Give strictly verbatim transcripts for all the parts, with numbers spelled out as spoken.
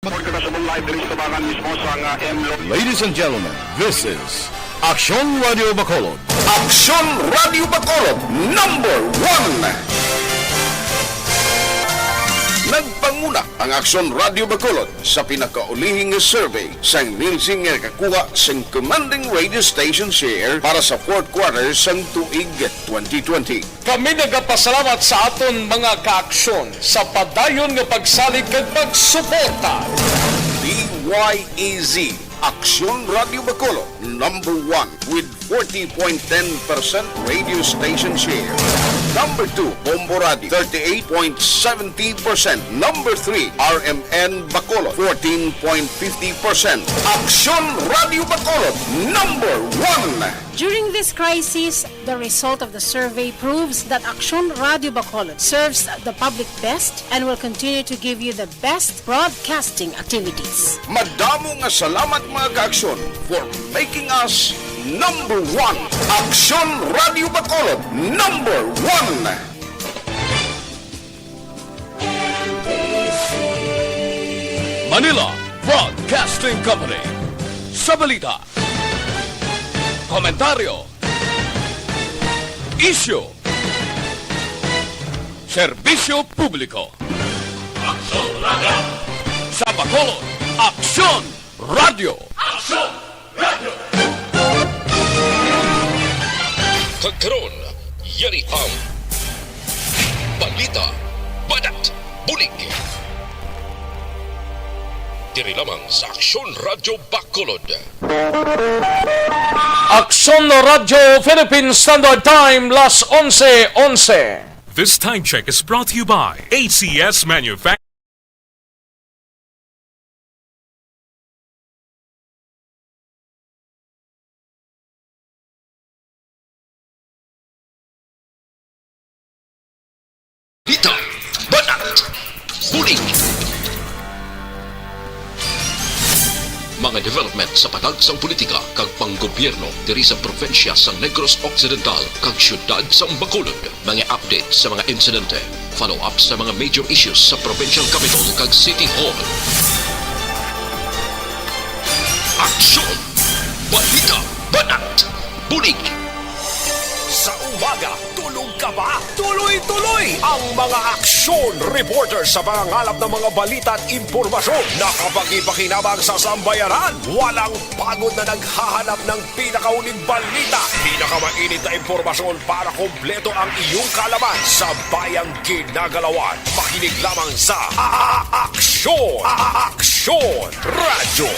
Report kita subong live diri sa tabangan mismo sang, ah, M Lo- Ladies and gentlemen, this is Aksyon Radio Bacolod. Aksyon Radio Bacolod, number one. Nagpanguna ang Aksyon Radio Bacolod sa pinakaulihing nga survey sang Nielsen nga nakakuha sang commanding radio station share para sa fourth quarter sang tuig twenty twenty. Kami nagapasalamat sa aton mga kaaksyon sa padayon nga pagsalig kag pagsuporta. D Y E Z, Aksyon Radio Bacolod, number one with forty point ten percent radio station share. Number two, Bombo Radio, thirty-eight point seventy percent. Number three, R M N Bacolod, fourteen point fifty percent. Aksyon Radio Bacolod, number one. During this crisis, the result of the survey proves that Aksyon Radio Bacolod serves the public best and will continue to give you the best broadcasting activities. Madamo nga salamat, mga kaaksyon, for making us number one. Aksyon Radio Bacolod, number one. Manila Broadcasting Company. Sa balita, komentaryo, isyu, serbisyo publiko. Aksyon Radyo. Sa Bacolod, Aksyon Radyo. Aksyon Radyo. Kag karon, yari ang balita, banat, bulig. Diri lamang sa Aksyon Radyo Bacolod. Aksyon Radyo Philippine Standard Time, las onse onse. This time check is brought to you by A C S Manufacturing. Balita, banat, bulig. Mga development sa patag sang politika kag panggobyerno diri sa probinsya sang Negros Occidental kag siyudad sang Bacolod. Mga update sa mga insidente, follow-up sa mga major issues sa provincial capital kag city hall. Aksyon! Balita! Banat! Bulig! Sa umaga, tulog ka ba? Tuloy-tuloy ang mga aksyon reporter sa pangangalap ng mga balita at impormasyon na kapaki-pakinabang sa sambayanan. Walang pagod na naghahanap ng pinakauling balita, pinakamainit na impormasyon para kompleto ang iyong kaalaman sa bayang ginagalawan. Makinig lamang sa A-, A-, Aksyon, A-, Aksyon Radyo.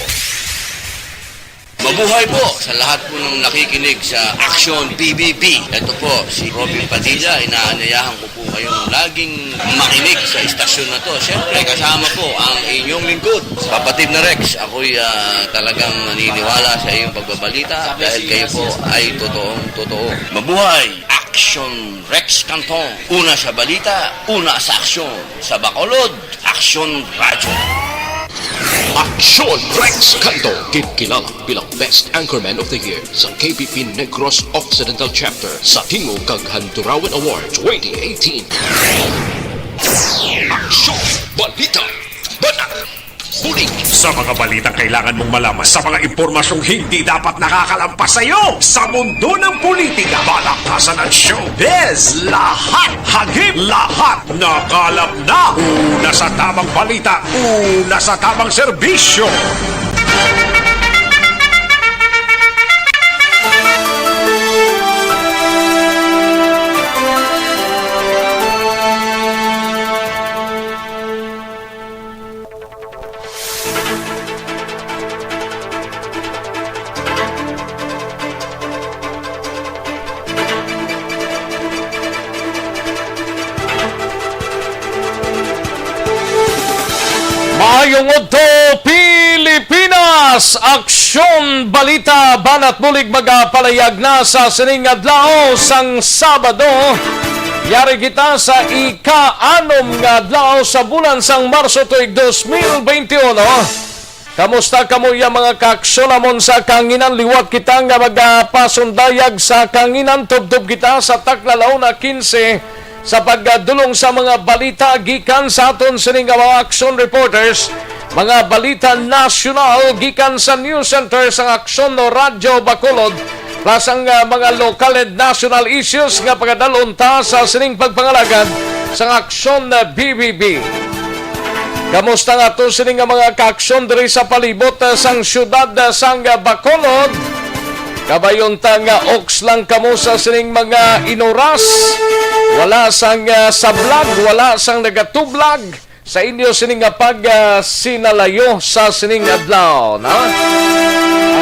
Mabuhay po sa lahat po ng nakikinig sa Aksyon P B B. Ito po si Robin Padilla, inaanyayahan ko po kayong laging makinig sa istasyon na to. Siyempre, kasama po ang inyong lingkod, kapatid na Rex. Ako'y, ah, talagang naniniwala sa iyong pagbabalita dahil kayo po ay totoong totoo. Mabuhay! Aksyon Rex Canton. Una sa balita, una sa aksyon. Sa Bacolod, Aksyon Radyo. Aksyon Rex Canton, ginkilala bilang Best Anchorman of the Year sa K P P Negros Occidental Chapter sa Tingog kag Handurawan Award twenty eighteen. Aksyon, balita, banat, bulig. Sa mga balitang kailangan mong malaman, sa mga impormasyong hindi dapat nakakalampas sa iyo, sa mundo ng politika, palakpasan at showbiz, lahat, hagip, lahat, nakalap na. Una sa tamang balita, una sa tamang serbisyo. Maayong udto, Pilipinas! Aksyon, balita, banat bulig magapalayag na sa sining adlaw sang Sabado. Yari kita sa ika-anom nga adlaw sa bulan sang Marso tuig dos mil beintiuno. Kamusta kamo, iya mga kaaksyon namon sa kahanginan? Liwat kita nga magapasundayag sa kahanginan. Tubtob kita sa takna la una quince sa pagdulong sa mga balita gikan sa aton sini nga mga aksyon reporters. Mga balita nasyonal gikan sa News Center sang Aksyon Radyo Bacolod, plus ang, ah, mga local and national issues nga pagadalon ta sa sining pagpangalagad sang Aksyon, ah, B B B. Kamusta nga to sini nga mga kaaksyon diri sa palibot, ah, sang siyudad, ah, sang, ah, Bacolod? Kabayon ta nga oks lang kamo sa sining mga inuras. Wala sang, ah, sablag, wala sang nagatublag sa inyo sini nga pag, ah, sinalayo sa sining adlaw, no?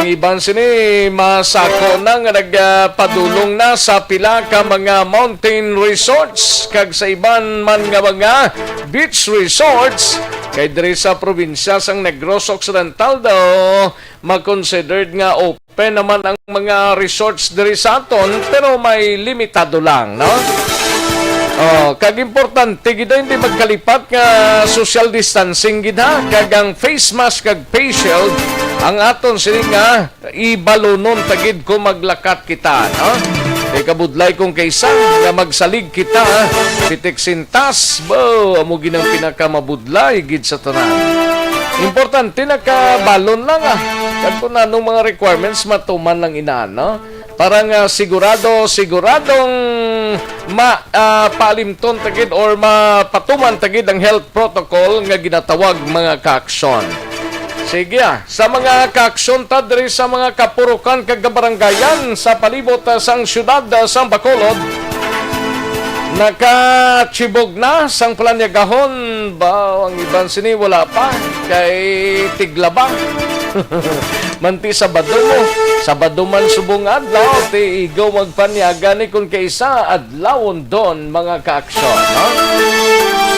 Ang iban sini masako na nga nagpadulong na sa pila ka mga mountain resorts kag sa iban man nga mga beach resorts, kay diri sa probinsya sang Negros Occidental daw ma-considered nga open naman ang mga resorts diri sa aton, pero may limitado lang, no? Oh, kag importante gid, hindi magkalipat nga social distancing gid, ha, kag ang face mask kag face shield ang aton sini nga ibalonon ta gid kung maglakat kita, no? Kay kabudlay kung kaisa nga magsalig kita, pitik sintas, bo, amo gid ang pinakamabudlay gid sa tanan. Importante nakabalon lang, ah. Kag kung anong mga requirements, matuman lang inaan, no? Para nga sigurado, siguradong ma, ah, paalimton ta gid or mapatuman ta gid ang health protocol nga ginatawag, mga kaaksyon. Sige, ah, sa mga kaaksyon ta diri sa mga kapurukan kag kabarangayan sa palibot, ah, sang siyudad, ah, sang Bacolod, nakachibog na sang palanyagahon. Ba, ang iban sini wala pa, kay tiglaba. Manti Sabado mo, Sabado man subong adlaw, ti igo magpanyaga ni kun kaisa adlawon don, mga kaaksyon, no?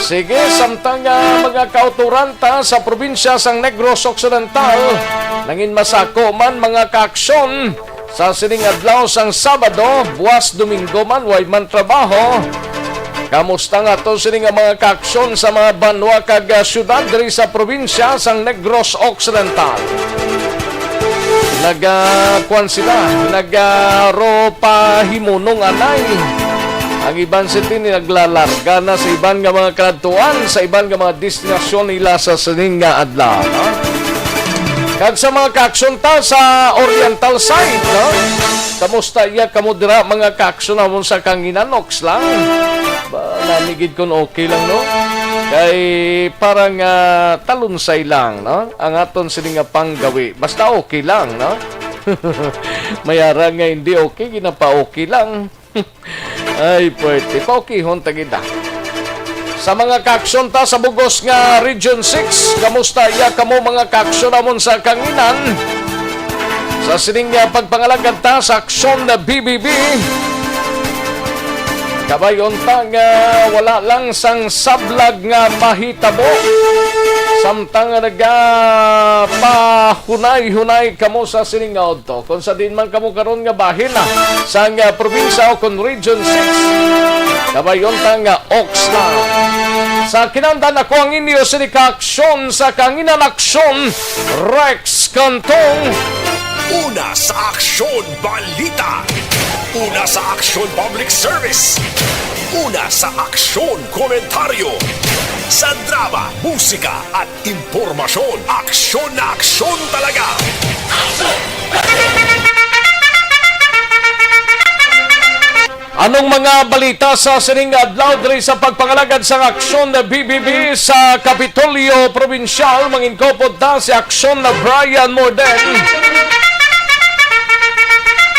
Sige, samtang, ah, mga kauturan ta sa probinsya sang Negros Occidental, nangin masako man, mga kaaksyon, sa sining adlaw sang Sabado, buwas Domingo man, way man trabaho. Kamusta nga to sini nga mga kaaksyon sa mga banwa kag, ah, syudad diri sa probinsya sang Negros Occidental? Naga, kuwan sila, naga, ro pa himunong anay. Ang iban siti ni naglalarga na sa iban nga mga kaladtuan, sa iban nga mga destinasyon nila sa sining nga adlaw, no? Kag sa mga kaaksyon ta sa Oriental side, no? Kamusta iya kamo dira, mga kaaksyon namon sa Kanginan, oks lang? Ba, nami gid kun okay lang, no? Kay parang, ah, talunsay lang, no? Ang aton sini nga panggawi. Basta okay lang, no? May ara nga hindi okay, ginapa-okay lang. Ay, pwerte. Paukihon ta gid, ah. Sa mga kaaksyon ta sa bugos nga Region six, kamusta iya kamo, mga kaaksyon namon sa Kanginan? Sa sining, ah, pagpangalagad ta sa Aksyon na B B B, kabayon ta nga wala lang sang sablag nga mahitabo, samtang nga nagapahunay-hunay kamo sa sining nga udto. Kung sa diin man kamo karon nga bahin, ah, sang, ah, probinsya o kon Region six, kabayon ta nga oks lang. Sa kinahanglan, ako ang inyo sini ka aksyon sa Kanginan Aksyon, Rex Cantong. Una sa aksyon, balita. Una sa aksyon, public service. Una sa aksyon, komentaryo. Sa drama, musika, at impormasyon, aksyon na aksyon talaga. Anong mga balita sa sining adlaw diri sa pagpangalagad sang Aksyon B B B sa Kapitolyo Probinsyal? Mangin-upod ta si Aksyon na Brian Morden.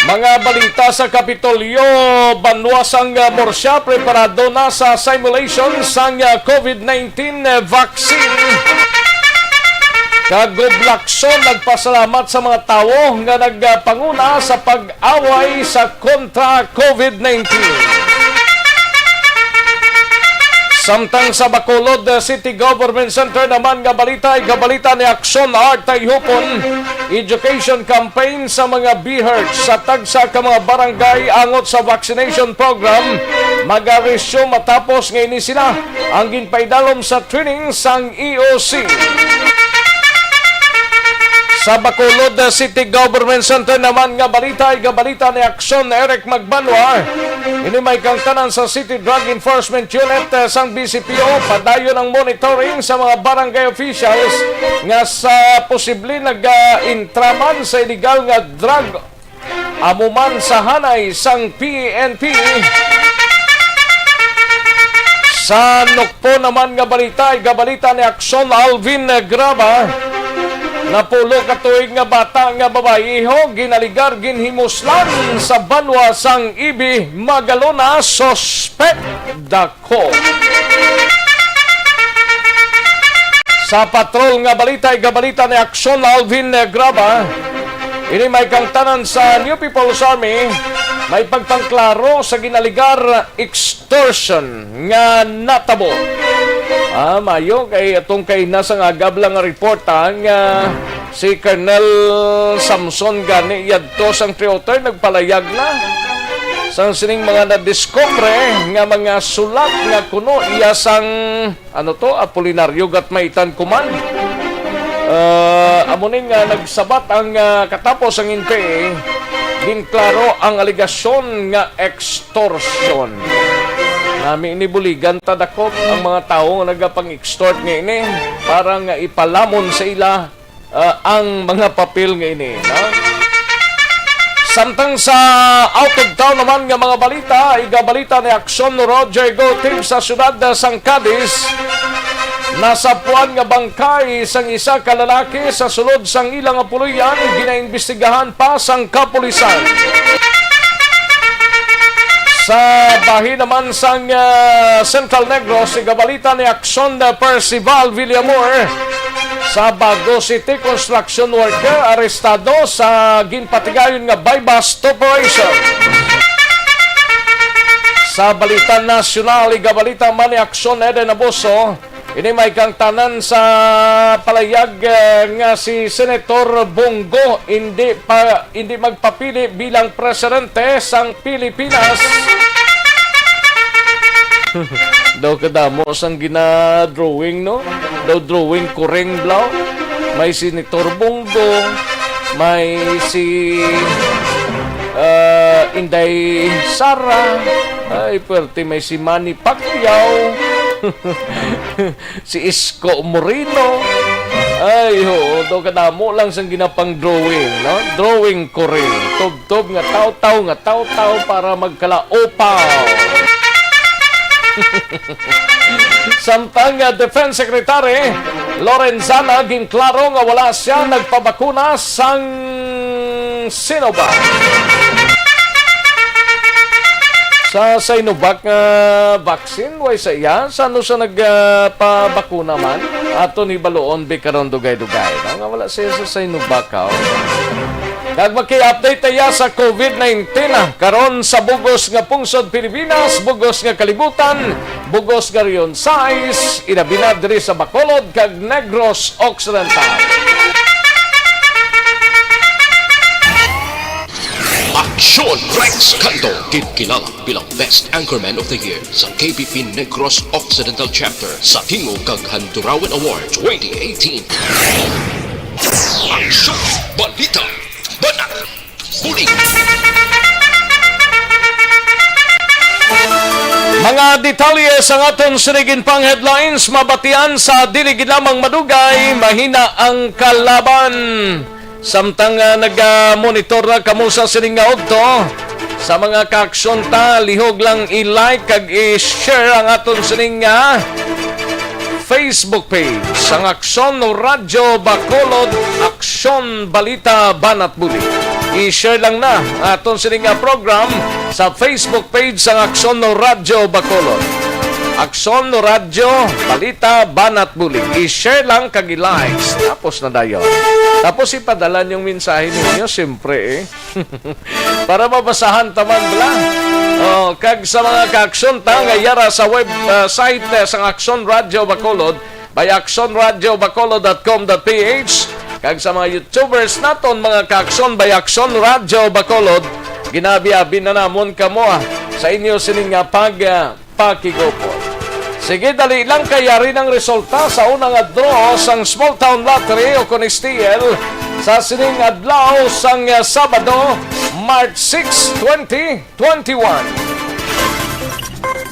Mga balita sa Kapitolyo, banwa sang Murcia preparado na sa simulation sang COVID nineteen vaccine. Kag Gob Lacson nagpasalamat sa mga tawo nga nagpanguna sa pag-away sa kontra COVID nineteen. Samtang sa Bacolod City Government Center naman nga balita, igabalita ni Aksyon Art Tayhupon, education campaign sa mga BHERT sa tagsa ka mga barangay angot sa vaccination program maga-resume matapos nga ini sila ang ginpaidalom sa training sang E O C. Sa Bacolod, uh, City Government Center naman nga balita, igabalita ni Action Eric Magbanwa. Ini may kangtanan sa City Drug Enforcement Unit, uh, sang B C P O. Padayon ang monitoring sa mga barangay officials nga sa posible nag-intraman sa illegal nga drug, amo man sa hanay sang P N P. Sa Nukpo naman nga balita, igabalita ni Action Alvin Graba, napulo ka tuig nga bata nga babayiho ginaligar ginhimuslan sa banwa sang Ibi, Magalona, suspek dako. Sa patrol nga balita, igabalita ni Action Alvin Graba. Ini may kangtanan sa New People's Army, may pagpangklaro sa ginaligar extortion nga natabo. Ah, mayo kay atong kay nasa nga agab lang nga report, ah, nga si Colonel Samson gani yadto sang Three oh three nagpalayag na sang sining mga nadiskubre nga mga sulat nga kuno iya sang, ano to, Apolinario Gatmaitan Command. Ah, amo ni nga nagsabat ang, ah, katapos ang N P A, ginklaro ang alegasyon nga extortion. Nami ini buligan ta dakop ang mga tawo nga nagapang-extort nga ini para nga ipalamon sa ila, ah, ang mga papel nga ini, no? Samtang sa out of town naman nga mga balita, igabalita ni Action Roger Gotig sa siyudad sang Cadiz. Nasapuan nga bangkay sang isa ka lalaki sa sulod sang ila nga puloy-an, ginaimbestigahan pa sang kapulisan. Sa bahin naman sang, ah, Central Negros, igabalita ni Action, ah, Percival Villamor, sa Bago City, construction worker arestado sa ginpatigayon nga buy-bust operation. Sa balita nasyonal, igabalita man ni Action Eden Abuso, ini may kangtanan sa palayag, eh, nga si Senator Bong Go hindi pa, hindi magpapili bilang presidente sang Pilipinas. Daw kadamo sang gina-drawing, no? Daw drawing kuring blaw. May Senator Bong Go, may si, ah, Inday Sara. Ay, pwerte, may si Manny Pacquiao. Si Isko Moreno. Ay, oo, daw kadamo lang sang ginapang-drawing, no? Drawing ko rin. Tubtob nga tawtaw, nga tawtaw para magkalaupaw. Samtang nga Defense Secretary Lorenzana ginklaro nga wala siya nagpabakuna sang Sinovac. Sa Sinovac nga vaccine, way sa iya. Sa ano sa nagpabakuna man? Aton hibaluon bi karon dugay-dugay, no? Nga wala siya sa Sinovac, oh. Kag maki-update ta iya sa COVID nineteen, ah, karon sa bugos nga pungsod Pilipinas, bugos nga kalibutan, bugos nga Region sais, ilabi na diri sa Bacolod kag Negros Occidental. Aksyon Rex Canto, kinkilala bilang Best Anchorman of the Year sa K B P Negros Occidental Chapter sa Tingog kag Handurawan Award twenty eighteen. Aksyon, balita, banat, bulig. Mga detalye sa aton sining pang headlines, mabatian sa dili gid lamang madugay, mahina ang kalaban. Samtang, ah, nag-monitor na kamo sa sining nga udto, sa mga kaaksyon ta, lihog lang i-like kag i-share ang aton sining nga Facebook page sang Aksyon Radyo Bacolod, Aksyon Balita Banat Bulig. I-share lang na ang aton sining nga program sa Facebook page sang Aksyon Radyo Bacolod. Aksyon Radyo Balita Banat Bulig. I-share lang kag i-likes. Tapos na dayon. Tapos ipadala yung mensahe ninyo, siyempre eh. Para mabasahan ta man, bala. Oh, kag sa mga kaaksyon ta nga yara sa web, ah, site, eh, sang Aksyon Radyo Bacolod, by aksyon radyo bacolod dot com dot P H, kag sa mga YouTubers naton, mga kaaksyon, by Aksyon Radyo Bacolod, ginabi-abi na namon kamo, ah, sa inyo sining nga pag, ah, pakigupod. Sige, dali lang kay yari ng resulta sa una nga draw sang Small Town Lottery o kon S T L. Sa sining adlaw sang, ah, Sabado, March six, twenty twenty-one.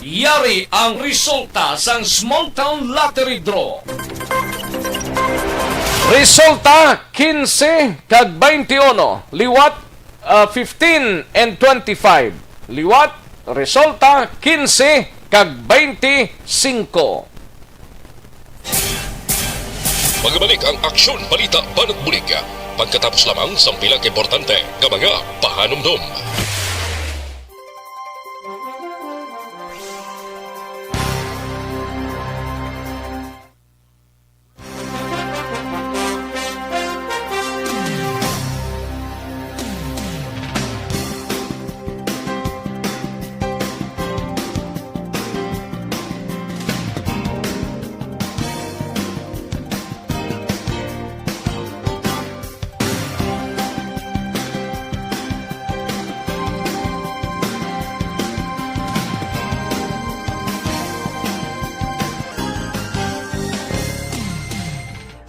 Yari ang resulta sang Small Town Lottery Draw. Resulta, quince kag twenty-one, liwat, ah, fifteen and twenty-five. Liwat, resulta, quince kag twenty-cinco. Magbalik ang Aksyon Balita Banat Bulig pagkatapos lamang sang pila ka importante nga mga pahanumdom.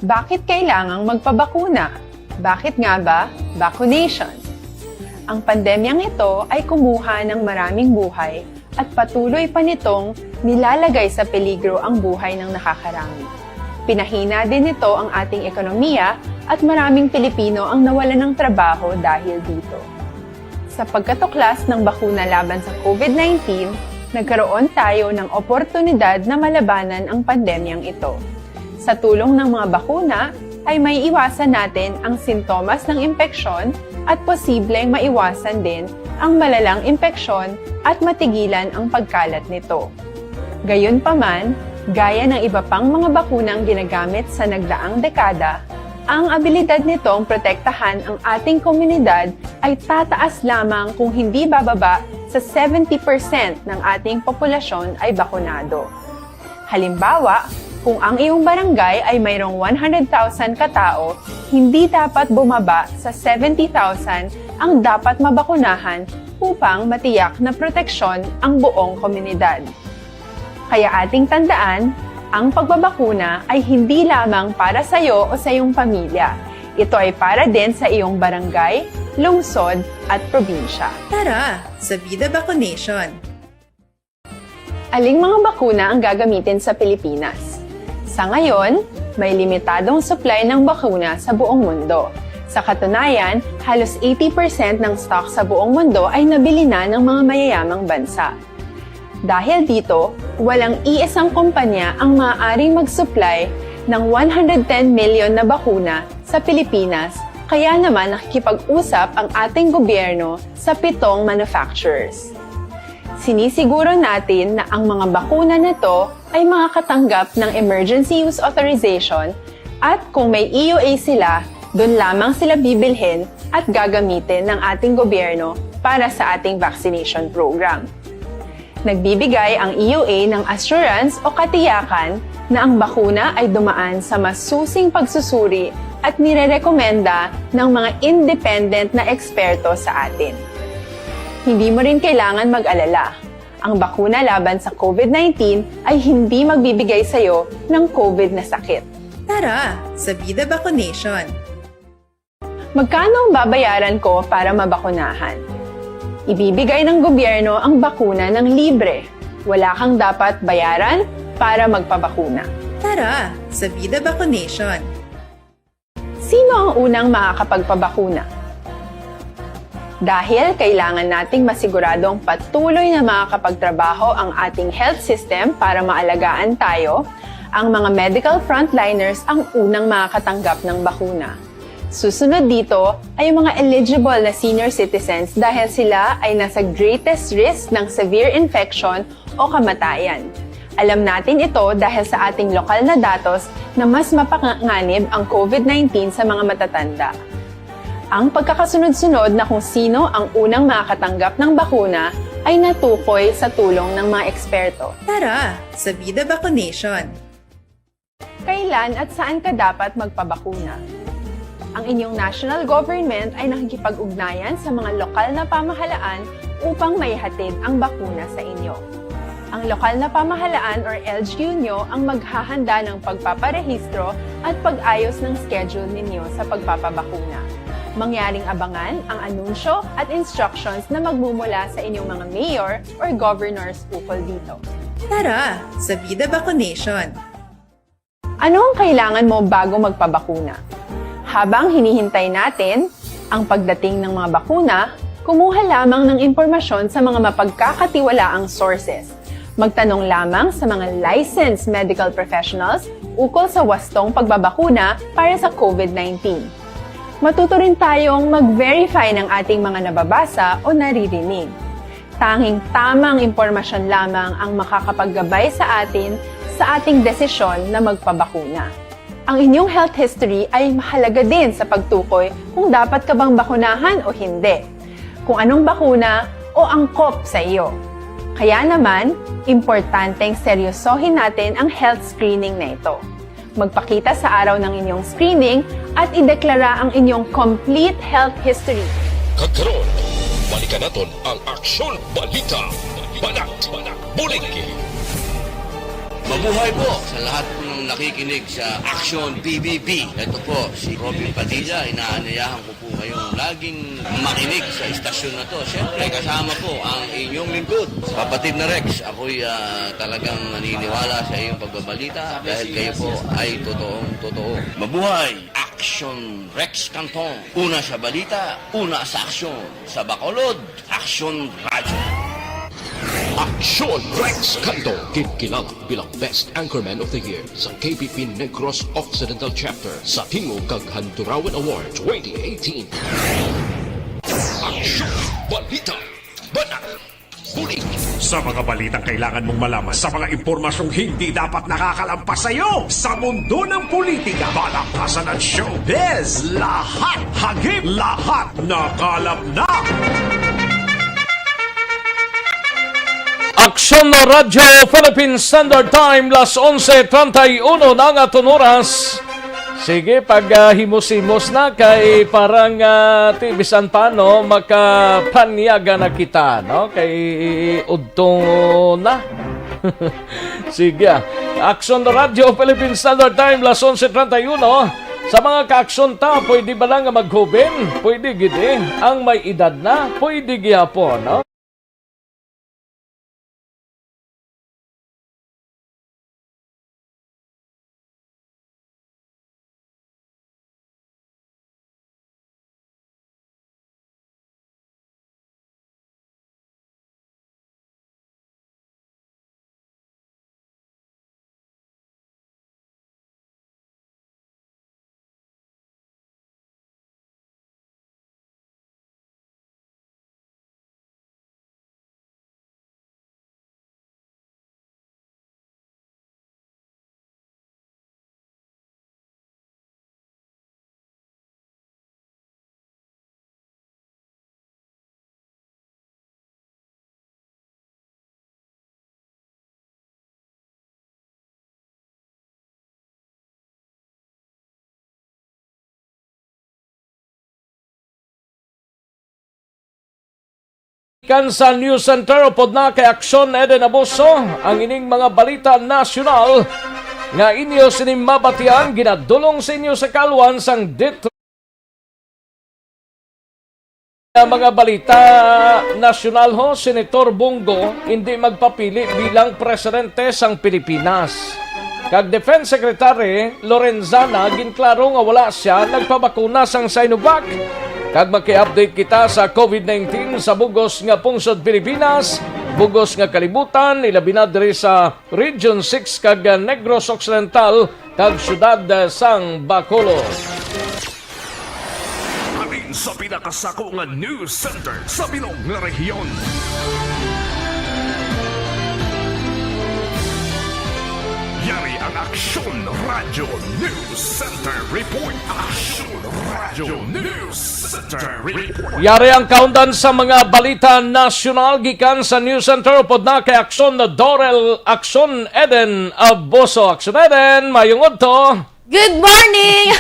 Bakit kailangang magpabakuna? Bakit nga ba vaccination? Ang pandemyang ito ay kumuha ng maraming buhay at patuloy pa nitong nilalagay sa peligro ang buhay ng nakakarami. Pinahina din nito ang ating ekonomiya at maraming Pilipino ang nawalan ng trabaho dahil dito. Sa pagkatuklas ng bakuna laban sa COVID nineteen, nagkaroon tayo ng oportunidad na malabanan ang pandemyang ito. Sa tulong ng mga bakuna, ay maiiwasan natin ang sintomas ng impeksyon at posibleng maiwasan din ang malalang impeksyon at matigilan ang pagkalat nito. Gayunpaman, gaya ng iba pang mga bakunang ginagamit sa nagdaang dekada, ang abilidad nitong protektahan ang ating komunidad ay tataas lamang kung hindi bababa sa seventy percent ng ating populasyon ay bakunado. Halimbawa, kung ang iyong barangay ay mayroong one hundred thousand ka tawo, hindi dapat bumaba sa seventy thousand ang dapat mabakunahan upang matiyak na proteksyon ang buong komunidad. Kaya ating tandaan, ang pagbabakuna ay hindi lamang para sa iyo o sa iyong pamilya. Ito ay para din sa iyong barangay, lungsod, at probinsya. Tara, sa Vida Vaccination! Aling mga bakuna ang gagamitin sa Pilipinas? Sa ngayon, may limitadong supply ng bakuna sa buong mundo. Sa katunayan, halos eighty percent ng stock sa buong mundo ay nabili na ng mga mayayamang bansa. Dahil dito, walang iisang kumpanya ang maaaring mag-supply ng one hundred ten million na bakuna sa Pilipinas, kaya naman nakikipag-usap ang ating gobyerno sa pitong manufacturers. Sinisiguro natin na ang mga bakuna na to ay makakatanggap ng emergency use authorization, at kung may E U A sila, dun lamang sila bibilhin at gagamitin ng ating gobyerno para sa ating vaccination program. Nagbibigay ang E U A ng assurance o katiyakan na ang bakuna ay dumaan sa masusing pagsusuri at nirerekomenda ng mga independent na eksperto sa atin. Hindi mo rin kailangan mag-alala. Ang bakuna laban sa COVID nineteen ay hindi magbibigay sa iyo ng COVID na sakit. Tara, sa Vida Vaccination! Magkano ang babayaran ko para mabakunahan? Ibibigay ng gobyerno ang bakuna ng libre. Wala kang dapat bayaran para magpabakuna. Tara, sa Vida Vaccination! Sino ang unang makakapagpabakuna? Dahil kailangan nating masiguradong patuloy na makakapagtrabaho ang ating health system para maalagaan tayo, ang mga medical frontliners ang unang makakatanggap ng bakuna. Susunod dito ay ang mga eligible na senior citizens dahil sila ay nasa greatest risk ng severe infection o kamatayan. Alam natin ito dahil sa ating lokal na datos na mas mapanganib ang COVID nineteen sa mga matatanda. Ang pagkakasunod-sunod na kung sino ang unang makakatanggap ng bakuna ay natukoy sa tulong ng mga eksperto. Tara, sa Vida Vaccination! Kailan at saan ka dapat magpabakuna? Ang inyong national government ay nakikipag-ugnayan sa mga lokal na pamahalaan upang maihatid ang bakuna sa inyo. Ang lokal na pamahalaan or L G U nyo ang maghahanda ng pagpaparehistro at pag-ayos ng schedule ninyo sa pagpapabakuna. Mangyaring abangan ang anunsyo at instructions na magmumula sa inyong mga mayor or governors ukol dito. Tara, sa Vida Vacunation! Ano ang kailangan mo bago magpabakuna? Habang hinihintay natin ang pagdating ng mga bakuna, kumuha lamang ng impormasyon sa mga mapagkakatiwalaang sources. Magtanong lamang sa mga licensed medical professionals ukol sa wastong pagbabakuna para sa COVID nineteen. Matuto rin tayong mag-verify ng ating mga nababasa o naririnig. Tanging tamang impormasyon lamang ang makakapaggabay sa atin sa ating desisyon na magpabakuna. Ang inyong health history ay mahalaga din sa pagtukoy kung dapat ka bang bakunahan o hindi, kung anong bakuna o angkop sa iyo. Kaya naman, importanteng seryosohin natin ang health screening na ito. Magpakita sa araw ng inyong screening at ideklara ang inyong complete health history. Kag karon, balikan naton ang Aksyon Balita. Banat, bulig. Mabuhay po sa lahat po ng nakikinig sa Aksyon P B B. Ito po si Robin Padilla, inaanyayahan ko po kayong laging makinig sa istasyon na to. Siyempre, kasama po ang inyong lingkod, kapatid na Rex. Ako'y, ah, talagang naniniwala sa iyong pagbabalita dahil kayo po ay totoong totoo. Mabuhay! Aksyon Rex Canton. Una sa balita, una sa aksyon. Sa Bacolod, Aksyon Radyo. Aksyon Rex Canton, kinkilala bilang Best Anchorman of the Year sa K P P Negros Occidental Chapter sa Tingog kag Handurawan Award twenty eighteen. Aksyon Balita. Banat. Bulig. Sa mga balitang kailangan mong malaman, sa mga impormasyong hindi dapat nakakalampas sa iyo, sa mundo ng politika, palakasan at showbiz, lahat hagip, lahat nakalap na. Aksyon na Radyo Philippine Standard Time, las onse treinta y uno na ang aton oras. Sige, pag, ah, himos-himos na kay parang, ah, ti bisan pa, no, makapanyaga na kita, no, kay udto na. Sige, ah. Aksyon Radyo Philippine Standard Time, las onse treinta y uno. Sa mga kaaksyon ta, pwede ba lang nga maghuben? Pwede gid, eh. Ang may edad na, pwede gihapon, no? Kan sa News Center, upod na kay Aksyon Eden Abuso, ang ining mga balita nasyonal nga inyo sini mabatian, ginadulong sa inyo sa kalwan sang Dit. Ang mga balita nasyonal, ho, Senator Bong Go indi magpapili bilang presidente sang Pilipinas. Kag Defense Secretary Lorenzana ginklaro nga wala sia nagpabakuna sang Sinovac. Kag maki-update kita sa COVID nineteen sa bug-os nga pungsod Pilipinas, bug-os nga kalibutan, ilabi na diri sa Region six kag Negros Occidental kag siyudad sang Bacolod. Halin sa pinakasako nga news center sa bilog nga rehiyon. Yari ang Aksyon Radyo News Center Report. Aksyon Radyo News Center Report. Yari ang kaundan sa mga balita nasyonal gikan sa News Center. Upod na kay Aksyon Dorel, Aksyon Eden Abuso. Aksyon Eden, mayong udto. Good morning!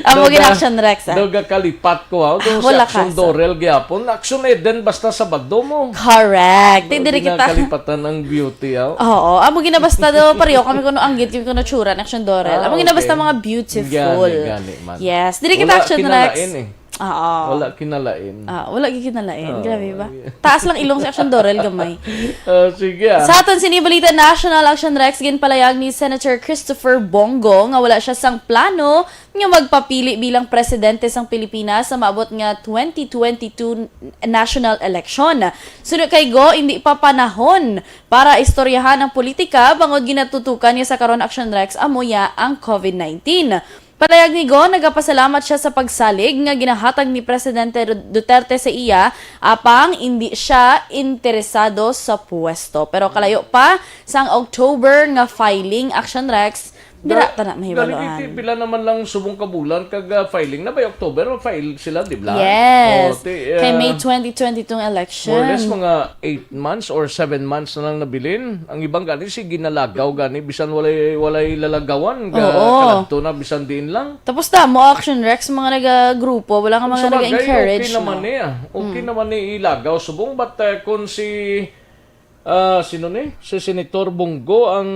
Amo gid Action Rex, ah. Daw ga kalipat ko, ah. Daw si Wala Action ka, so Dorel gyapon. Action Eden, basta Sabado mo. Correct. Di diri kita. Kalipatan ang beauty, ah. Oo. Amo gina basta do, pareho kami kuno anggit, kami kuno tsura ni Action Dorel. Ah, Amo gina basta okay. Mga beautiful. Gani, gani man. Yes. Diri kita Wala Action Rex. kinalain, eh. Oo. Wala kinalain. Ah, wala gid kinalain. Oo, Grabe ba? yeah. Taas lang ilong si Action Dorel gamay. Ah, sige, ah. Sa aton sini balita national, Action Rex, ginpalayag ni Senator Christopher Bong Go nga wala siya sang plano nga magpapili bilang presidente sang Pilipinas sa maabot nga twenty twenty-two national election. Suno kay Go, hindi pa panahon para istoryahan ang politika bangod ginatutukan niya sa karon, Action Rex, amo ya ang covid nineteen. Palayag ni Go, nagapasalamat siya sa pagsalig nga ginahatag ni Presidente Ru-, Duterte sa iya, apang indi siya interesado sa puwesto. Pero kalayo pa sang October nga filing, Action Rex, dira Ga-, ta na gali mahibaluan. Kiti, pila naman lang subong ka bulan kag, ah, filing na by October, ma-file sila, di ba? Yes. Oh, ti-, Kay May ah, twenty twenty-two election. More or less, mga eight months or seven months na lang nabilin. Ang ibang gani, sige, nalagaw gani, bisan walay, walay lalagawan, ga-, Oo. Kadto na, bisan diin lang. Tapos damo, Action Rex, mga nagagrupo, wala nga mga Sa bagay, nag-encourage, okay naman no? Ni, ah. Okay Mm. naman ni ilagaw subong, but, ah, kung si, ah, sino ni? Si Senator Bong Go ang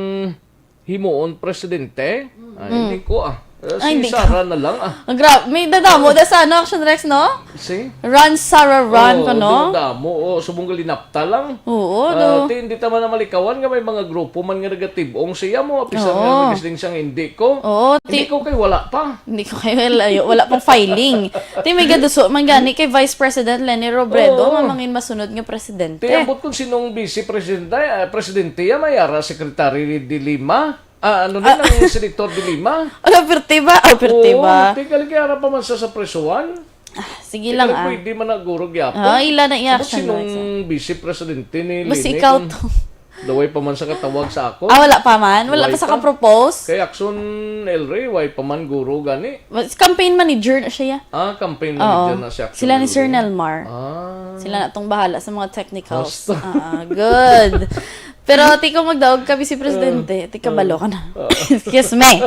himuon presidente? Ah, Mm. hindi ko, ah. Ah, Ay, si hindi Sara ka. Na lang, ah. Ang gra-, may dadamo da sa ano, Action Rex, no? Si? Run, Sara, run Oo, ko, no? Damo. O, subong galinapta lang. Oo, Ah, do. Ti, hindi ta man na malikawan nga may mga grupo man nga nagatibong siya mo, apisan nga Oo. Nagsiling siyang hindi ko. Oo, Hindi ti- ko kay wala pa. Hindi ko kay wala, wala pang filing. Ti, may gaduso man gani kay Vice President Leni Robredo Oo. Nga mangin masunod nga presidente. Ti, ambot kung sinong vice presidente, ah, presidente ya, may ara Secretary de Lima. Ah, ano na Ah. Lang, Senator de Lima? Ano, pirti ba? Oh, pirti Oo, ba? Ti, galing kay ara pa man sa, sa presuhan. Ah, sige Ti, lang, galing ah. Pwede man na guro gyapon. Ah, ila na iya Ambot action sinong lang sa vice presidente ni Basta Leni ikaw kung to. Daway pa man sa katawag sa ako. Ah, wala pa man? Wala Way pa sa pa. Ka-propose? Kay Action El Rey, way pa man guro gani. Mas-, campaign manager na siya, ya. Ah, campaign Oo. Manager na si Action Sila ni El Sir Rey. Nelmar. Ah. Sila na tong bahala sa mga technicals. Basta. Ah, good. Pero ti kung magdaog ka, Vice Presidente, Ah. Ti kabalo ka na. Ah. Excuse me.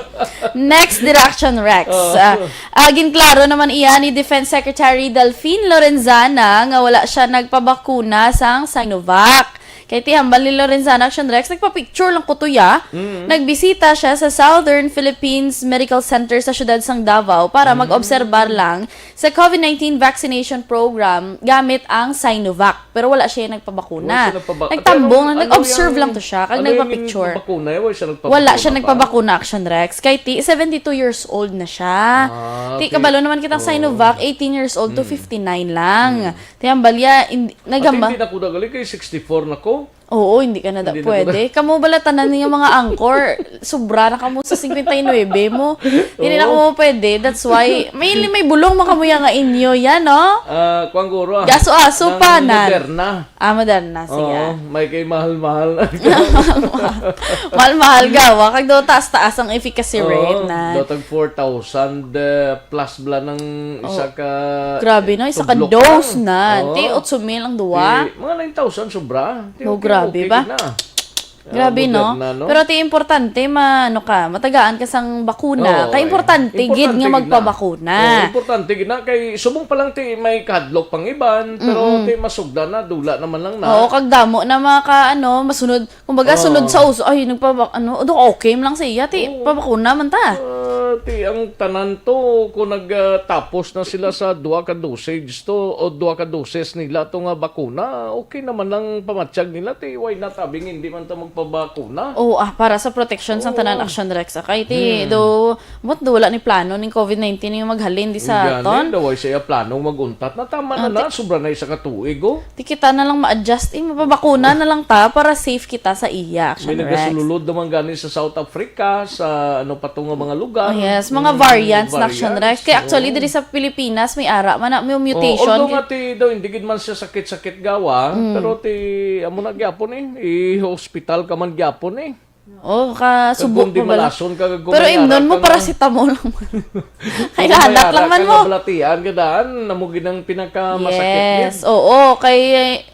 Next, Direction Rex. Ah. Ah, ah, ginklaro naman iya ni Defense Secretary Delfin Lorenzana nga wala siya nagpabakuna sang Sinovac. Kay ti hambal ni Lorenzana, Action Rex, nagpa-picture lang ko to ya. Mm. Nagbisita siya sa Southern Philippines Medical Center sa siyudad sang Davao para Mm. Mag-obserbar lang sa covid nineteen vaccination program gamit ang Sinovac. Pero wala siya nagpabakuna. Wala siya nagpaba-, Nagtambong pero lang, ano nag-observe yung, lang to siya, kag ano yung nagpa-picture. Nagpabakuna? Wala siya Wala siya nagpabakuna ba? Nagpabakuna, Action Rex. Kay ti, seventy-two years old na siya. Ah, Ti, okay. Kabalo naman kitang Oo. Sinovac, eighteen years old to Mm. fifty-nine lang. Mm. Ti, ang balya, in-, At nagamba- hindi na ko nagali kay sixty-four na ko. Oo, hindi ka na da Hindi na ko pwede. na. Kamo bala tanan niya mga angkor, sobra na kamo sa singkwenta y nuebe mo. Hindi na Oo. Kamo pwede. That's why, may, may bulong mo kamo yan nga inyo, yan, no? Ah, kuwan guro, ah. Gaso-aso Nang pa, nan. Moderna. Ah, Moderna, sige, Oo, ah. May kay mahal-mahal na. Mahal-mahal gawa. Kag do, taas-taas ang efficacy Oo, rate na. Do tag four thousand, eh, plus bala ng isa Oo. Ka, Grabe, no? Isa ka tudlok dose lang. Na. Oo. Ti, otso mil ang duwa. Ti, mga nine thousand sobra. Ti, Oh, okay, grabe okay ba? Din na. Ah, Grabe, no? Moderna, no? Pero ti importante, ma-, ano ka, matagaan ka sang bakuna. Oo, Kay eh. Importante gid Importante nga gid na. Magpabakuna. Oo, importante gid na. Kay subong pa lang ti may kahadlok pang iban, pero Mm-mm. Ti masugda na, dula naman lang na. Oo, kag damo na mga ka, ano, masunod. Kumbaga, Oo. Sunod sa uso, ay, nagpabak-, ano, do okay man lang sa iya, ti, Oo. Pabakuna man ta. Ah, ti, ang tanan to, kung nagtapos na sila sa duha ka dosage to, o duha ka doses nila to nga bakuna, okay naman ang pamatyag nila, ti, why not, abing hindi man ta magpabakuna? Oo, ah, para sa protection sa Oo. Tanan Action Rex, akay, ti, Hmm. Do, but do, wala ni plano ning covid nineteen yung maghalin di sa Gani, ton? Daw ay siya planong mag-untat na, tama na Ah, na, ti- sobra na isa ka tuig, oh. Ti kita na lang ma-adjust, eh, mapabakuna na lang ta para safe kita sa iya, Action May Rex. Nagasululod naman gani sa South Africa, sa ano pa to nga mga lugar. Oh, yes, mga Mm, variants na Action Rex. Variants, Kaya actually, oo. Diri sa Pilipinas, may ara man na, may Oh, mutation. Although nga ti daw, hindi gid man siya sakit-sakit gawa, Mm. Pero ti, amo na gyapon eh, i-hospital ka man gyapon eh. Oh, kasubo Kung di pa bala. malason ka, kag Pero kumayara imnon mo ka para nga- si Tamol lang. Kung Kailangan kumayara lang ka man nga mo. Balatian ka daan, namo gid ang pinakamasakit Yes, gid. Oo. Kay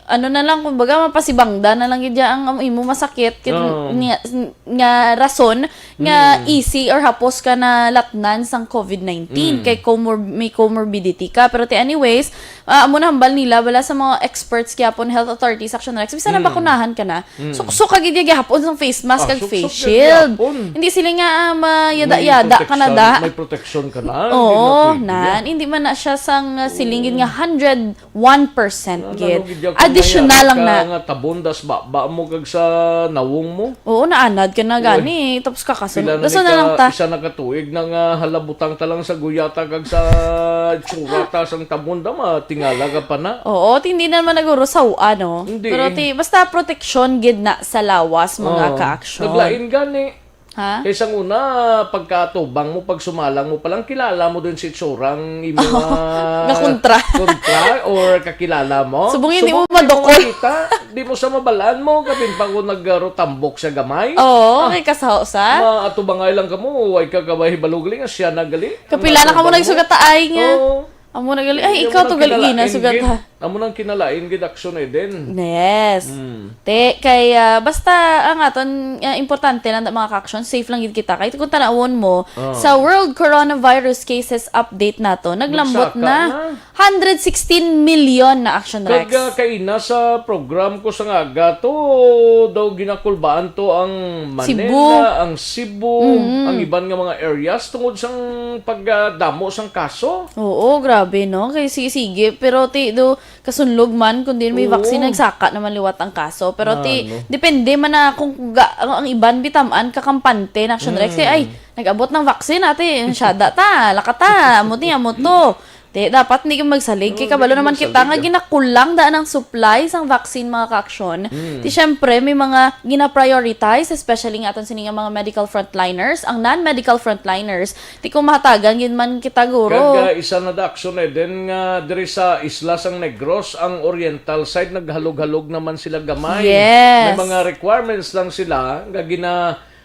ano na lang, kumbaga, mapasibangda na lang gid ang, ang imo masakit kid, Oo. nga, nga rason nga Mm. easy or hapos ka na latnan sang covid nineteen Mm. kay comor- may comorbidity ka. Pero ti anyways, ah, amo na hambal nila bala sa mga experts gyapon, health authorities, Action Rex, bisan na Mm. bakunahan ka na, Mm. suksok ka gid gyapon sang face mask Ah, kag suksok face ka shield. gyapon. Hindi sila nga ah, May mayada-yada ka na protection, da. may protection ka na. Oo, Hindi na pwede. Nan. Hindi man na siya sang uh, siling gid nga hundred one percent Ano, gid. ano gid yung Additional kumayara lang ka na. Nga tabon das baba mo kag sa nawong mo. Oo, naanad ka na gani. Tapos ka kasunod. Pila na Dason ni na lang ka, ta. Isa na ka tuig na nga halabutang ta lang sa guyata kag sa tsura ta sang tabon da, matingala ka pa na. Oo, ti hindi naman naguro sa ua, no? Hindi. Pero ti, basta proteksyon gid na sa lawas, mga Oo. ka-aksyon. Naglain gani. Ha? Kay sang una, pagkatubang mo, pagsumalang mo palang, kilala mo din si tsurang imo nga Nga kontra. Kontra or kakilala mo. Subong hindi Subong mo hindi madukol. Makita, di mo sa mabalaan mo, kapin pa ko nagrotambok sa gamay. Oo, Ah. Kay kasaho sa. Maatubangay lang ka mo, way ka kabay hibalugi nga siya nagali. Kapila na ka mo nagsugataay nga. Oo. Amo nagali. Ay, Amo ikaw nang to gali na kinalain sugat gid. Ha. Amo nang kinalain gid aksyon, Eden. Yes. Mm. Te, kay ah, basta ang aton ah, importante lang ta mga ka-aksyon, safe lang gid kita. Kay kung tanawon mo, Oh. sa world coronavirus cases update nato, naglambot Nagsaka na na. hundred sixteen million na action, Kag Rex. ah, kaina sa program ko sa ngaga to, daw ginakulbaan to ang Manila, Cebu. Ang Cebu, Mm. Ang iban nga mga areas tungod sang pagdamo sang kaso. Oo, grabe, no? Kay sige-sige. Pero ti, do, kasunlog man, kung di may Oo. vaccine, nagsaka naman liwat ang kaso. Pero ti, Ano? Depende man na kung ga, ang, ang iban bitaman, kakampante na action, Rex. Kay, Mm. ay, nag-abot ng vaccine, ate. Siyada ta, lakata, amo ti, amo to. Te, dapat hindi ka magsalig. Kay Oo, kabalo hindi naman magsalig, kita nga ah. ginakulang daan ang supply sang vaccine, mga ka-aksyon. Mm. Ti syempre, may mga gina-prioritize, especially nga aton sini nga mga medical frontliners, ang non-medical frontliners. Ti kung mahatagan gid man kita, guro. Kag ah, isa na da aksyon, Eden, nga diri sa isla sang Negros, ang oriental side, naghalog-halog naman sila gamay. Yes. May mga requirements lang sila nga gina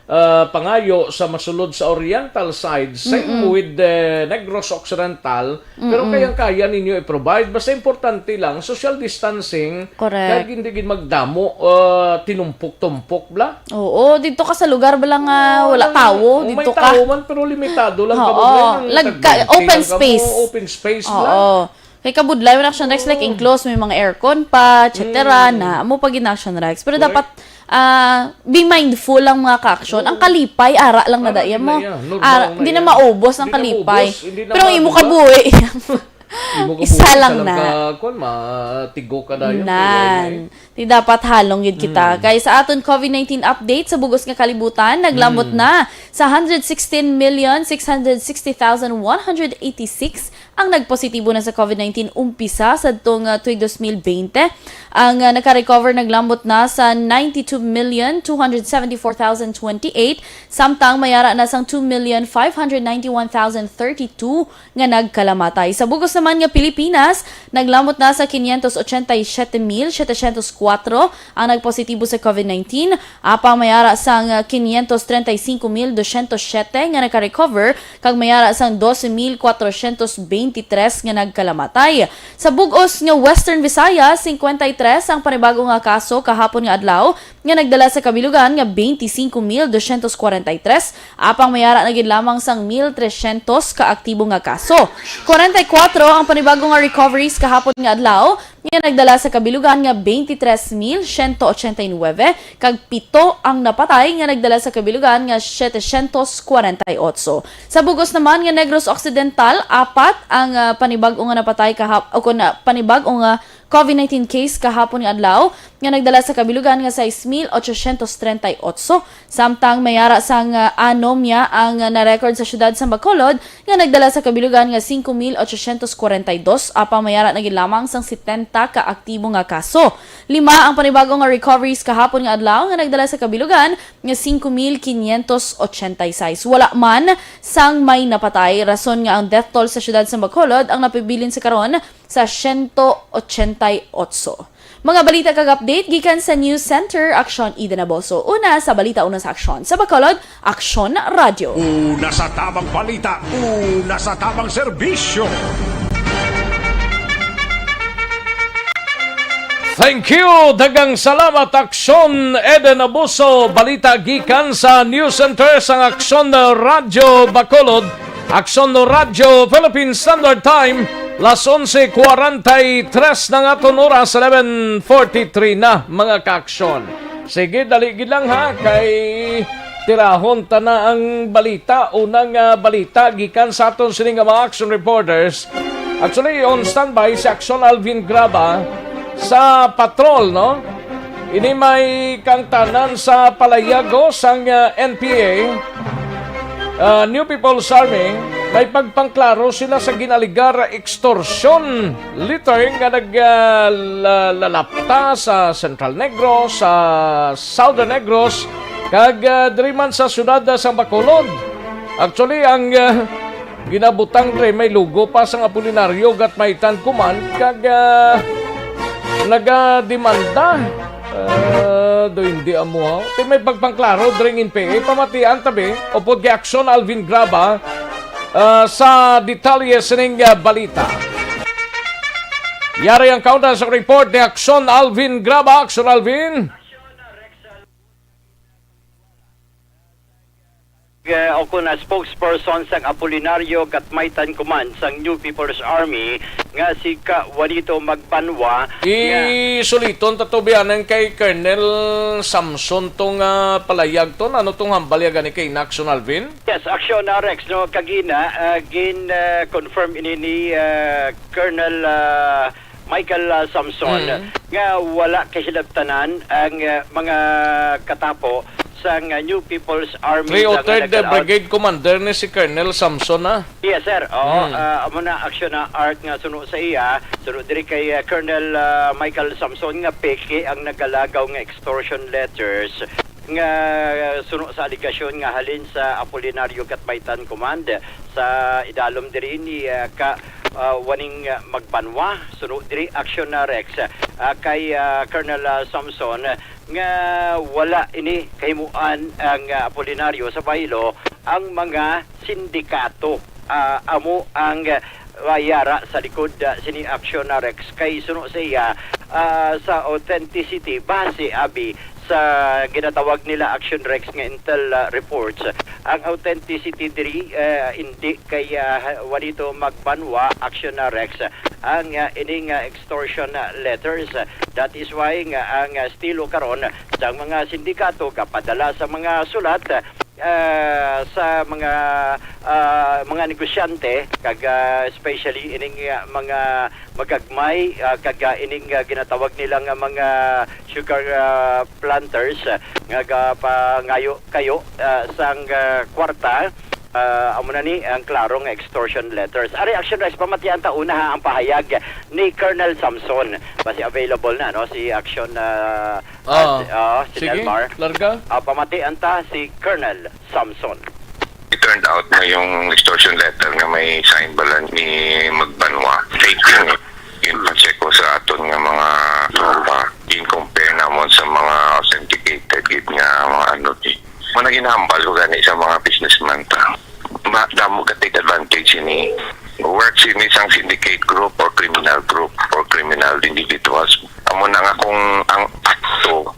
ah, pangayo sa masulod sa oriental side, same Mm-mm. with the Negros Occidental, pero Mm-mm. kayang-kaya ninyo i-provide. Basta importante lang, social distancing, Correct. Kag hindi gid magdamo, ah, tinumpok-tumpok bla. Oo, dito ka sa lugar ba lang ah, Oo, wala lang, tawo, may dito ka. tawo man, pero limitado lang Oo, ka, mga lag-, tag-twenty open lang ka mo, space. Open space bla. Oo. Kay kabudlay man action, Rex, like Oo. enclosed, may mga aircon pa, et cetera Mm. na, amo pa gid na action, Rex. Pero Correct. dapat ah, be mindful lang, mga ka-action. Ang kalipay, ara lang na Ara daya lang mo. na yan. Normal Ara, lang na di na yan. maubos ang Di na kalipay. maubos, hindi na Pero ang imo maubos. kabuhi. Imo ko Isa buhi, lang isa na. Ka, kuwan, matigo ka dayon. Nan. Di dapat halong gid kita. Mm. Kay sa aton covid nineteen update sa bugos nga kalibutan, naglambot Mm. na sa hundred sixteen million six hundred sixty thousand one hundred eighty-six ang nagpositibo na sa covid nineteen umpisa sadto nga tuig dos mil bente. Ang ah, naka-recover naglambot na sa ninety-two million two hundred seventy-four thousand twenty-eight, samtang mayara na sang two million five hundred ninety-one thousand thirty-two nga nagkalamatay. Sa bugos naman nga Pilipinas, naglambot na sa quinientos ochenta y siete mil setecientos cuatro ang nagpositibo sa covid nineteen, apang mayara sang quinientos treinta y cinco mil doscientos siete nga naka-recover, kag mayara sang doce mil cuatrocientos veintitrés nga nagkalamatay. Sa bug-os nga Western Visayas, cincuenta y tres ang panibago nga kaso kahapon nga adlaw, nga nagdala sa kabilugan nga veinticinco mil doscientos cuarenta y tres, apang mayara na gid lamang sang mil trescientos ka aktibo nga kaso. Kwarenta y kuwatro ang panibago nga recoveries kahapon nga adlaw, nga nagdala sa kabilugan nga veintitrés mil ciento ochenta y nueve, kag pito ang napatay nga nagdala sa kabilugan nga setecientos kwarenta y otso. Sa bugos naman nga Negros Occidental, apat ang ah, panibag-o nga napatay kahap-, o kun, ah, panibag-o nga covid nineteen case kahapon nga adlaw, nga nagdala sa kabilugan nga sais mil ochocientos treinta y otso, samtang mayara sang ah, anomia ang ah, na-record sa siyudad sa Bacolod, nga nagdala sa kabilugan nga singko mil ochocientos kwarenta y dos, apang mayara na gid lamang sang setenta ka aktibo nga kaso. Lima ang panibago nga recoveries kahapon nga adlaw, nga nagdala sa kabilugan nga singko mil quinientos ochenta y seis. Wala man sang may napatay, rason nga ang death toll sa siyudad sa Bacolod ang napabilin sa karon sa siyento ochenta y otso. Mga balita kag update gikan sa News Center, Aksyon Eden Abaso. Una sa balita, una sa aksyon. Sa Bacolod, Aksyon Radyo. Una sa tamang balita, una sa tamang serbisyo. Thank you! Daghang salamat, Aksyon Eden Abuso. Balita gikan sa News Center sang Aksyon Radyo Bacolod. Aksyon Radyo Philippine Standard Time, las onse cuarenta y tres na nga aton oras, eleven forty-three na, mga kaaksyon. Sige, dali gid lang, ha, kay tirahon ta na ang balita. Unang, ah, balita gikan sa aton sini nga mga action reporters. Actually, on standby si Aksyon Alvin Graba sa patrol, no? Ini may kangtanan sa palayago sang, ah, N P A, ah, New People's Army, may pagpangklaro sila sa ginaligar extortion letter nga nag, ah, la-, lalapta sa Central Negros, sa Southern Negros, kag, ah, diri man sa siyudad, ah, sang Bacolod. Actually, ang, ah, ginabutang diri may logo pa sang Apolinario Gatmaitan Command kag, ah, nagademanda. Ah, do hindi amo, ha? Ti may pagpangklaro diri ang N P A, pamatian tabi, upod kay Aksyon Alvin Graba, ah, sa detalye sining, ah, balita. Yari ang kaunta sa report ni Aksyon Alvin Graba. Aksyon Alvin. Eh, o kon, ah, spokesperson sang Apolinario Gatmaitan Command sang New People's Army nga si Ka Juanito Magbanwa nga Isuliton ta to biyanan kay Colonel Samson tong, ah, palayag to. Ano tong hambal ya gani kay Aksyon Alvin? Yes, Aksyon, ah, Rex, no, kagina, ah, gin, ah, confirm ini ni, ah, Colonel, ah, Michael, ah, Samson, mm, nga wala kahilabtanan ang, ah, mga katapo sang, ah, New People's Army nga three oh third nagkalaag. Brigade Commander ni si Colonel Samson, ah. Yes, sir. Oo, mm, ah, amo na aksyon na art nga suno sa iya, suno diri kay, ah, Colonel, ah, Michael Samson nga peke ang nagalagaw nga extortion letters nga suno sa alegasyon nga halin sa Apolinario Gatmaitan Command sa idalom diri ni, ah, Ka, ah, Waning, ah, Magbanwa, suno diri aksyon na Rex, ah, kay, ah, Colonel, ah, Samson nga wala ini kahimuan ang, ah, Apolinario sa baylo ang mga sindikato, ah, amo ang, ah, yara sa likod, ah, sini aksyon na Rex kay suno sa iya, ah, sa authenticity base abi sa ginatawag nila Action Rex nga intel, ah, reports. Ang authenticity diri, eh, indi kay, ah, Juanito Magbanwa, Action na Rex, ang, ah, ining, ah, extortion, ah, letters. That is why nga ang, ah, estilo karon sang mga sindikato gapadala sa mga sulat, ah, sa mga, ah, mga negosyante kag, ah, especially ining, ah, mga magagmay, ah, kag, ah, ining, ah, ginatawag nila nga mga sugar, ah, planters, ah, nga gapangayo kayo, ah, sang, ah, kwarta, ah, amo na ni ang klaro nga extortion letters. Ari, Action Rex, pamatian ta una, ha, ang pahayag ni Colonel Samson. Basi available na, no, si Action, ah, ah, si, ah, si Nelmar. Sige, larga. Ah, pamatian ta si Colonel Samson. It turned out na yung extortion letter nga may sign bala ni Magbanwa, fake yun eh. Gin-check ko sa aton nga mga tropa, gin-compare namon sa mga authenticated gid nga mga ano, di. Mga ginhambal ko gani sa mga businessman ta. Ma-, damo ka take advantage ini. Work sini sang syndicate group or criminal group or criminal individuals. Amo na nga kung ang akto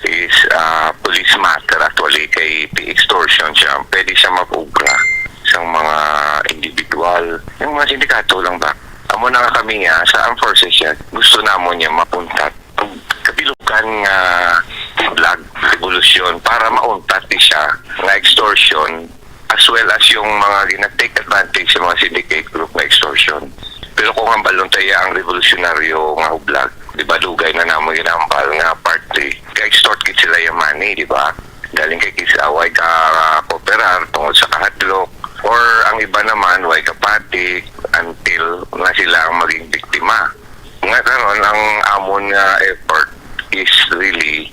is, ah, police matter actually, kay extortion siya, pwede siya mag-obra sa mga individual. Yung mga sindikato lang ba? Amo na nga kami nga, sa armed forces yan, gusto namon niya mapuntat. Ang kabilugan nga hublag, revolusyon, para mauntat ni siya nga extortion, as well as yung mga gina-take advantage sa mga syndicate group nga extortion. Pero kung ang balon taya ang revolusyonaryo nga hublag, di ba, dugay na namon ginambal nga party, ka-extort gid sila yung money, di ba? Galing kay kis-, ah, way ka, ah, kooperar tungod sa kahadlok, or ang iba naman, way ka pati until nga sila ang maging biktima. Nga karon, ang amon nga effort is really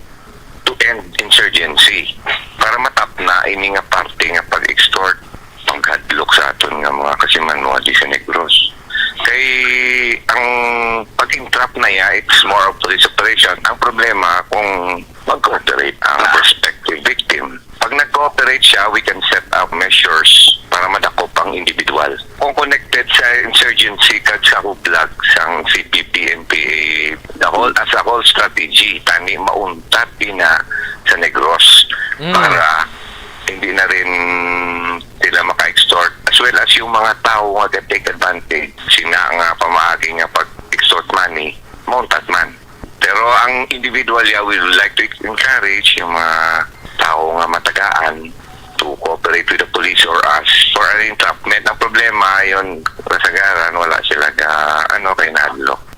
to end insurgency para matapna ini nga parte nga pag-extort, panghadlok sa aton nga mga kasimanwa di sa Negros. Kay Ang pag-entrap na iya, it's more of police operation. Ang problema kung mag-cooperate ang prospective victim. Pag nag-cooperate siya, we can set up measures para madakop ang individual. Kung connected sa insurgency kag sa hublag sang C P P, N P A, the whole, as a whole strategy, tani mauntat ina sa Negros Mm. para hindi na rin sila maka-extort, as well as yung mga tao nga ga-take advantage sina nga pamaagi nga pag-extort money, mauntat man. Pero ang individual, yeah, we would like to encourage yung mga tao nga matagaan to cooperate with the police or us for an entrapment. Ang problema, yun, kasagaran, wala sila ka, ano, kay nadlo.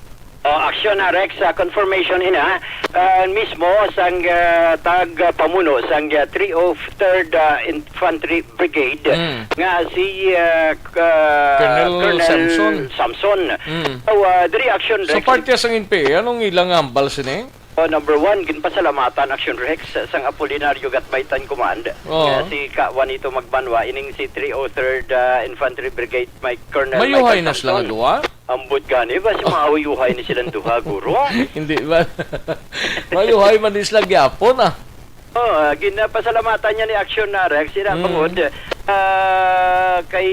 Oh, action na, Rex, sa confirmation ina, ah, mismo sang, ah, tag, ah, pamuno sang, ah, three oh third, ah, Infantry Brigade Mm. nga si, ah, k-, ah, Colonel Colonel Samson. Samson. Mm. So, ah, diri action, Sa Rex. parte sang N P A, anong ilang ambal sini? Oh, number one, ginpasalamatan, Action Rex, sang Apolinario Gatbaytan Command, Oo. nga si Ka Juanito Magbanwa, ining si three oh third, ah, Infantry Brigade, may Colonel Mayuhay Michael na sila nga Samson. duha? Ambot gani ba, si mauyuhay ni silang duha, guro? Hindi ba? Mayuhay man din sila gyapon, ah. Oh, ah, ginapasalamatan niya ni Action na Rex, ina Mm. bangod, ah, kay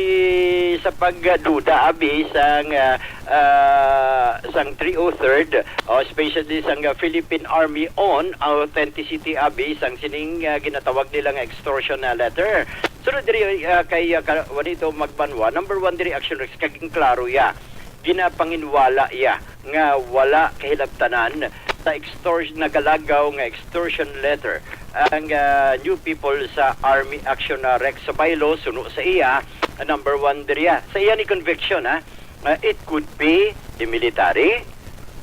sa pagduda, abi, sang, ah, ah, sang three oh third, o especially sang, ah, Philippine Army on authenticity, abi, sang sining, ah, ginatawag nila nga extortion, ah, letter. Sunod diri, ah, kay, ah, ka-, Juanito Magbanwa, number one diri, Action Rex, kag klaro ya, ginapanginwala ya nga wala kahilabtanan sa extors-, nagalagaw nga extortion letter ang, ah, New People sa Army Action na Rex Sabaylo, suno sa iya, ah, number one diriya. Sa iya ni conviction, ha, ah, it could be the military,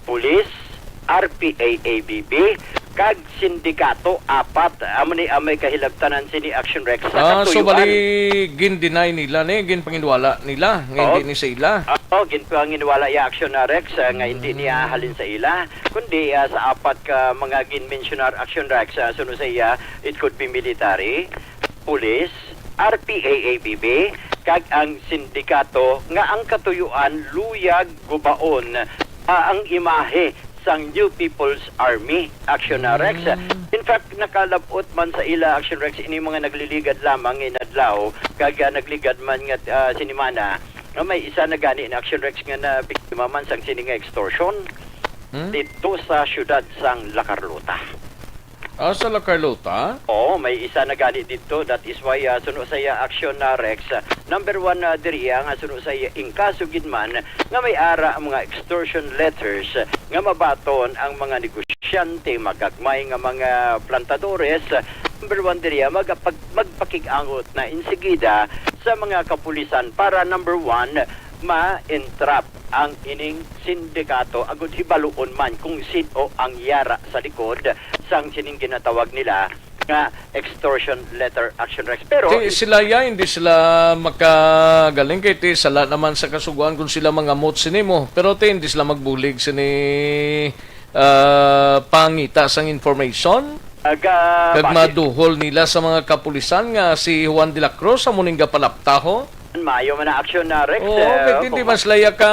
police, R P A A B B, kag sindikato, apat. Amo ni ang may kahilabtanan sini, Action Rex, sa Ah, so katuyuan. Bali, gin-deny nila ni, ginpanginwala nila nga Oo. hindi ni sa ila. Oo, ginpanginwala ya, Action na Rex, ah, nga hindi niya Mm. halin sa ila, kundi, ah, sa apat ka mga gin-mensionar, Action Rex, ah, suno sa iya, it could be military, police, R P A A B B, kag ang sindikato nga ang katuyuan luyag gubaon, ah, ang imahe sang New People's Army, Action na Rex. Mm. In fact, nakalab-ot man sa ila, Action Rex, ini mga nagliligad lamang inadlaw kag, ah, nagligad man nga, ah, sinimana, nga may isa na gani na, Action Rex, nga nabiktima man sang sini nga extortion Hmm? didto sa siyudad sang La Carlota. Ah, sa La Carlota? Oo, may isa na gani didto. That is why, ah, suno sa iya, Action na Rex, ah, number one na diri, ah, nga suno sa iya, inkaso gid man nga may ara ang mga extortion letters, ah, nga mabaton ang mga negosyante, magagmay nga mga plantadores, ah, number one diri, ah, magapag-, magpakig-angot na insigida sa mga kapulisan para, number one, ma-entrap ang ining sindikato agud hibaluon man kung sin-o ang yara sa likod sang sining ginatawag nila nga extortion letter, Action Rex. Pero Ti, sila ya, hindi sila makagaling kay ti sala naman sa kasugoan kung sila mangamot sini mo. Pero ti, hindi sila magbulig sini, ah, pangita sang information. Aga, Kag bakit? maduhol nila sa mga kapulisan nga si Juan de la Cruz amo ning gapalaptaho. Maayo man ang aksyon na, Rex. Oo, Eh, kay hindi kung mas laya ka,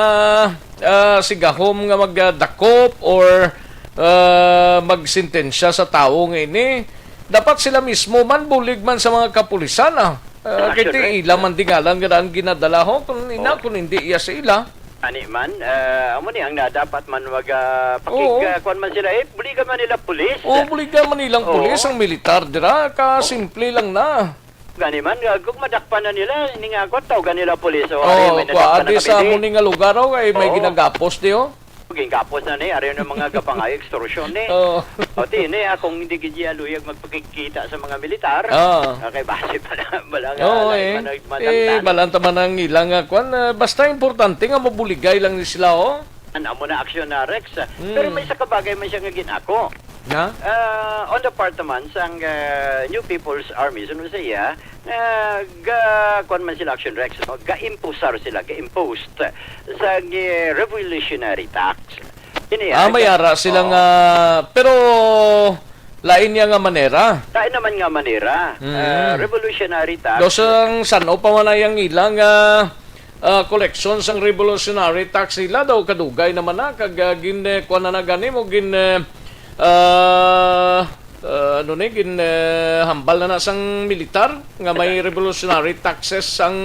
ah, sigahom nga magdakop or, ah, magsentensya sa tawo nga ini. Dapat sila mismo man, bulig man sa mga kapulisan, ah. Ah, Ang kay aksyon, ti Rex. ila man dingalan nga ang ginadala ho, kung ina, Oo. kung hindi iya sa ila. Ani man, ah, amo ni ang na dapat man mag, ah, pakig-, Oo. ah, kuwan man sila, eh, buligan man nila pulis. Oo, buligan man nilang Oo. pulis ang militar dira, ka Oo. simple lang na. Gani man, ah, kung madakpan na nila, ini nga ako, tawgan nila pulis. O, Oo, ari, may kwa, nadakpan na adi kami, sa di. amo ni nga lugar, oh, kay may Oo. ginagapos di, oh. Gingapos na ni, ari na mga gapangayo, extortion ni. Oo. O, ti, ni, ah, kung hindi gid iya luyag magpakigkita sa mga militar, Oo. ah, kay base pa na, bala nga, Oo, lain eh. man ang Eh, matangtan. balanta man ang ilang, ah, kwan, ah, basta importante nga mabuligay lang ni sila, oh. An amo na aksyon na, Rex. Mm. Pero may isa ka bagay man siya nga ginako. Na? Ah, on the part naman sang, ah, New People's Army, suno sa iya, nga ga, kuwan man sila, Action Rex, no? Ga-imposar sila, ga-imposed sa, eh, revolutionary tax. Ini, Ah, ah, may ga-, ara sila oo. nga, pero lain niya nga manera. Lain naman nga manera. Mm. Ah, revolutionary tax. Dos ang san-o pa man ay ang ilang, ah, ah, koleksyon sang revolutionary tax nila daw kadugay naman na kag, ah, gin, eh, kuwan na na gani mo gin, eh, ah, ah, ano ni gin, eh, hambal na na sang militar nga may revolutionary taxes sang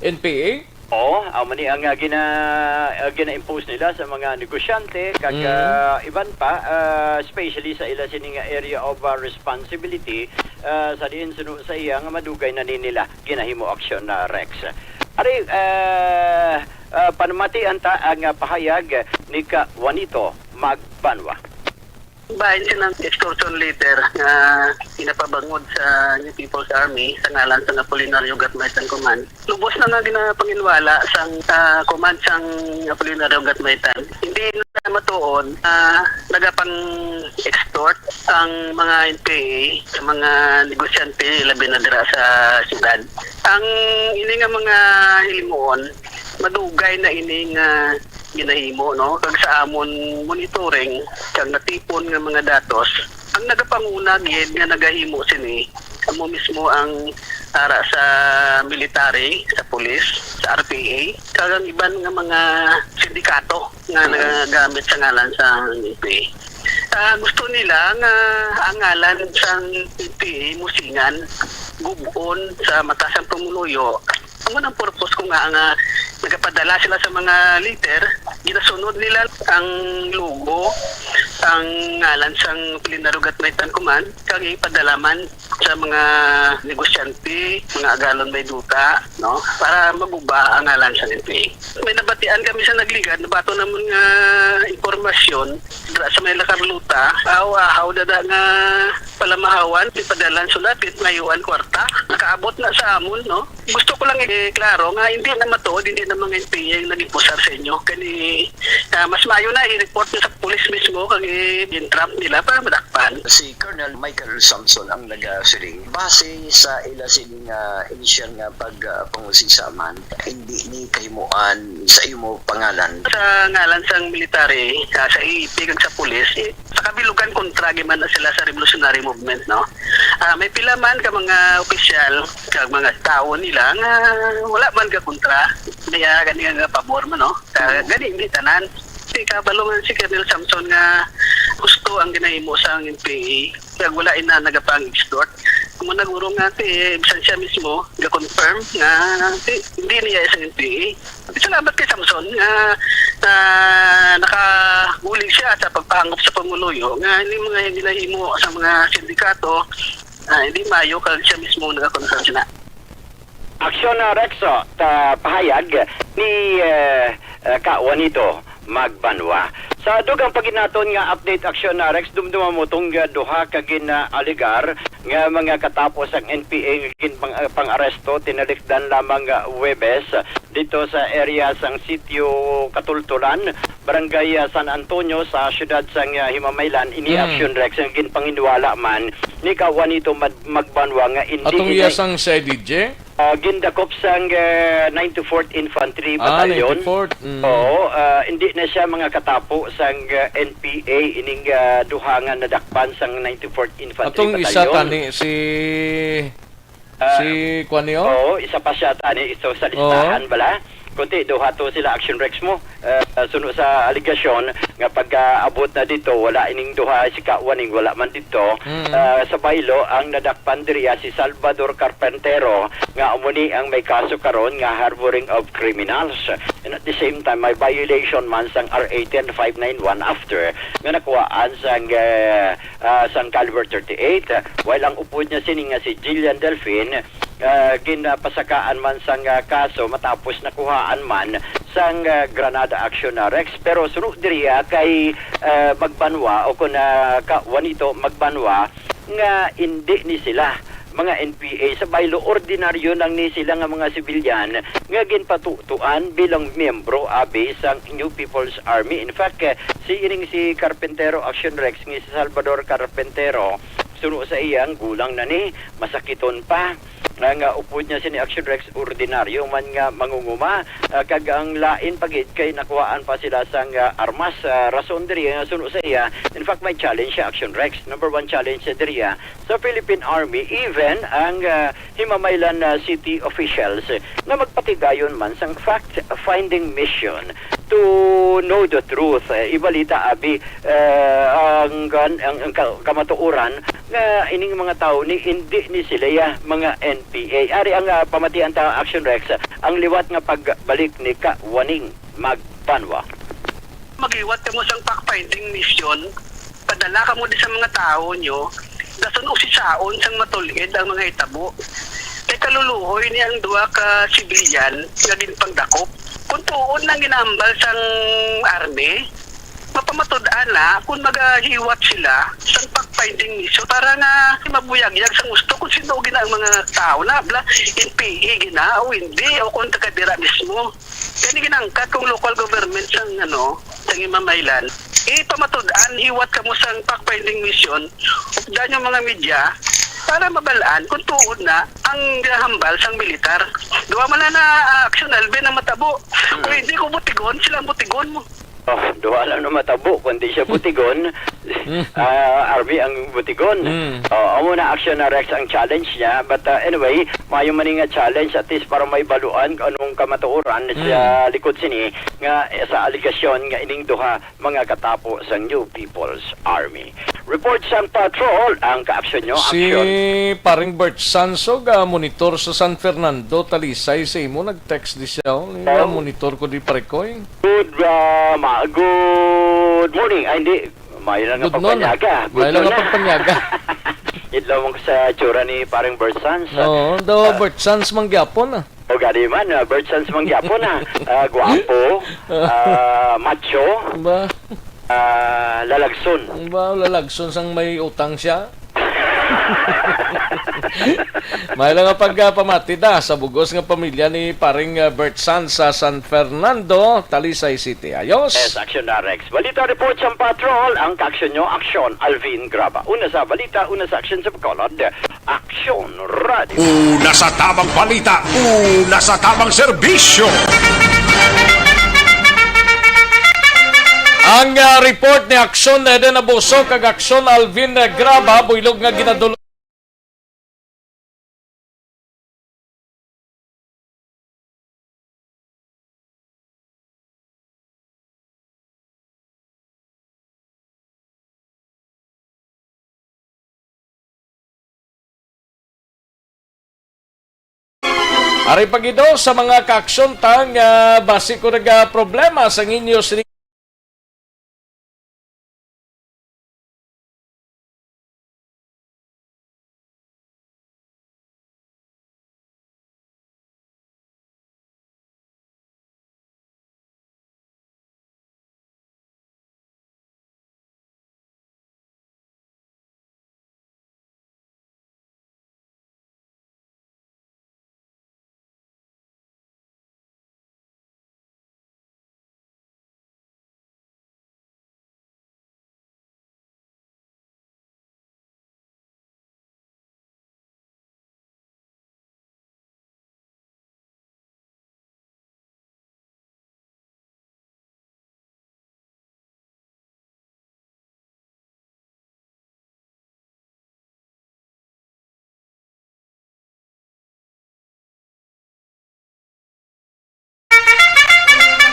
N P A. Oo, amo ni ang, ah, gina-, ah, gina-impose nila sa mga negosyante kag, Mm. ah, iban pa, ah, especially sa ila sini nga area of, ah, responsibility, ah, sa diin suno sa iya nga madugay na ni nila ginahimo aksyon na Rex. Ari, ah, ah, panamatian ta ang, ah, pahayag ni ka Juanito Magbanwa. Bahin sila ng extortion letter nga ginapabangod sa New People's Army sa ngalan sa Apolinario Gatmaitan Command. Lubos na nga ginapanginwala sang, ah, command sang Apolinario Gatmaitan. Hindi na matuon na nagapang-extort ang mga N P A sa mga negosyante, labi na dira sa syudad. Ang ini nga mga hilimuon, madugay na ini nga ginahimo, no? Kag sa amon monitoring kag natipon nga mga datos, ang nagapanguna gid nga nagahimo sini amo mismo ang ara sa military, sa pulis, sa R P A, kag ang iban nga mga sindikato nga Mm. nagagamit sa ngalan sa N P A. Ah, gusto nila nga ang ngalan sang N P A musingan, gub-on sa mata sang pumuluyo. Amo nang purpose ko nga, nga nagapadala sila sa mga letter, ginasunod nila ang logo, ang ngalan sang Apolinario Gatmaitan Command, kag ipadala man sa mga negosyante, mga agalon may duta, no? Para maguba ang ngalan sa N P A. May nabatian kami sa nagligad, nabato namon nga impormasyon, dira sa may La Carlota, ahaw-ahaw dada nga palamahawan, ipadalan sulat, mayuan kwarta. Nakaabot na sa amon, no? Gusto ko lang iklaro nga hindi na matuod, hindi na mga N P A ang nag-impusar sa inyo. Kani, ah, mas maayo na i-report na sa pulis mismo kag i-entrap nila para madakpan. Si Colonel Michael Samson ang nagasiling, base sa ila sining, ah, inisyal nga pag, ah, pangusisa man, hindi ni kahimuan sa imo pangalan. Sa ngalan sang military, ah, sa A E P kag sa pulis, eh, sa kabilugan kontra gyud man na sila sa revolutionary movement, no? Ah, may pila man ka mga opisyal kag mga tawo nila nga wala man ka kontra, may, ah, gani nga pabor man, no? Ka-, gani, hindi tanan. Kasi kabalo man si Colonel Samson nga gusto ang ginahimo sang N P A, kag wala ina nagapang-extort. Amo na guro nga si, bisan siya mismo ga-confirm nga si, hindi niya isang N P A. Salamat kay Samson nga, ah, nakabulig siya sa pagpahangop sa pumuluyo nga ini mga ginahimo sa mga sindikato, ah, hindi maayo kag siya mismo nagakonfront sila. Aksyon na Rexo, ta pahayag ni, eh, eh, Ka Juanito Magbanwa. Sa dugang paginaton nga update, Aksyon na Rex, dumduma mo tong, eh, duha ka gina-alegar nga mga katapo sang N P A nga gin-, pang-, pang-aresto tinalikdan lamang, ah, Huwebes dito sa area sang Sitio Katultulan, Barangay, ah, San Antonio sa siyudad sang, ah, Himamaylan. Ini Mm. Aksyon Rex nga ginpanginwala man ni Ka Juanito Mad-, Magbanwa nga indi Atong ini iya sang C I D J? Ah, gindakop sang, ah, ninety-fourth Infantry Ah, Battalion. ninety-fourth. Mm. Oo, ah, indi na siya mga katapo sang, ah, N P A ining, ah, duha nga nadakpan sang ninety-fourth Infantry Atong isa Battalion. tani si Ah, si Kuan niyo? Oo, isa pa siya tani, ito sa Oo. listahan bala. Kunti, duha to sila Action Rex mo. Ah, suno sa alegasyon nga pagkaabot na dito, wala ining duha si Ka Waning, wala man dito. Mm. Ah, sa baylo, ang nadakpan diriya si Salvador Carpentero, nga amo ni ang may kaso karon nga harboring of criminals. And at the same time, may violation man sang R A ten five nine one after nga nakuhaan sang, eh, ah, sang caliber thirty-eight, ah, while ang upod niya sini nga si Jillian Delfin, ah, ginapasakaan man sang, ah, kaso matapos nakuhaan man sang, ah, Granada Action na Rex. Pero suno diri, ah, kay, ah, Magbanwa o kun, ah, ka Juanito Magbanwa nga indi ni sila mga N P A sa baylo, ordinaryo lang ni sila nga mga sibilyan nga ginpatutuan bilang miyembro abi sang New People's Army. In fact, eh, si ining si Carpentero Action Rex nga si Salvador Carpentero, suno sa iya, ang gulang na ni, masakiton pa. Ang, ah, upod niya sini, Action Rex, ordinaryo man nga mangunguma, ah, kag ang lain pa gid kay nakuhaan pa sila sang, ah, armas. Ah, rason diri nga suno sa iya, in fact, may challenge siya, Action Rex. Number one challenge siya diri, ah, sa Philippine Army, even ang, ah, Himamaylan, ah, city officials, eh, nga magpatigayon man sang fact-finding mission to know the truth. Eh, ibalita, abi, eh, ang, ang, ang ka-, kamatuoran nga ining mga tawo ni, hindi ni sila ya mga N P A. Ari ang, ah, pamatian ta, Action Rex, ang liwat nga pagbalik ni Ka Waning Magbanwa. Maghiwat kamo sang fact-finding mission, padala kamo di sa mga tawo nyo, dason usisaon sang matul-id ang mga hitabo. Kay kaluluoy ni ang duha ka civilian nga ginpangdakop. Kung tuon ang ginahambal sang army, mapamatud-an na kung magahiwat sila sang fact-finding mission para nga mabuyagyag sang gusto kung sino gina ang mga tao na, bla, N P A gina o hindi, o kung taga dira mismo. Kani ginangkat kung local government sang, ano, sang Himamaylan. Ipamatud-an, hiwat kamo sang fact-finding mission, updan yung mga media, para mabal-an kung tuod na ang ginahambal sang militar. Duha man na, na, ah, Action Alvin ang matabo. Kung hindi ko butigon, sila ang butigon mo. Oh, duha lang na matabo, kundi siya butigon. Ah, Army ang butigon. Mm. Oh, amo na, Action na, Rex, ang challenge niya. But, uh, anyway, mayo man ni nga challenge, at least para may baluan kung anong kamatuoran sa likod sini nga, eh, sa aligasyon nga ining duha mga katapo sang New People's Army. Report sang patrol, ang kaaksyon nyo, si aksyon. Paring Bert Sanso, ga monitor sa San Fernando, Talisay, sa imo, nag-text di siya, oh, nga monitor ko di, pare ko, eh. Good, uh, ma-, good morning. Ay, hindi. Mayo lang nga pagpanyaga. Good noon. Mayo lang nga pagpanyaga. Idlaw mo sa tsura ni Paring Bert Sands. Oo, daw Bert Sands man gyapon, ah. O, gani man, ah, Bert Sands man gyapon, ah. Ah, guwapo, ah, macho, ah, lalagson. Ba, lalagson sang may utang siya? May lang nga pagpamati da sa bugos nga pamilya ni Paring, ah, Bert Sands sa San Fernando, Talisay City. Ayos? Yes, aksyon na, Rex. Balita report sa patrol. Ang kaaksyon nyo, aksyon, Alvin Graba. Una sa balita, una sa aksyon sa Bacolod, Aksyon Radio. Una sa tabang balita, una sa tabang serbisyo. Ang, ah, report ni Aksyon Eden Abuso kag Aksyon Alvin, eh, Graba, buylog nga ginadul- Ari pa gid sa mga kaaksyon ta nga basi ko nagaproblema sa inyo sini.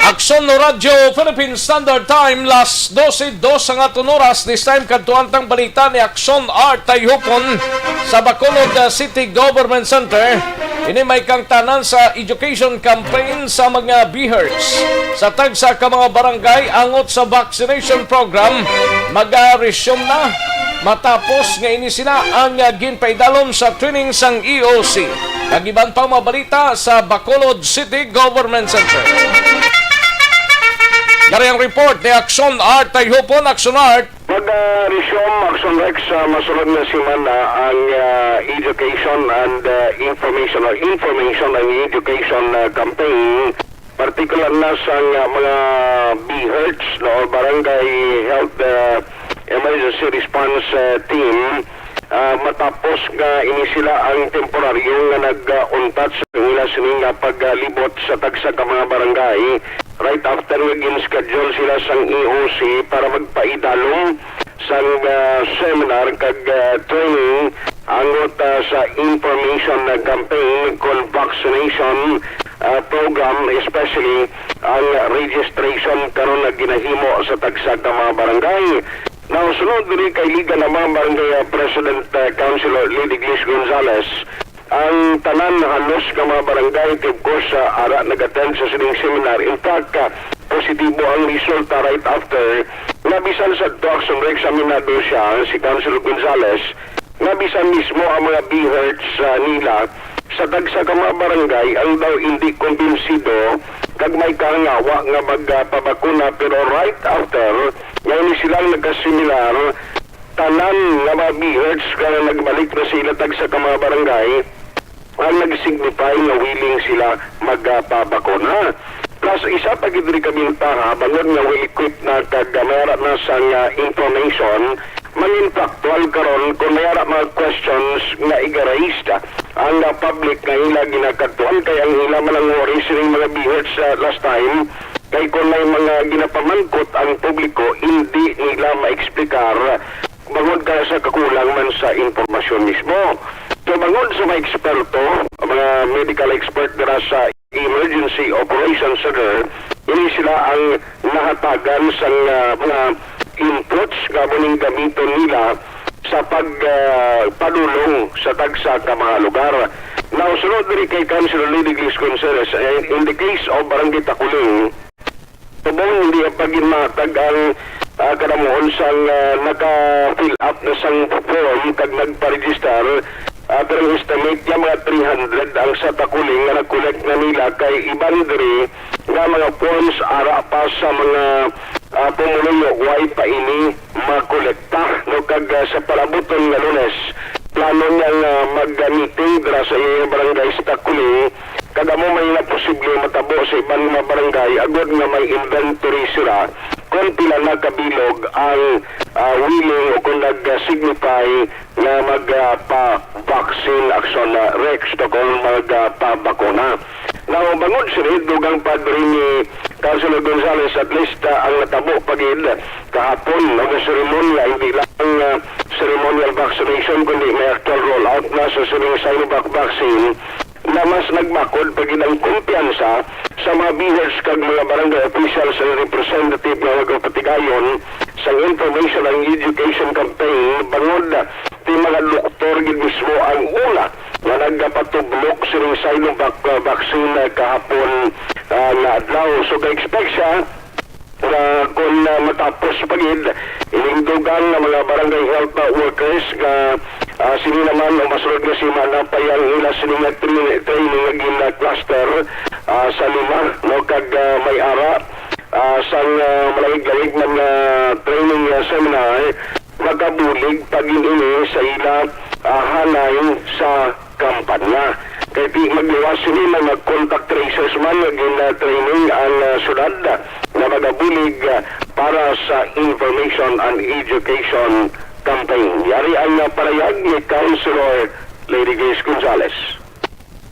Aksyon no Radyo Philippine Standard Time, las dose dos ang aton oras. This time, kadtuan tang balita ni Aksyon Art Tayhupon sa Bacolod, uh, City Government Center. Ini may kangtanan sa education campaign sa mga BHERTs. Sa tagsa ka mga barangay angot sa vaccination program, mag-resume na matapos nga ini sila ang, ah, ginpaidalom sa training sang E O C. Kag iban pang mga balita sa Bacolod City Government Center. Yari ang report ni Aksyon Art Tayhupon. Aksyon Art. Mag-resume, Aksyon Rex, sa masunod nga semana ang, ah, education and, ah, information or information and education, ah, campaign, partikular na sa, ah, mga BHERTs, no, or Barangay Health, ah, Emergency Response, ah, Team, ah, matapos nga ini sila ang temporaryo nga nag-untat sa ila sini nga paglibot sa tagsa ka mga barangay, right after nga gin-schedule sila sang E O C para magpaidalom sang, ah, seminar kag, ah, training angot, ah, sa information, ah, campaign kon vaccination, ah, program, especially ang registration karon nga ginahimo sa tagsa ka mga barangay. Now, sunod diri kay Liga ng mga Barangay, ah, President, ah, Councilor Lady Glis Gonzales, ang tanan halos nga mga barangay, of course, ah, ara nag-attend sa sining seminar. In fact, ah, positibo ang resulta right after nga bisan sa to action, examinado siya, si Councilor Gonzales, nga bisan mismo ang mga BHERTs, ah, nila sa tagsa ka mga barangay ang daw hindi kumbinsido kag may kahangawa nga magpabakuna, pero right after nga ini silang nagkaseminar, tanan nga mga BHERTs nga nagbalik na sa ila tagsa ka mga barangay ang nag-signify nga willing sila magpabakuna. Plus, isa pa gid diri ka bintaha, bangod nga well-equipped na kag may ara na sang, ah, information, mangin factual karon kung may ara mga questions nga iga-raised ang, ah, public nga ila ginakadtuan, kay ang ila man ang worry sining mga BHERTs, ah, last time, kay kung may mga ginapamangkot ang publiko, hindi nila maeksplikar bangod ka sa kakulang man sa impormasyon mismo. So, bangod sa mga eksperto, mga medical expert dira sa Emergency Operations Center, ini sila ang nahatagan sang, ah, mga inputs nga amo ning gamiton nila sa pag, ah, padulong sa tagsa ka mga lugar. Now, sunod diri kay Councilor Lady Glis Gonzales, eh, in the case of Barangay Takuling, subong hindi pa ginmatag ang, ah, kanamuon sang, ah, naka-fill up na sang form kag nagpa-register, ah, pero ang estimate niya mga three hundred ang sa Takuling nga nag-collect na nila, kay iban diri nga mga forms ara pa sa mga, ah, pumuluyo, way pa ini makolekta, no? Kag, ah, sa palabuton nga Lunes, plano niya nga mag-meeting dira sa iyang barangay sa Takuling, kag amo may nga posible matabo sa iban nga barangay, agod nga may inventory sila kung pila na kabilog ang, ah, willing o kung nag-signify nga magpabaksin, action, ah, Rex, to kung magpabakuna. Now, bangod sini, dugang pa diri ni Councilor Gonzales, at least, ah, ang natabo pa gid kahapon, no, nga seremonya, hindi lang, ah, ceremonial vaccination, kundi may actual rollout na sa sining Sinovac vaccine na mas nagbakod pa gid ang kumpiyansa sa mga BHERTs kag mga barangay officials and representative nga nagapatigayon sa information and education campaign bangod ti mga doktor gid mismo ang una nga nagapatublok sining Sinovac, uh, vaccine, uh, kahapon, uh, nga adlaw. So, ka-expect siya nga kung, uh, matapos pa gid ining dugang nga mga barangay health, uh, workers nga, uh, sini naman o masunod nga semana pa yang ila sini nga tra-, training nga gina-cluster, uh, sa lima, no, kag, uh, may ara, uh, sang, uh, malawig-lawig man nga training, uh, seminar, makabulig pa gid ini sa ila, ah, halin sa kampanya. Kay ti magluwas sini, may mga contact tracers man nga gina-training ang, ah, syudad nga magabulig, ah, para sa information and education campaign. Yari ang, ah, parayag ni Councilor Lady Grace Gonzales.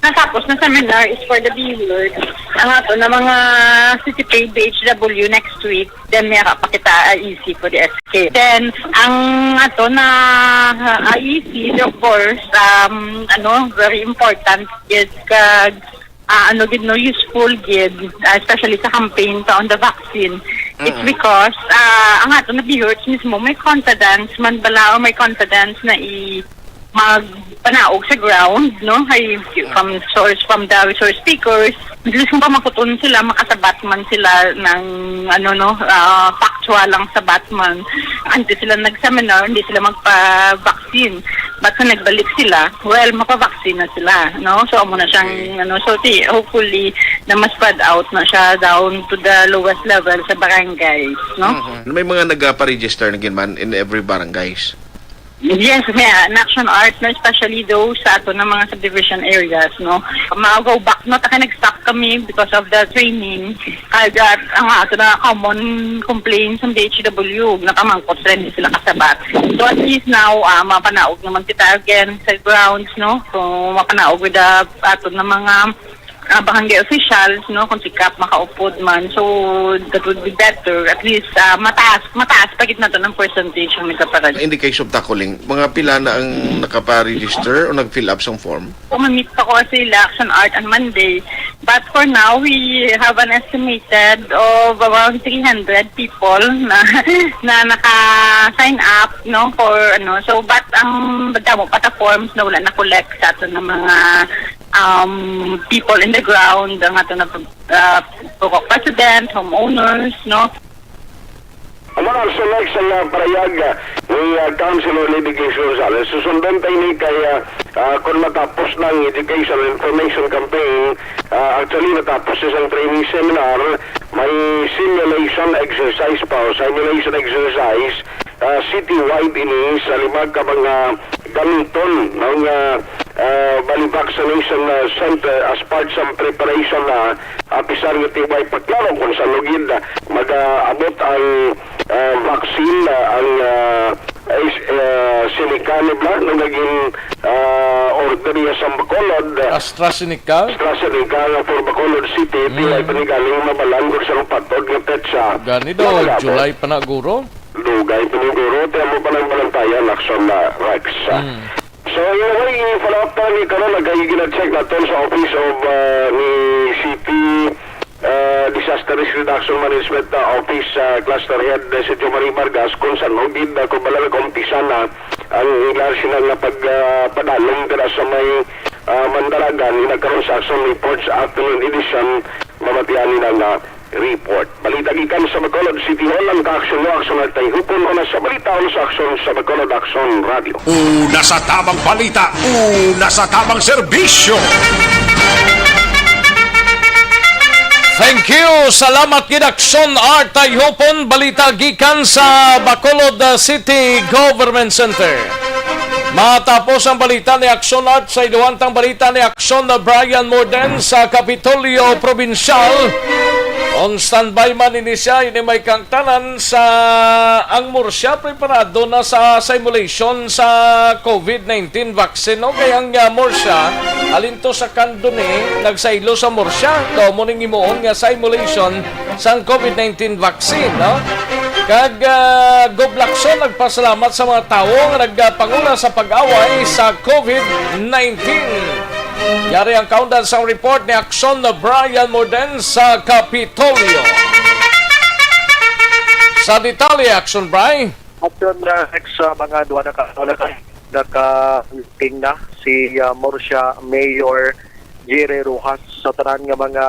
Natapos na seminar is for the viewers. Ang ato na mga C C P B H W next week, then may pa kita I E C for the S K. Then, ang ato na, ah, I E C, of course, um, ano, very important is kag, ah, ano gid, no, useful gid, ah, especially sa campaign sa on the vaccine. It's Mm. because, ah, ang ato na viewers mismo may confidence man bala o may confidence na i- magpanaog sa ground, no? Kay from source, from the resource speakers, at least kung pamakuton sila, makasabat man sila ng, ano, no, ah, factual lang sa batman. Hindi sila nag-seminar, hindi sila magpa-vaccine. But sa nagbalik sila, well, mapa-vaccine na sila, no? So, amo na siyang, Okay. ano, so, ti-, hopefully, na ma-spread out na siya down to the lowest level sa barangays, no? Mhm. May mga nagpa-register na gid man in every barangays? Yes, may an action art, no, especially those sa ato na mga subdivision areas, no. Mao, go back, no, taka nag-stop kami because of the training. Kaya ang ato na common complaints sa D H W, nakamangkot rin, di sila kasabat. So at least now, ah, mapanaog naman kita again sa grounds, no. So mapanaog with the ato na mga ah, barangay officials, no, kung si Kap makaupod man. So, that would be better. At least, ah, mataas, mataas pa gid nato ng percentage ng nagkaparad. In the case of tackling, mga pila na ang nakapa-register o nag-fill up sang form? Kung mamit pa ko sa ila action art on Monday. But for now, we have an estimated of around three hundred people na, na naka-sign up, no, for, ano. So, but ang damo pa ta forms na wala na-collect sa ato ng mga um, people in the ground, ang ato na uh, president, homeowners, no? Ang mga action, Rex, ang, ah, parayag, ah, ni, ah, Councilor Lady Grace Gonzalez. Susundon tayo ni kay, ah, ah, kung matapos ng education and information campaign, ah, actually matapos isang training seminar, may simulation exercise pa, o simulation exercise, ah, citywide ini sa lima ka mga gamiton, no, nga, ah, bali vaccination, ah, center as part sa preparation na, ah, bisan nga ti way pa klaro kung sa lugid, ah, mag-aabot ang, ah, vaccine, ah, ang, ah, is, ah, Sinikanib na, nga naging, ah, order niya sa Bacolod. AstraZeneca? AstraZeneca nga for Bacolod City, Mm. Di way pa ni galing mabalang kung sa patod nga petsa. Gani daw, Wala po. July pa na, guro? Dugay pa ni guro, ti amo pa nang balantayan, action na, Rex. Mm. So, anyway, i-follow up na ni karon, nagay gina-check naton sa Office of, ah, ni City, ah, Disaster Risk Reduction Management, ah, Office, ah, Cluster Head, eh, si Jomari Vargas, kung saan ugid na, kung bala nag-umpisa na ang ilan sila nga pag, ah, padalong dira sa may, ah, Mandalagan, ina karon sa Action Reports Afternoon Edition, mamatian nila nga report. Balita gikan sa Bacolod City Hall, ang ka-aksyon mo, aksyon at tayhupon, o nasa balita, o sa aksyon sa Bacolod Aksyon Radio. Una sa tamang balita, una sa tamang serbisyo. Thank you. Salamat gid, Aksyon Art Tayhupon. Balita gikan sa Bacolod, uh, City Government Center. Matapos ang balita ni Aksyon Art, sa iluhantang balita ni Aksyon na Brian Morden sa Kapitolyo Probinsyal. On standby man ini siya, ini may kangtanan sa ang Murcia preparado na sa simulation sa COVID nineteen vaccine. No? Kaya ang, uh, Murcia, alinto sa Candoni, nagsaylo sa Murcia. Daw mo ning himuon nga simulation sang COVID nineteen vaccine, no? Kag, ah, Gob Lacson nagpasalamat sa mga tawo nga nagapanguna sa pag-away sa COVID nineteen. Yari ang kaundan sang report ni Aksyon na Brian Morden sa Kapitolyo. Sa detalye, Aksyon Bry. Aksyon, ah, Rex, sa mga duha na ka, duha na ka, naka-meeting na si, ah, Murcia Mayor Jerry Rojas sa tanan nga mga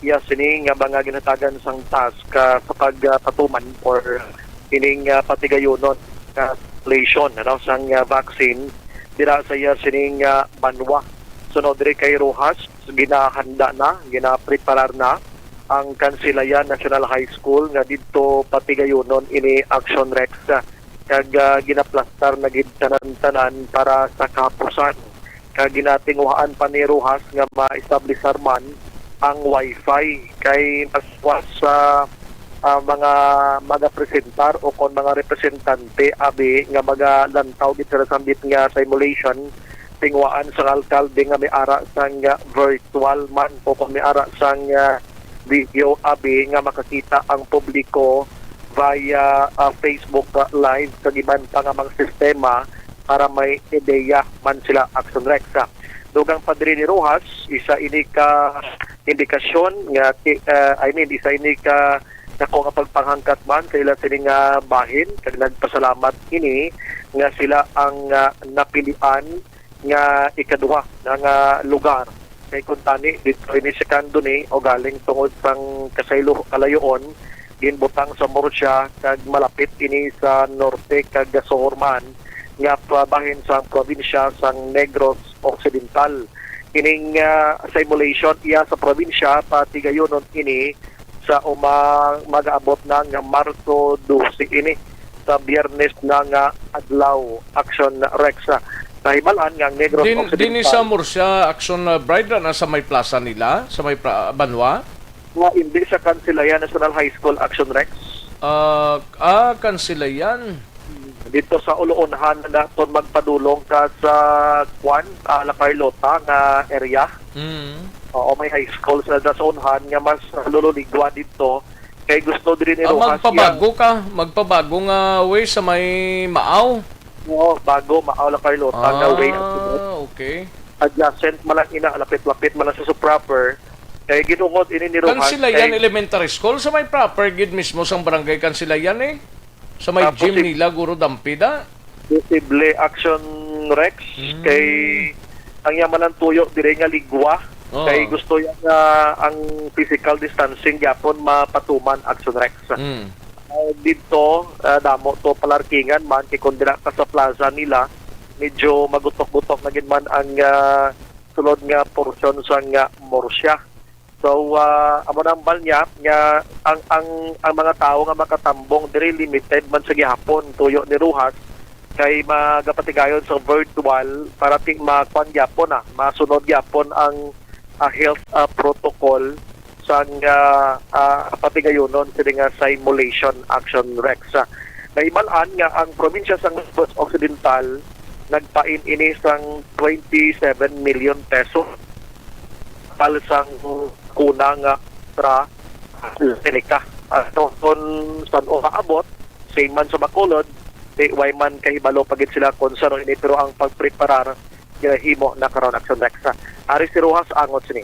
iya sini nga mga ginhatagan sang task, ah, sa pagpatuman or ining, ah, patigayonon nga simulation, ano, sang, ah, vaccine dira sa iya sining, ah, banwa. Sunod diri kay Rojas, ginahanda na, ginapreparar na ang Kansilayan National High School nga didto patigayonon ini Action Rex, ah, kag, ah, ginaplastar na gid tanan-tanan para sa kahapusan. Kag ginatinguhaan pa ni Rojas nga ma-establishar man ang wifi kay mas, mas, ah, ah, mga magapresentar o kon mga representante abi nga magalantaw gid sila sa ambit nga simulation, tinguhaan sang alkalde nga may ara sang, ah, virtual man o kon may ara sang, ah, video abi nga makakita ang publiko via, ah, Facebook, ah, Live kag iban pa nga mga sistema para may ideya man sila, Action Rex. Dugang pa diri ni Rojas, isa ini ka indikasyon nga ti-, ah, I mean, isa ini ka dako nga pagpanghangkat man sa ila sini nga bahin kag nagpasalamat ini nga sila ang, ah, napilian nga ikaduha na nga lugar. Kay kuntani, dito ini sa Candoni o galing tungod sang kasaylo-, kalayoon, ginbutang sa Murcia kag malapit ini sa norte kag sur man nga pabahin sang probinsya sang Negros Occidental. Ining, ah, simulation iya sa probinsya patigayonon ini sa umang mag-aabot na nga Marso dose ini. sa Biyernes na nga adlaw, Action Rex. Nahibalaan nga ang Negros Din, Occidental din sa Murcia, Action, uh, Bride, na sa may plaza nila, sa may pra-, banwa? Nga hindi sa Kansilayan National High School, Action Rex. Ah, ah, Kansilayan. Dito sa Uluonhan na naton magpadulong ka sa kwan, ah, La Carlota nga area. Mm. Oo, may high school sa Dasaunhan nga mas lululigwa dito. Kay gusto diri ni Ah, Rojas magpabago ka, magpabago nga way sa may Maaw. Oo, bago, Maaw, La Carlota nga way ang sunod. Ah, okay. Adjacent man lang ina, lapit-lapit man lang sa Suproper. Kay ginuhod ini ni Rojas Kansilayan kay Elementary School, sa may proper gid mismo sang barangay Kansilayan eh. Sa may Ah, gym posi- nila, Guro Dampida. Posible, Action Rex, Mm. kay ang yaman ang tuyo dire nga ligwa. Oo. Kay gusto niya nga ang physical distancing gyapon mapatuman, Action Rex. Mm. Ah, dito, ah, damo to palarkingan man, kay kung dira ka sa plaza nila, medyo magutok-gutok na gid man ang, ah, sulod nga porsyon sang, ah, Murcia. So, ah, amo na ang bal niya nga ang, ang, ang mga tawo nga makatambong diri limited man sa gihapon, tuyo ni Rojas, kay magapatigayon sa virtual para ti makuan gyapon, ah, masunod gyapon ang, ah, health, ah, protocol sang, ah, ah, patigayonon sini nga simulation, Action Rex. Ah, nahibalaan nga ang probinsya sang Negros Occidental nagpain ini sang twenty-seven million peso pal sang kuna nga AstraZeneca. Ato kon san-o maabot, same man sa Bacolod, di way man kahibalo pa gid sila kung san-o ini, pero ang pagpreparar ginahimo na karon, Action Rex. Ari si Rojas angot sini.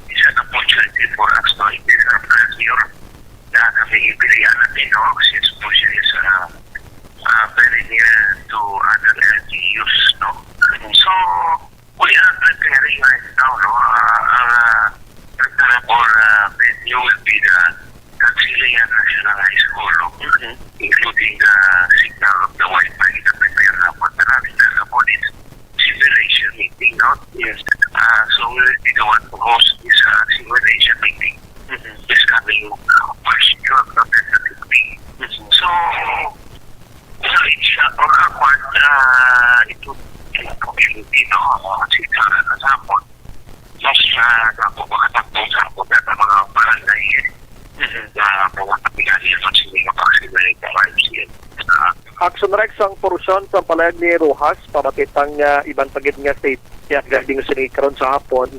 It's an opportunity for us to increase our presence here. Na kami ipilian natin, no? Since Murcia is, uh, uh, very near to other L G Us, no? So, we are preparing right now, no? Uh, ang, uh, preparable, uh, venue will be the Kansilayan National High School, no? Mhm. Including the signal of the Wi-Fi, na prepare na po na rin na po this simulation meeting, no? Yes. Uh, so we will be the one to host this, uh, simulation meeting. Mhm. This coming, uh, March twelve, no? Tentatively. Mhm. So, so it's, uh, on our part, uh, it would be a possibility, no? Uh, si Sarah kasama. Mas, ah, sa ako, makatakbo sa ako, sa mga barangay, eh. Mhm. Sa mga kapilali, sa sila, mga barangay, sa Y M C A. Ah. Action Rex, ang porsyon sa palayag ni Rojas, pamati sang, ah, iban pa gid nga state, kaya gabing sini karon sa hapon,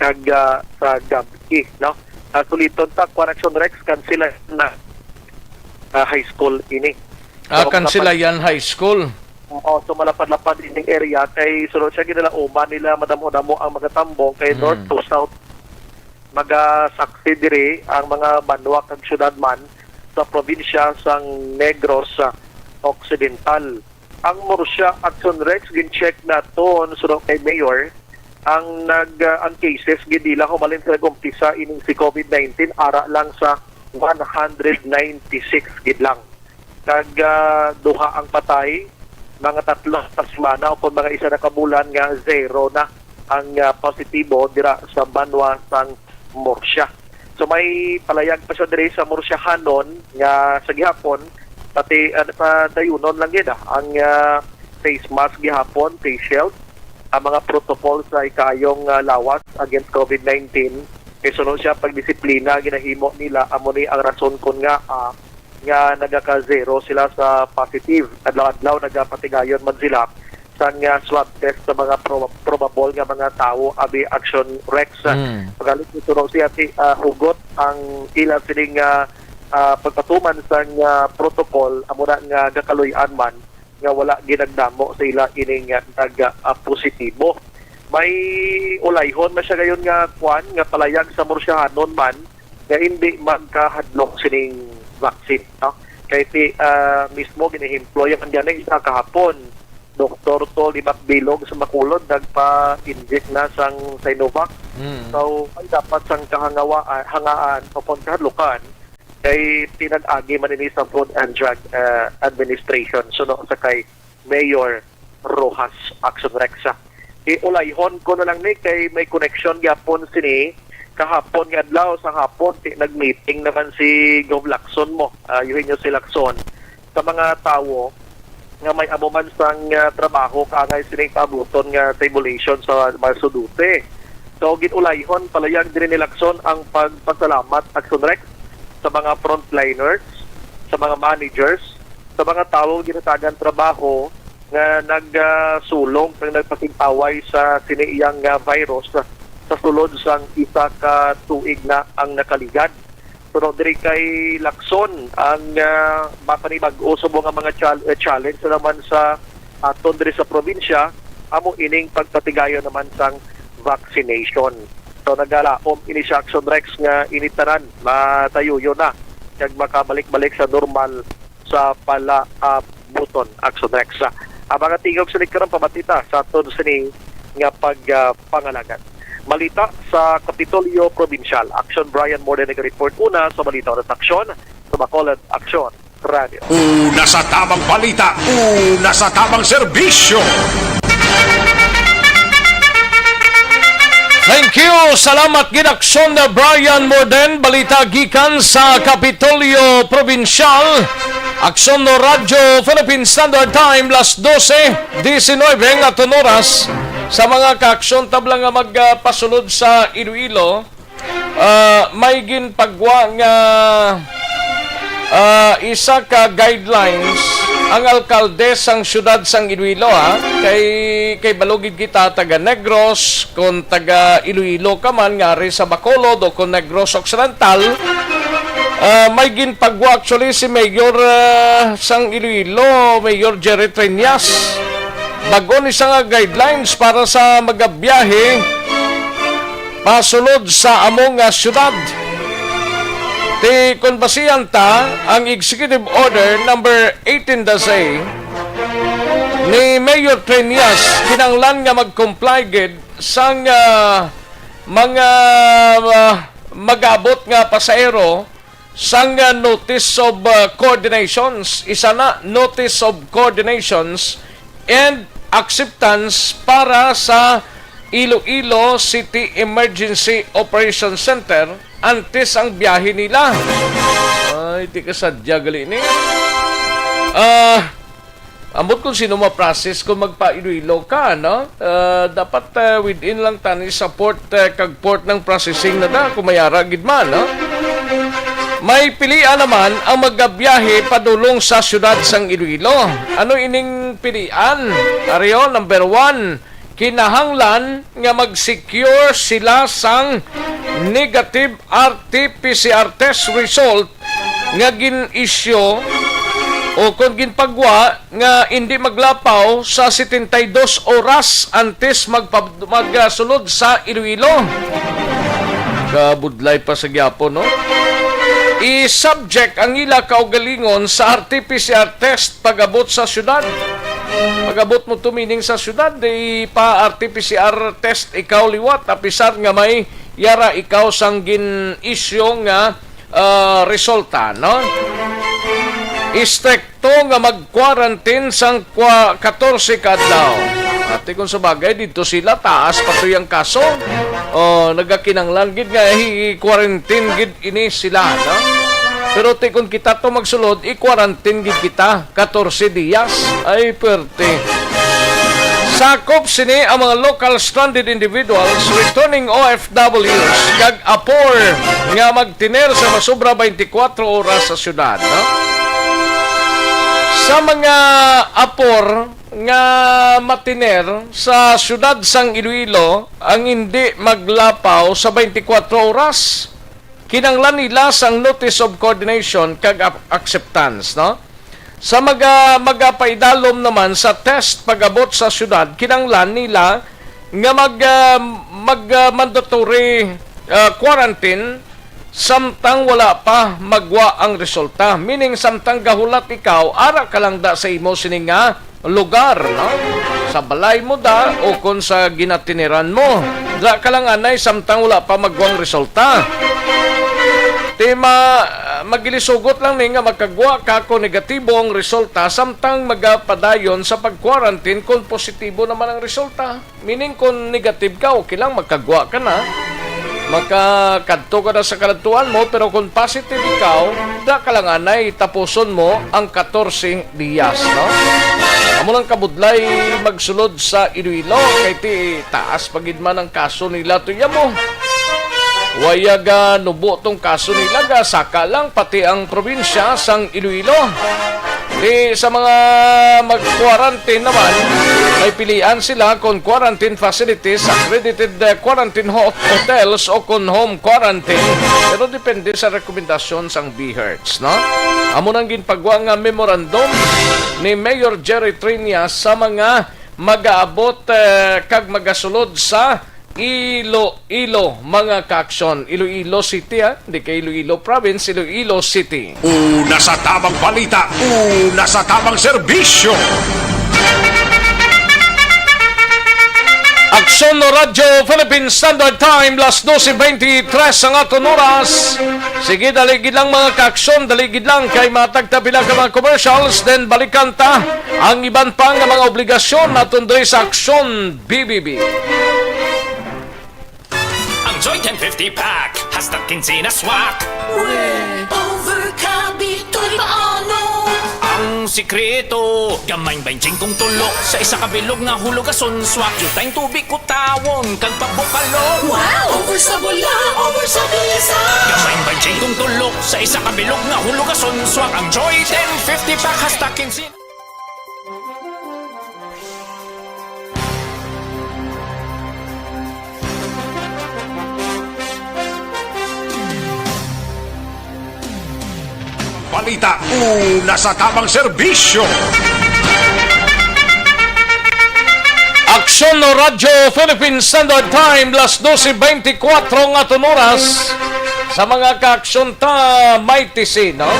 kag, ah, sa gabi, no? Ah, suliton ta, kwan, Action Rex, Kansilayan na, ah, high school ini. Ah, So, Kansilayan High School. Oo, so malapad-lapad ining area kay sunod siya ginalauman nila madamo-damo ang mga tambong kay Mm. North to South. Magasaksi diri ang mga banwa kag syudad man sa probinsya sang Negros, ah, Occidental. Ang Murcia, Action Rex, gin-check naton suno kay Mayor, ang nag, ah, ang cases gid nila humalin sa nag-umpisa ining si COVID nineteen ara lang sa one hundred ninety-six gid lang. Kag, ah, duha ang patay, mga tatlo ka semana o kon mga isa na ka bulan nga zero na ang, ah, positibo dira sa banwa sang Murcia. So may palayag pa siya diri sa Murciahanon nga sa gihapon, pati, ah, padayunon lang gid, ah, ang, ah, face mask gihapon, face shield, ang mga protocol sa ikaayong, ah, lawas against COVID nineteen. Kay suno siya pagdisiplina ginahimo nila, amo ni ang rason kon nga, ah, nga nagaka-zero sila sa positive. Adlaw-adlaw nagapatigayon man sila sang, ah, swab test sa mga prob-, probable nga mga tawo, abi, Action Rex. Mm. Pagalit ni Suno siya ti, ah, hugot ang ila sining, ah, ah, pagpatuman sang, ah, protocol, amo na nga gakaluy-an man nga wala ginagdamo sa ila ining, ah, nag, ah, positibo. May ulayhon man siya gayon nga kwan, nga palayag sa Murciahanon man nga hindi magkahadlok sining vaccine, no? Kay ti, ah, mismo ginehemplo yung andyan na isa kahapon, Doktor Tol Dimac Bilog sa Bacolod, nagpa-inject na sang Sinovac. Mm. So, may dapat sang kahangawa-, hangaan o kon kahadlukan kay pinag-agi man ini sa Food and Drug, ah, Administration, suno sa kay Mayor Rojas, Action Rex. Iulayhon ko na lang ni kay may connection gyapon sini kahapon nga adlaw sa hapon, ti-, nag-meeting naman si Gov Lacson mo, ah, Eugenio C. Lacson, sa mga tawo nga may amo man sang, ah, trabaho kaangay sining paabuton nga tribulation sa Marso dose. So, gin-ulayhon palayag diri ni Lacson ang pagpasalamat, Action Rex, sa mga frontliners, sa mga managers, sa mga tawo ginhatagan trabaho nga nagsulong kag nagpakigpaway sa sini iyang, ah, virus sa sulod sang isa ka tuig na ang nakaligad. Pero diri kay Lacson ang, ah, mapanibag-o subong nga mga chal-, eh, challenge naman sa aton diri sa probinsya, amo ining pagpatigayon naman sang vaccination. So, nagalaom ini sa Action Rex nga ini tanan matayuyo na kag makabalik-balik sa normal sa palaabuton, Action Rex. Ang mga tingog sa karon, pamatita sa aton sini nga pag, ah, pangalagan. Balita sa Kapitolyo Probinsyal. Action Brian Morden naga-report una sa balita sa aksyon sa Bacolod Aksyon Radio. Una sa tamang balita, una sa tamang serbisyo. Thank you. Salamat gid, Aksyon Brian Morden. Balita gikan sa Kapitolyo Probinsyal. Aksyon no Radyo Philippine Standard Time, las dose diecinuebe nga aton oras. Sa mga kaaksyon tabla nga magpasulod sa Iloilo, ah, may ginpagwa nga, ah, isa ka guidelines ang alkalde sang siyudad sang Iloilo, ha, kay, kay balugid kita taga Negros, kung taga Iloilo ka man nga ari sa Bacolod o kung Negros Occidental, ah, may ginpagwa actually si Mayor, ah, sang Iloilo, Mayor Jerry Treñas. Bag-o ni siya nga guidelines para sa magabiyahe pasulod sa amo nga siyudad. Ti kon basihan ta ang Executive Order number eighteen dash A ni Mayor Treñas, kinahanglan nga mag-comply gid sang, ah, mga, ah, mag-abot nga pasahero sang, ah, notice of, ah, coordinations. Isa na, notice of coordinations and acceptance para sa Iloilo City Emergency Operation Center antes ang biyahe nila. Ay, di ka sadya gali ni. Ah, Ambot kung sino ma-process kung magpa-Iloilo ka, no? Ah, dapat, ah, within lang tani sa port, ah, kag port ng processing na da, kung may ara gid man, no? May pilian naman ang magabiyahe padulong sa siyudad sang Iloilo. Ano ining pilian? Ari o, number one, kinahanglan nga mag-secure sila sang negative R T P C R test result nga gin-issue o kon ginpagwa nga indi maglapaw sa setenta y dos oras antes magpa-, magsulod sa Iloilo. Kabudlay pa sa gyapon, no? I-subject ang ila kaugalingon sa R T P C R test pag-abot sa syudad. Pag-abot mo to, meaning sa syudad, di pa R T P C R test ikaw liwat, apisar nga may yara ikaw sang gin-issue nga, ah, resulta, no? Istrikto nga mag-quarantine sang kwa-, katorse ka adlaw. Ati kung sa bagay, dito sila, taas pa to yung kaso. Oh, nagakinanglan gid nga i-quarantine gid ini sila, no? Pero ti kon kita to magsulod, i-quarantine gid kita katorse dias. Ay, perte. Sakop sini ang mga local stranded individuals, returning O F Ws, kag apor nga magtiner sa masobra twenty-four oras sa syudad, no? Sa mga apor nga matiner sa syudad sang Iloilo ang hindi maglapaw sa twenty-four oras, kinanglan nila sang notice of coordination kag ap-, acceptance, no? Sa maga-, magapaidalom naman sa test pag-abot sa syudad, kinanglan nila nga mag, ah, mag, ah, mandatory, ah, quarantine samtang wala pa magwa ang resulta. Meaning, samtang gahulat ikaw, ara ka lang da sa imo sini nga lugar, no? Sa balay mo da o kon sa ginatiniran mo. Dira ka lang anay samtang wala pa magwang resulta. Ti ma-, magilisugot lang ni nga makagwa ka kon negatibo ang resulta samtang magapadayon sa pag-quarantine kon positibo naman ang resulta. Meaning, kon negative ka, okay lang, makagwa ka na. Makakadto ka na sa kadatuan mo, pero kung positive ikaw, da ka lang anay tapuson mo ang katorse diyas, no? Amo lang kabudlay magsulod sa Iloilo, kay ti taas pa gid man ang kaso nila, tuya mo. Waya ga nubo tong kaso nila, ga saka lang pati ang probinsya sang Iloilo. Di sa mga mag-quarantine naman, may pilian sila kon quarantine facilities, accredited, eh, quarantine hot-, hotels o kon home quarantine. Pero depende sa rekomendasyon sang BHERTs, no? Amo nang ginpagwa nga memorandum ni Mayor Jerry Triña sa mga magaabot, eh, kag magasulod sa Iloilo, mga kaaksyon. Iloilo City, ha? Di kay Iloilo Province, Iloilo City. Una sa tamang balita, una sa tamang serbisyo. Aksyon Radyo Philippine Standard Time, las dose veintitrés ang aton oras. Sige, dali gid lang, mga kaaksyon, dali gid lang kay matag ta pila ka mga commercials, then balikan ta ang iban pa nga mga obligasyon naton diri sa Aksyon B B B. Ang Joy ten fifty pack, hasta kinse na swak. Way over kabitoy paano? Ang sikreto, gamay baynte singko tulo sa isa ka bilog nga hulugason swak. Yutay tubig kutawon kag pabukalo. Wow! Over sa bula, over sa bisa. Gamay baynte singko tulo sa isa ka bilog nga hulugason swak. Ang Joy ten fifty pack, hasta kinse. Balita, una sa tamang serbisyo. Aksyon Radyo Philippine Standard Time, las dose veinticuatro nga aton oras. Sa mga kaaksyon ta, may tisi, no?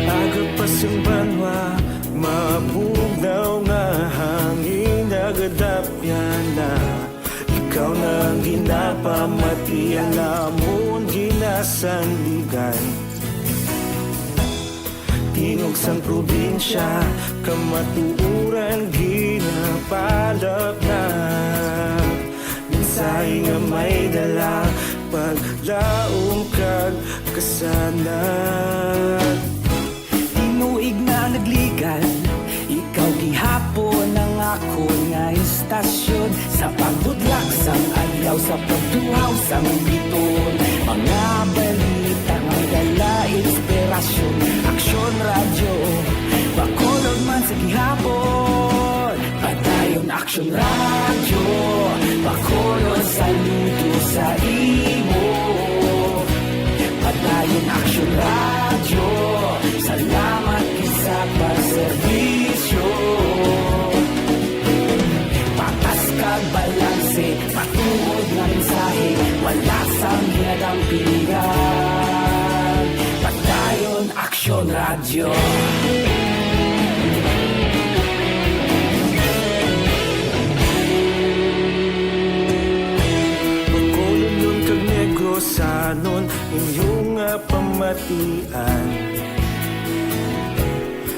Aga pa sing banwa, mabugnaw nga hangin nagadapyan na. Ikaw na ang ginapamati, ang amon ginasandigan. Tingog sang probinsya, kamatuoran ginapalapnap. Mensahe nga may dala, paglaom kag kasanag. Tinuig na nagligad, ikaw gihapon ang akon nga istasyon. Sa pagbudlak sang adlaw, sa pagtuhaw sang biton, mga balita nga dala inspirasyon. Aksyon Radyo, Bacolod man sa gihapon. Padayon Aksyon Radyo, Bacolod, saludo sa imo. Padayon Aksyon Radyo, salamat gid sa pagserbisyo. Patas kag balanse, matuod nga mensahe, wala sang ginadampigan. Padayon Aksyon Radyo. Bacolodnon kag Negrosanon, inyo nga pamatian.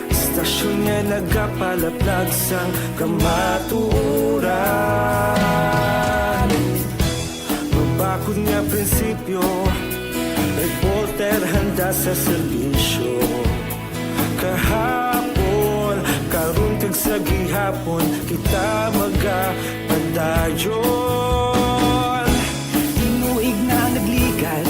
Istasyon nga nagapalaplag sang kamatuoran. Mabakod nga prinsipyo, reporter handa sa serbisyo. Kahapon, karon kag sa gihapon, kita magapadayon. Tinuig na nagligad,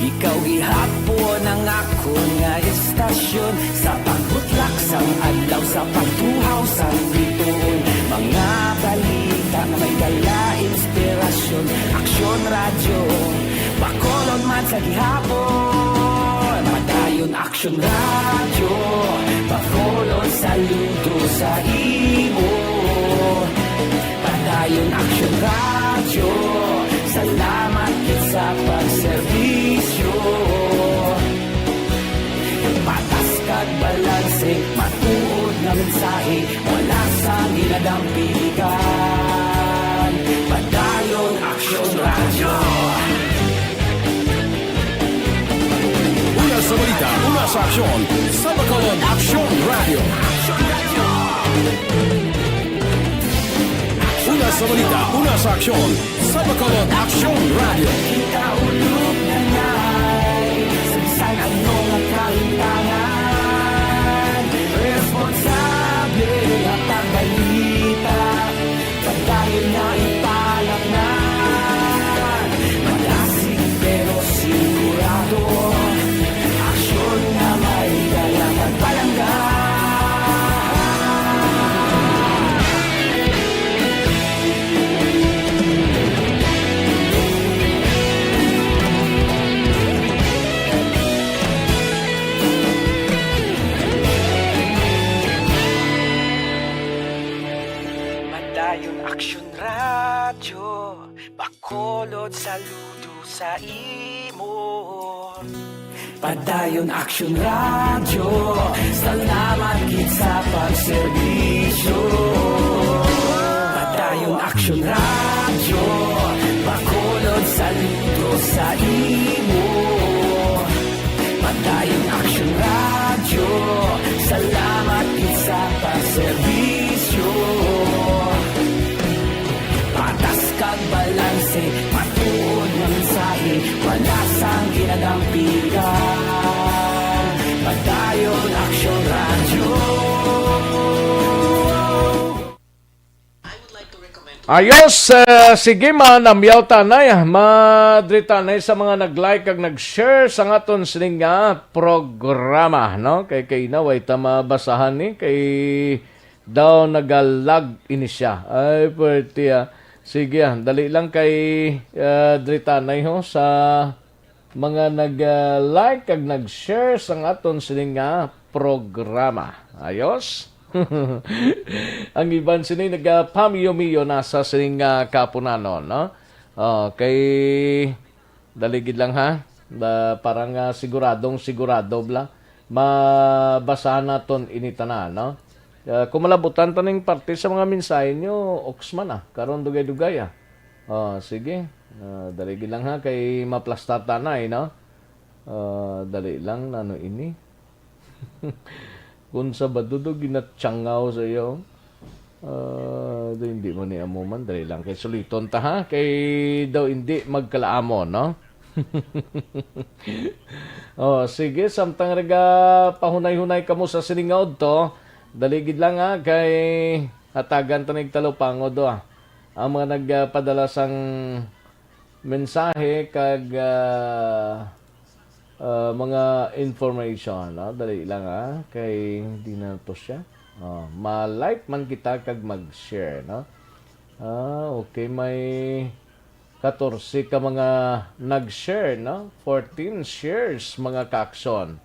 ikaw gihapon ang akon nga istasyon. Sa pagbutlak sang adlaw, sa pagtuhaw sang bituon, mga balita nga may dala inspirasyon. Aksyon Radyo, Bacolod man sa gihapon. Padayon Aksyon Radyo, Bacolod, saludo sa imo. Padayon Aksyon Radyo, salamat gid sa pagserbisyo. Patas kag balanse, matuod nga mensahe, wala sang ginadampigan. Sa aksyon, sa Bacolod Aksyon Radio. Una sa balita, una sa aksyon, sa Bacolod Aksyon Radio. Kita ulog na ngay, sa bisan ano nga kahitangan, responsable ang pagbalita. Padayon nga ipalaknad, madasig pero sigurado. Aksyon nga may dala kag palangga. Padayon Aksyon Radyo, Bacolod, saludo sa imo. Padayon Aksyon Radyo, salamat gid sa pagserbisyo. Padayon Aksyon Radyo, Bacolod, saludo sa imo. Padayon Aksyon Radyo, salamat gid sa pagserbisyo. Patas kag balanse, matuod nga mensahe, wala sang ginadampigan. Padayon Aksyon Radyo. Ayos, eh, sige, manamyaw tanay, ah. Madri tanay sa mga nag-like kag nag-share sa aton sining nga programa, no? Kay, kay na, way ta mabasahan ni, kay daw nagalag ini siya. Ay, pwerte, ah. Sige, ah, dali lang kay, ah, dri tanay, ho, sa mga nag, ah, like kag nag-share sang aton sining nga programa. Ayos? Ang iban sini nagapamiyo-miyo na sa sining nga kapunanon, no? Oh, kay dali gid lang, ha. Ba, para nga siguradong sigurado bla. Mabasahan naton ini tanan, no? Ah, kung malabutan ta ning parte sa mga mensahe nyo, oks man, ah. Karon dugay-dugay, ah. Oh, sige. Ah, dali gid lang, ha, kay maplastar ta na, eh, no? Ah, dali lang, ano ini? Kung sa ba, dudo ginatsangaw sa iyo. Ah, do, hindi mo ni amo man, dali lang kay suliton ta, ha, kay daw hindi magkalaamon, no? Oh, sige, samtang rega pahunay-hunay kamo sa sining nga udto, dali gid lang, ha, kay hatagan ta nig talupangod, ah. Ang mga nagpadala sang mensahe kag, ah, ah, mga information, no? Dali lang, ah, kay di na to siya. Oh, ma-like man kita kag mag-share, no? Ah, okay, may katorse ka mga nag-share, no? Fourteen shares, mga ka-aksyon.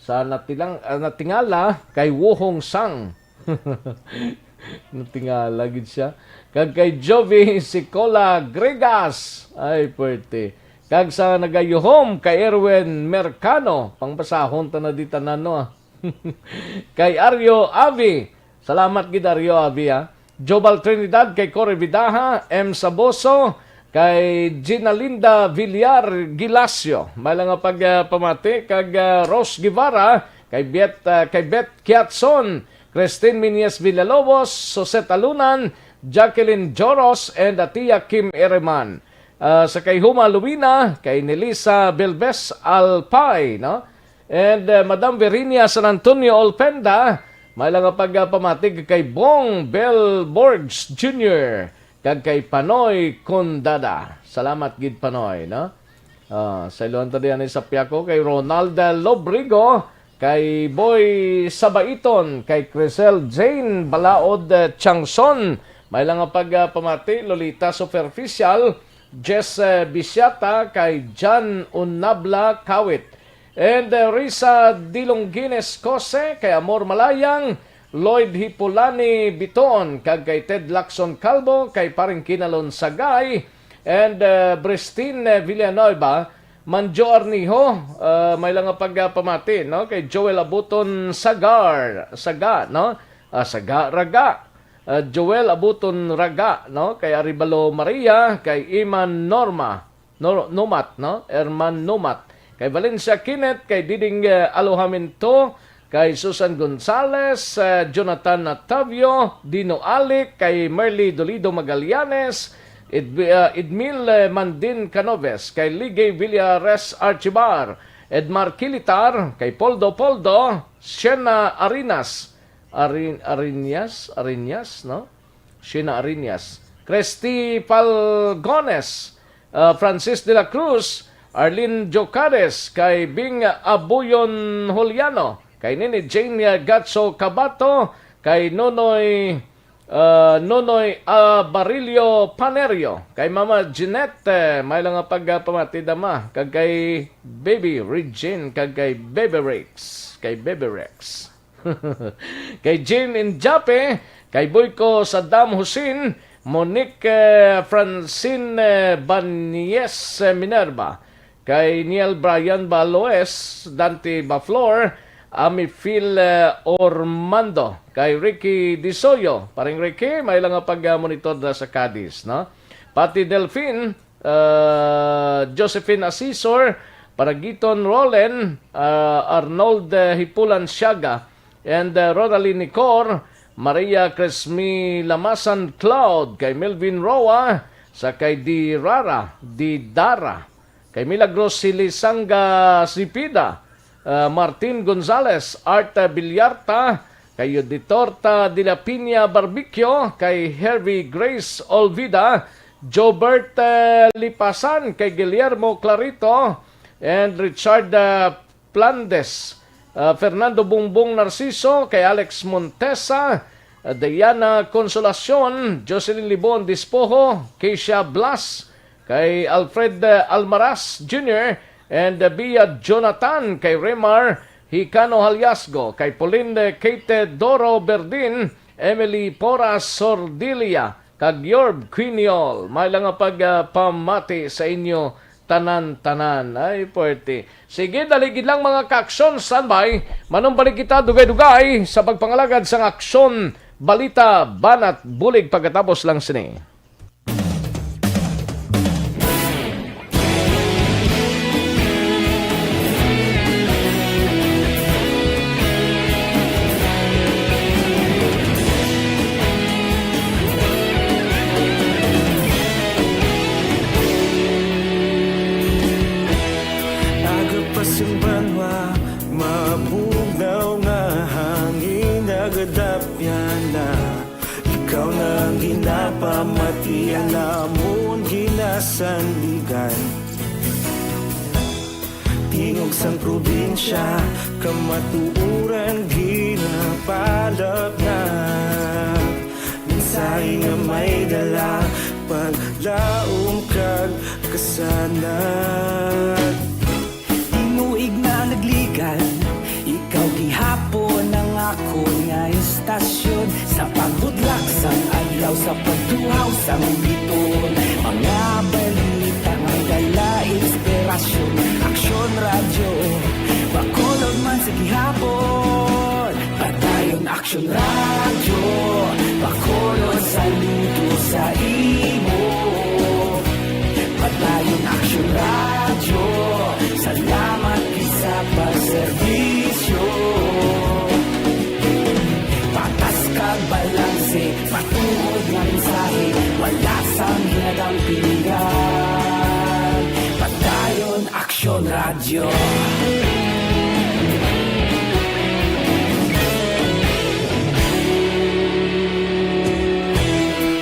Sa natilang-, ah, natingala kay Wohong Sang. Natingala gid siya. Kag kay Jovi Sicola Gregas. Ay, puwerte. Kag sa nagayuhom kay Erwin Mercano. Pangbasahon ta na di tanan, no? Kay Aryo Avi. Salamat gid, Aryo Avi, ha. Jobal Trinidad, kay Cory Vidaja, M Saboso, kay Ginalinda Villar Gilasio. May lang nga pag, ah, pamati kag, ah, Rose Guevara, kay Bet, ah, kay Bet Kiatson, Christine Minyes Villalobos, Sosette Alunan, Jacqueline Joros, and Atia Kim Ereman. Ah, sa kay Huma Luina, kay Nelisa Belbes Alpay, no? And, uh, Madam Verinia San Antonio Olpenda, may lang nga pagpamatig kay Bong Bel Borges Junior kag kay Panoy Condada. Salamat gid, Panoy, no? Ah, sa Iloan ta diyan sa Piaco, kay Ronald Lobrigo, kay Boy Sabaiton, kay Crisel Jane Balaod, eh, Changson, may lang nga pagpamati, Lolita Superficial, Jess, eh, Bisiata, kay Jan Unabla Kawit, and, eh, Risa Dilongguines Cose, kay Amor Malayang, Lloyd Hipulani Biton, kag kay Ted Lacson Calvo, kay Paring Kinalon Sagay, and, eh, Bristin, eh, Villanueva, Manjo Arnijo, eh, may lang nga pagpamati, no? Kay Joel Abuton Sagar, Saga, no? Ah, Saga, Raga. Ah, Joel Abuton Raga, no? Kay Arevalo Maria, kay Iman Norma, Nor-, Numat, no? Herman Numat, kay Valencia Kenneth, kay Diding, eh, Alohaminto, kay Susan Gonzales, eh, Jonathan Natavio, Dino Alic, kay Merly Dolido Magallanes, Ed-, eh, Edmil, eh, Mandin Canoves, kay Ligay Villares Archibar, Edmar Kilitar, kay Poldo Poldo, Shena Arinas, Arin-, Arinas, Arinas, no? Shena Arinas, Christy Falgones, uh, Francis de la Cruz, Arlene Jocades, kay Bing Abuyon Juliano, kay Nini Jane Gatso Cabato, kay Nonoy, uh, Nonoy Abarilio Panerio, kay Mama Jeanette, eh, may lang nga pagpamati dama, kag kay Baby Regine, kag kay Baby Rex, kay Baby Rex. Kay Jean Injape, kay Boyko Saddam Hussein, Monique, eh, Francine, eh, Banyes, eh, Minerva, kay Niel Brian Baloes, Dante Baflor, Ami Phil, eh, Ormando, kay Ricky Disoyo. Paring Ricky, may lang nga pag-monitor na sa Cadiz, no? Pati Delfin, uh, Josephine Asisor, Paragiton Roland, uh, Arnold, uh, Hipulan Siaga, and, uh, Ronaldin Nicor, Maria Cresmi Lamasan Cloud, kay Melvin Roa, sa kay Di Rara, Di Dara, kay Milagros Silisanga Sipida, uh, Martin Gonzales, Art Villarta, kay Yoditorta de la Piña Barbecue, kay Hervey Grace Olvida, Jobert, eh, Lipasan, kay Guillermo Clarito, and Richard, eh, Plandes, eh, Fernando Bongbong Narciso, kay Alex Montesa, eh, Diana Consolacion, Jocelyn Libon Dispojo, Keisha Blas, kay Alfred, eh, Almaraz Junior, and, eh, Bia Jonathan, kay Remar Hicano Haliasgo, kay Pauline, eh, Kate Doro Berdin, Emily Poras Sordilia, kag Yorb Quiniol. May lang nga pag, ah, pamati sa inyo tanan-tanan. Ay, puwerte. Sige, dali gid lang, mga ka-aksyon. Standby. Manumbalik kita dugay-dugay sa pagpangalagad sang aksyon, balita, banat, bulig pagkatapos lang sini. Aga pa sing banwa, mabugnaw nga hangin, nagadapyan na. Ikaw na ang ginapamatian namon ginasandigan. Tingog sang probinsya, kamatuoran ginapalapnag. Mensahe nga may dala, paglaom kag kasanag. Tinuig na nagligad, ikaw gihapon ang akon nga istasyon. Sa pagbudlak sang adlaw, sa pagtuhaw sang bituon, mga balita nga dala inspirasyon. Aksyon Radyo, Bacolod man sa gihapon. Padayon Aksyon Radyo, Bacolod, saludo sa imo. Padayon Aksyon Radyo, salamat gid sa pagserbisyo. Patas kag balanse, matuod nga mensahe, wala sang hinadampingan. Padayon Aksyon Radyo.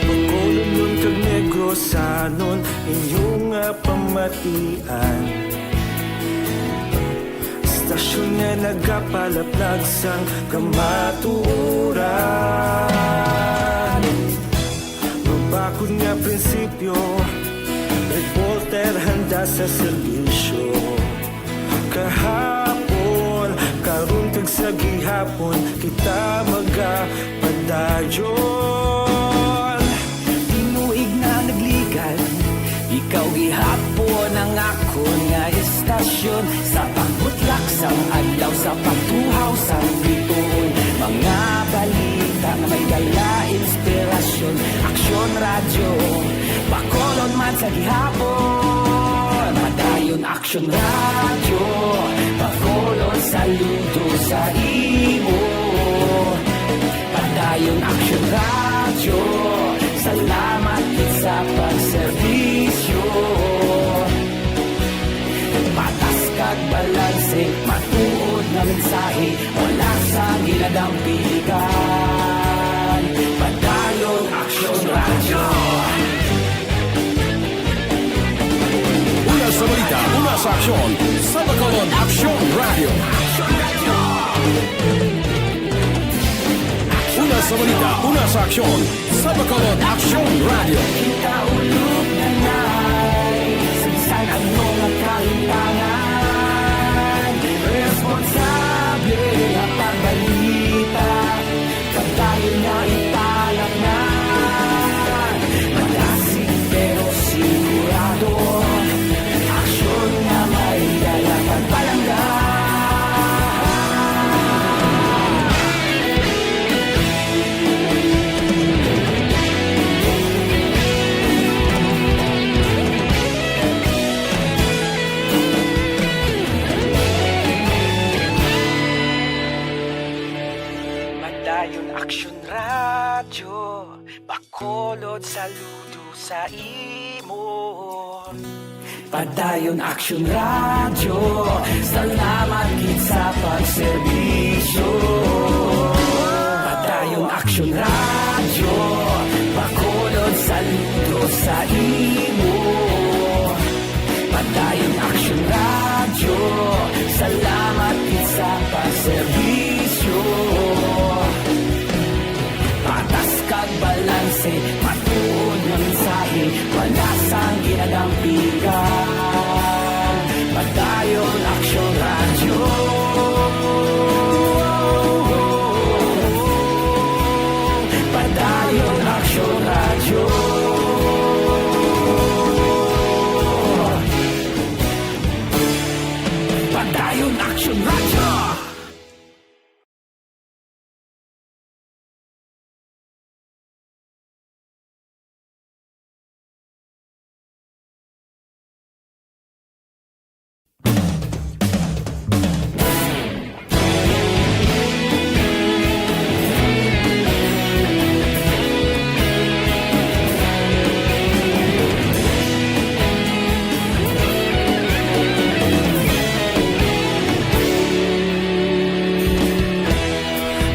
Bacolodnon kag Negrosanon, inyo nga pamatian. Istasyon nga nagapalaplag sang kamatuoran. Mabakod nga prinsipyo, reporter handa sa serbisyo. Kahapon, karon kag sa gihapon, kita magapadayon. Tinuig na nagligad, ikaw gihapon ang akon nga istasyon. Sa pagbutlak sang adlaw, sa pagtuhaw sang bituon, mga balita nga may dala inspirasyon. Aksyon Radyo, Bacolod man sa gihapon. Padayon Action Radyo, Bacolod, saludo sa imo. Padayon Action Radyo, salamat gid sa pagserbisyo. Patas kag balanse, matuod nga mensahe, wala sang ginadampigan. Padayon Action Radyo. Una sa balita, una sa aksyon, sa Bacolod Action Radio. Una sa balita, una sa aksyon, sa Bacolod Action Radio. Kita ulog na nay, sa bisan ano nga kahimtangan, responsable nga pagbalita. Padayon nga ipalatnan, madasig pero sigurado, aksyon nga may dala pagpalangga. Padayon Aksyon Radyo, Bacolod, saludo sa imo. Padayon Aksyon Radyo, salamat gid sa pagserbisyo. Padayon Aksyon Radyo, Bacolod, saludo sa imo. Padayon Aksyon Radyo, salamat gid sa pagserbisyo. Patas kag balanse, matuod nga mensahe, wala sang ginadampigan. Padayon Aksyon Radyo. Padayon Aksyon Radyo. Padayon Aksyon Radyo.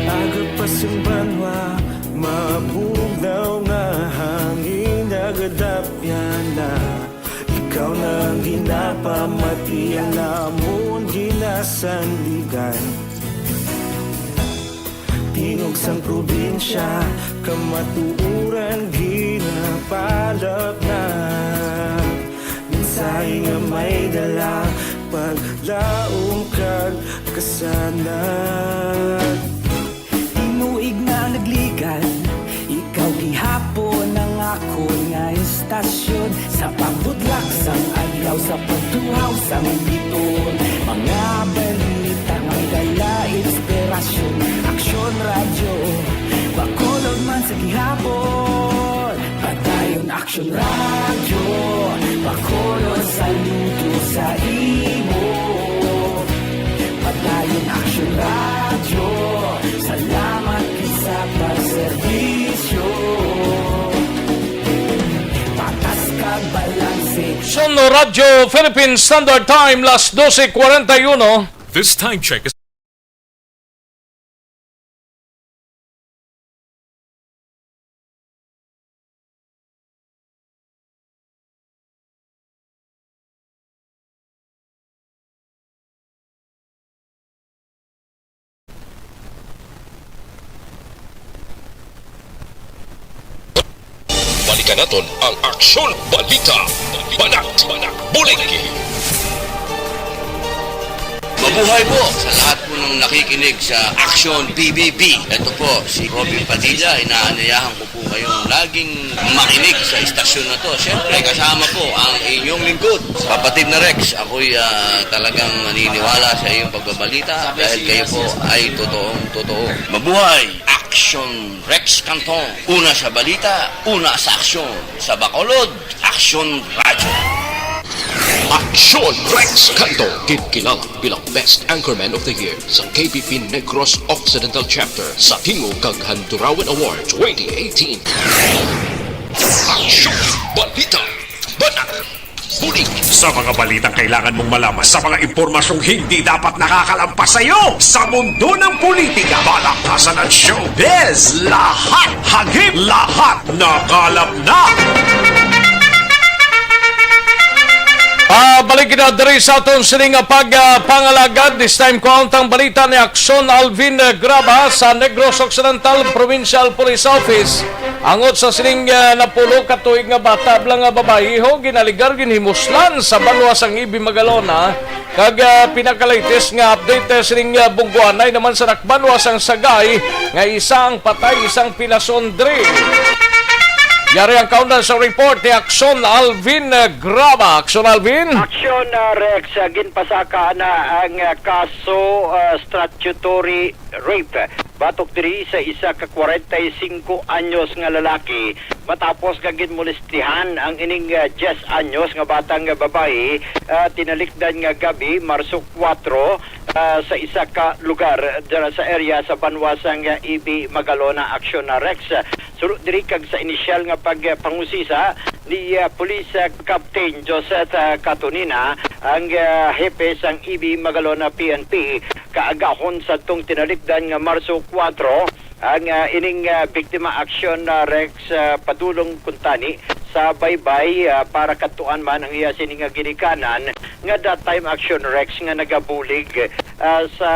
Aga pa sang banwa, mabugnaw nga hangin, nagadapyan na. Ikaw na ang ginapamati, ang amon ginasandigan. Tingog sang probinsya, kamatuoran ginapalapnag. Mensahe nga may dala, paglaom kag kasanag. Tinuig na nagligad, ikaw gihapon ang akon nga istasyon. Sa pagbudlak sang adlaw, sa pagtuhaw sang biton, mga balita nga may dala inspirasyon. Aksyon Radyo, Bacolod man sa gihapon. Padayon Aksyon Radyo, Bacolod, saludo sa imo. Padayon Aksyon Radyo, salamat gid sa pagserbisyo. Patas kag balanse. Son Radyo Philippine Standard Time, las doce cuarenta y uno. This time check is Balikan naton ang Aksyon Balita. Banat, Bulig. Mabuhay po sa lahat po ng nakikinig sa Aksyon P B B. Ito po si Robin Padilla. Inaanyayahan ko po kayong laging makinig sa istasyon na to. Siyempre, kasama po ang inyong lingkod, kapatid na Rex. Ako'y, ah, talagang naniniwala sa iyong pagbabalita dahil kayo po ay totoong totoo. Mabuhay! Aksyon Rex Canton. Una sa balita, una sa aksyon. Sa Bacolod, Aksyon Radyo. Aksyon Rex Canto, ginkilala bilang Best Anchorman of the Year sa K B P Negros Occidental Chapter sa Tingog kag Handurawan Award twenty eighteen. Aksyon! Balita! Banat! Bulig! Sa mga balitang kailangan mong malaman, sa mga impormasyong hindi dapat nakakalampas sa iyo, sa mundo ng politika, palakpasan at showbiz, lahat hagip, lahat nakalap na! Ah, balik kita diri sa aton sining nga pag, ah, pangalagad. This time, kuhaon tang balita ni Akson Alvin, eh, Graba sa Negros Occidental Provincial Police Office. Angot sa sining, ah, napulo ka tuig nga bata, bala nga babayi, ho, ginaligar, ginhimuslan sa banwa sang Ibi Magalona. Kag, ah, pinakalatest nga update, eh, sining, ah, bungguanay naman sa dakbanwa sang Sagay, nga isa ang patay, isang pinasundri. Yari ang kaundan sa report ni Akson Alvin, eh, Graba. Akson Alvin. Aksyon, ah, Rex, ah, ginpasaka na ang, ah, kaso, ah, statutory rape batok diri sa isa ka kwarenta y singko anyos nga lalaki matapos nga ginmolestihan ang ining, ah, diyes anyos nga batang babayi, ah, tinalikdan nga gabi, Marso kuwatro, ah, sa isa ka lugar dira sa area sa banwa sang, ah, Ibi Magalona. Aksyon na, Rex. Suno diri kag sa inisyal nga pagpangusisa ni, ah, Police, ah, Captain Joseph, ah, Catonina, ang, ah, hepe sang Ibi Magalona P N P, kaagahon sadtong tinalikdan nga Marso kuwatro, ang, ah, ining, ah, biktima. Aksyon, ah, Rex, ah, padulong kuntani sa baybay, ah, para kadtuan man ang iya sini nga ginikanan nga that time, Aksyon Rex, nga nagabulig, ah, sa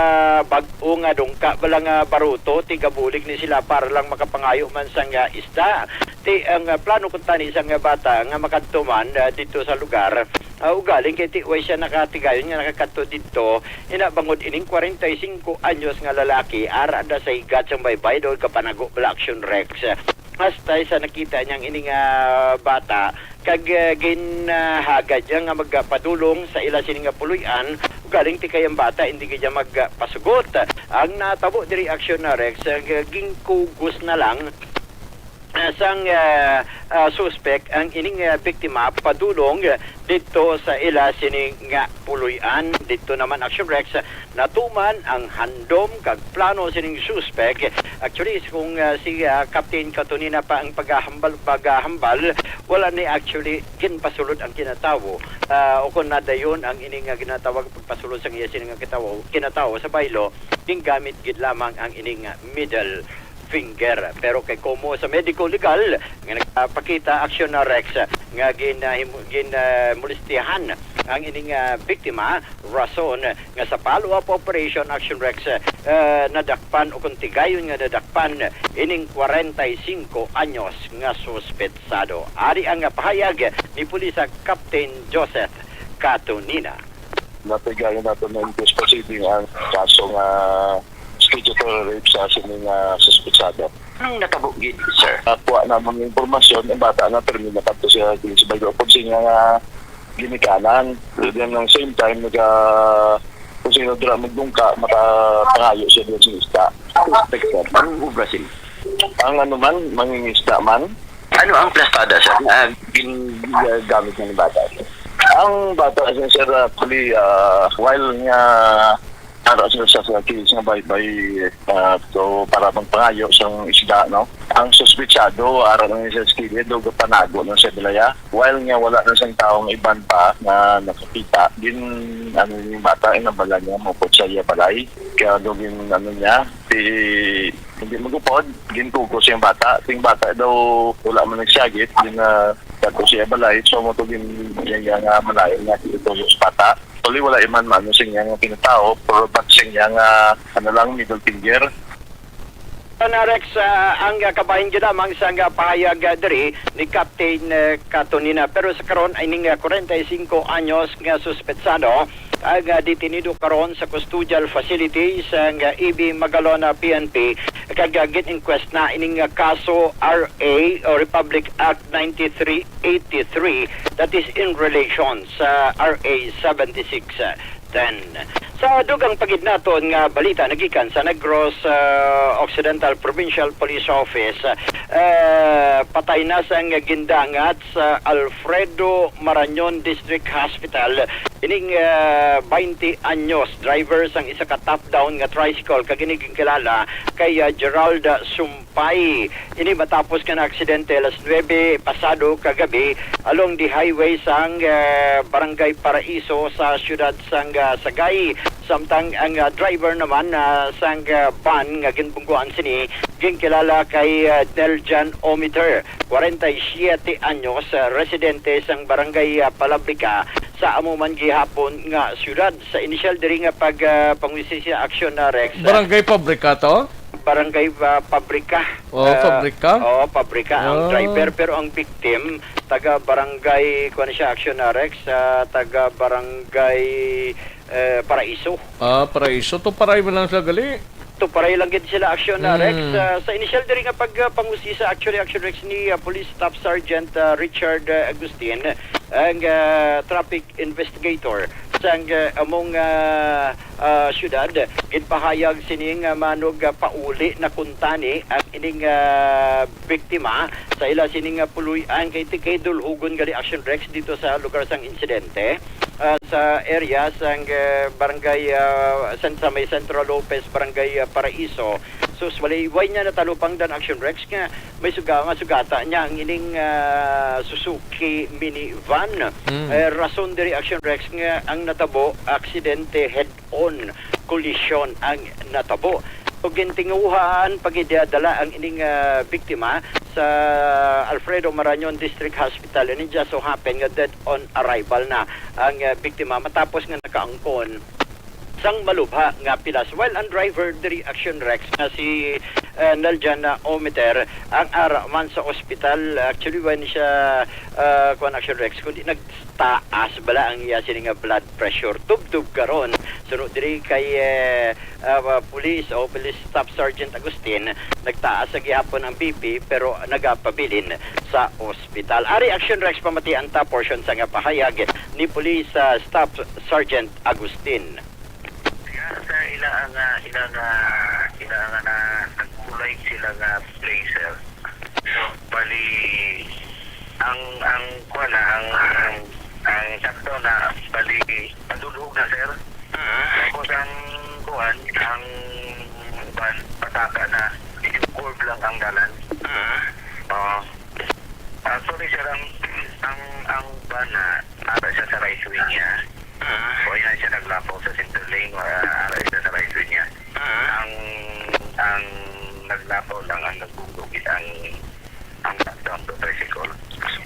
bag-o nga dungka, bala nga baruto, tigabulig ni sila para lang makapangayo man sang, ah, isda. Ti ang, ah, plano kuntani sang, ah, bata nga makadto man, ah, didto sa lugar, ah, ugaling kay ti way siya nakatigayon nga nakakadto didto, ina bangod ining kwarenta y singko anyos nga lalaki ara da sa higat sang baybay daw gapanago bala, Aksyon Rex. Hasta sa nakita niya ang ini nga bata, kag, ah, ginhagad niya nga magpadulong sa ila sini nga puloy-an, ugaling ti kay ang bata hindi gid niya magpasugot. Ang natabo diri, Aksyon na, Rex, ah, ginkugos na lang, ah, sang, ah, ah, suspek ang ining, ah, biktima padulong, ah, didto sa ila sini nga puloy-an. Didto naman, Action Rex, natuman ang handom kag plano sining suspek. Actually, kung, ah, si, ah, Captain Catonina pa ang paghahambal, paghahambal, wala ni actually ginpasulod ang kinatawo. Ah, o kung nadayon ang ini nga ginatawag pagpasulod sa iya sini nga kitawo, kinatawo sa baylo, gingamit gid lamang ang ini nga middle finger. Pero kay komo sa medico legal nga nagpakita, Action na, Rex, nga gin, ah, himo-, gin, ah, molestihan ang ining, ah, biktima, rason nga sa follow-up operation, Action Rex, ah, nadakpan o kung tigayon nga nadakpan ining kwarenta y singko anyos nga suspetsado. Ari ang pahayag ni Pulisa Captain Joseph Catunina. Natigayon nato na in case proceeding ang kaso nga schedule for rape sa sini nga suspetsado. Anong natabo gid, sir? Nakuha namon nga impormasyon, ang bata na permi nakadto siya diri sa Baydor, kung siya nga ginikanan. Pero then, ang same time, naga, kung sino dira magdungka, makapangayo siya dira sa isda. Suspect, sir. Anong obra sila? Ang ano man, mangingisda man. Ano ang plastada, sir? Ah, gin- Ginagamit ng bata, sir. Ang bata, sir, actually, ah, while nga ara sila sa, sa case nga baybay, ah, to para magpangayo sang isda, no? Ang suspetsado, ara lang sa kilid, o panago lang sa bilaya. While nga wala na sang taong iban pa nga nakakita, gin, ano, yung bata, inabala niya, mupot sa iya balay. Kaya daw gin, ano niya, si, hindi magupod, ginkugos yung bata. Yung bata daw, wala man nagsagit, gin, ah, dato siya balay. So, mo to gin, yung, yung, ah, malayo nga, ito yung bata. Actually, wala iman man sing yang kinatawo, pero but sing yang, ah, ano lang, middle finger. Na, Rex, ah, ang, ah, kabahin gyud lamang sa, ah, pahayag, ah, diri ni Captain, eh, Catonina. Pero sa karon ay ning, ah, kwarenta y singko anyos nga suspetsado, ang, ah, detenido karon sa custodial facility sang, ah, A B Magalona P N P, kag, ah, gin-inquest na ining, ah, kaso R A o Republic Act ninety-three eighty-three, that is in relation sa R A seventy-six ten. Sa dugang pa gid naton nga balita nagikan sa Negros, ah, Occidental Provincial Police Office, ah, patay na sang gindangat sa Alfredo Marañon District Hospital ining, ah, twenty anyos, driver sang isa ka top-down nga tricycle, kag ini ginkilala kay, ah, Gerald Sumpay. Ini matapos nga naaksidente alas nuebe pasado kagabi along the highway sang, ah, Barangay Paraiso sa siyudad sang, ah, Sagay. Samtang ang, ah, driver naman, ah, sang, ah, van nga ginbungguan sini ginkilala kay, ah, Neljan Omiter, kwarenta y siyete anyos, ah, residente sang Barangay, ah, Palabrica sa amo man gihapon nga siyudad. Sa inisyal diri nga pag, ah, pangusisa aksyon na Rex, ah, Barangay Pabrika to? Barangay, ah, Pabrika. Oh, Ah, Pabrika? Oo, Pabrika ang Ah. driver, pero ang victim taga Barangay, kuwan siya, aksyon na Rex, ah, taga Barangay, eh, Paraiso. Ah, Paraiso. To paray man lang sila gali. To paray lang gid sila aksyon na Rex. Mm. Ah, sa inisyal diri nga pag, ah, pangusisa, actually, aksyon Rex ni, ah, Police Staff Sergeant, ah, Richard, ah, Agustin, ang, ah, traffic investigator sang, ah, among, ah, ah, syudad. Ginpahayag sining, ah, manog, ah, pauli na kuntani ang ining, ah, biktima sa ila sining, ah, puloy-an kay tikay dulhugon gali aksyon Rex dito sa lugar sang insidente, ah, sa area sang, ah, barangay, ah, sen-, sa may Central Lopez, Barangay, ah, Paraiso. So, sa walay, way niya natalupangdan aksyon Rex nga may suga nga sugata niya ang ining, ah, Suzuki minivan. Mm. Eh, rason diri aksyon Rex nga ang natabo aksidente, head-on collision ang natabo. Ug gintinguhaan pagidadala ang ining, ah, biktima sa Alfredo Marañon District Hospital. Ini just so happen nga dead on arrival na ang, ah, biktima matapos nga nakaangkon sang malubha nga pilas. While ang driver diri aksyon Rex nga si, ah, Naljan, ah, Ometer ang ara man sa ospital. Actually, when siya, ah, kuwan aksyon Rex, kundi nagtaas bala ang iya sini nga blood pressure. Tubtob karon. Suno diri kay, eh, ah, police o Police Staff Sergeant Agustin, nagtaas sa gihapon ang B P pero nagapabilin sa ospital. Ari aksyon Rex, pamatian ta portion sa nga pahayag ni Police, ah, Staff Sergeant Agustin. Sa ila nga, ila nga, ila nga na nagkulay sila nga blazer. Bali, ang, ang, kuwan na, ang, ang, ang sakto na, bali, padulhog na, sir. Ah. Tapos ang, kuwan, ang, kuwan, pataka na, medyo curve lang ang dalan. Ah. Oo. Actually, sir, ang, ang, ang van na ara siya sa right way niya. Ah. O yan siya naglapaw sa center lane, ah, ara siya sa right way niya. Ah. Ang, ang naglapaw lang ang nagbunggo gid ang, ang top-down motorcycle.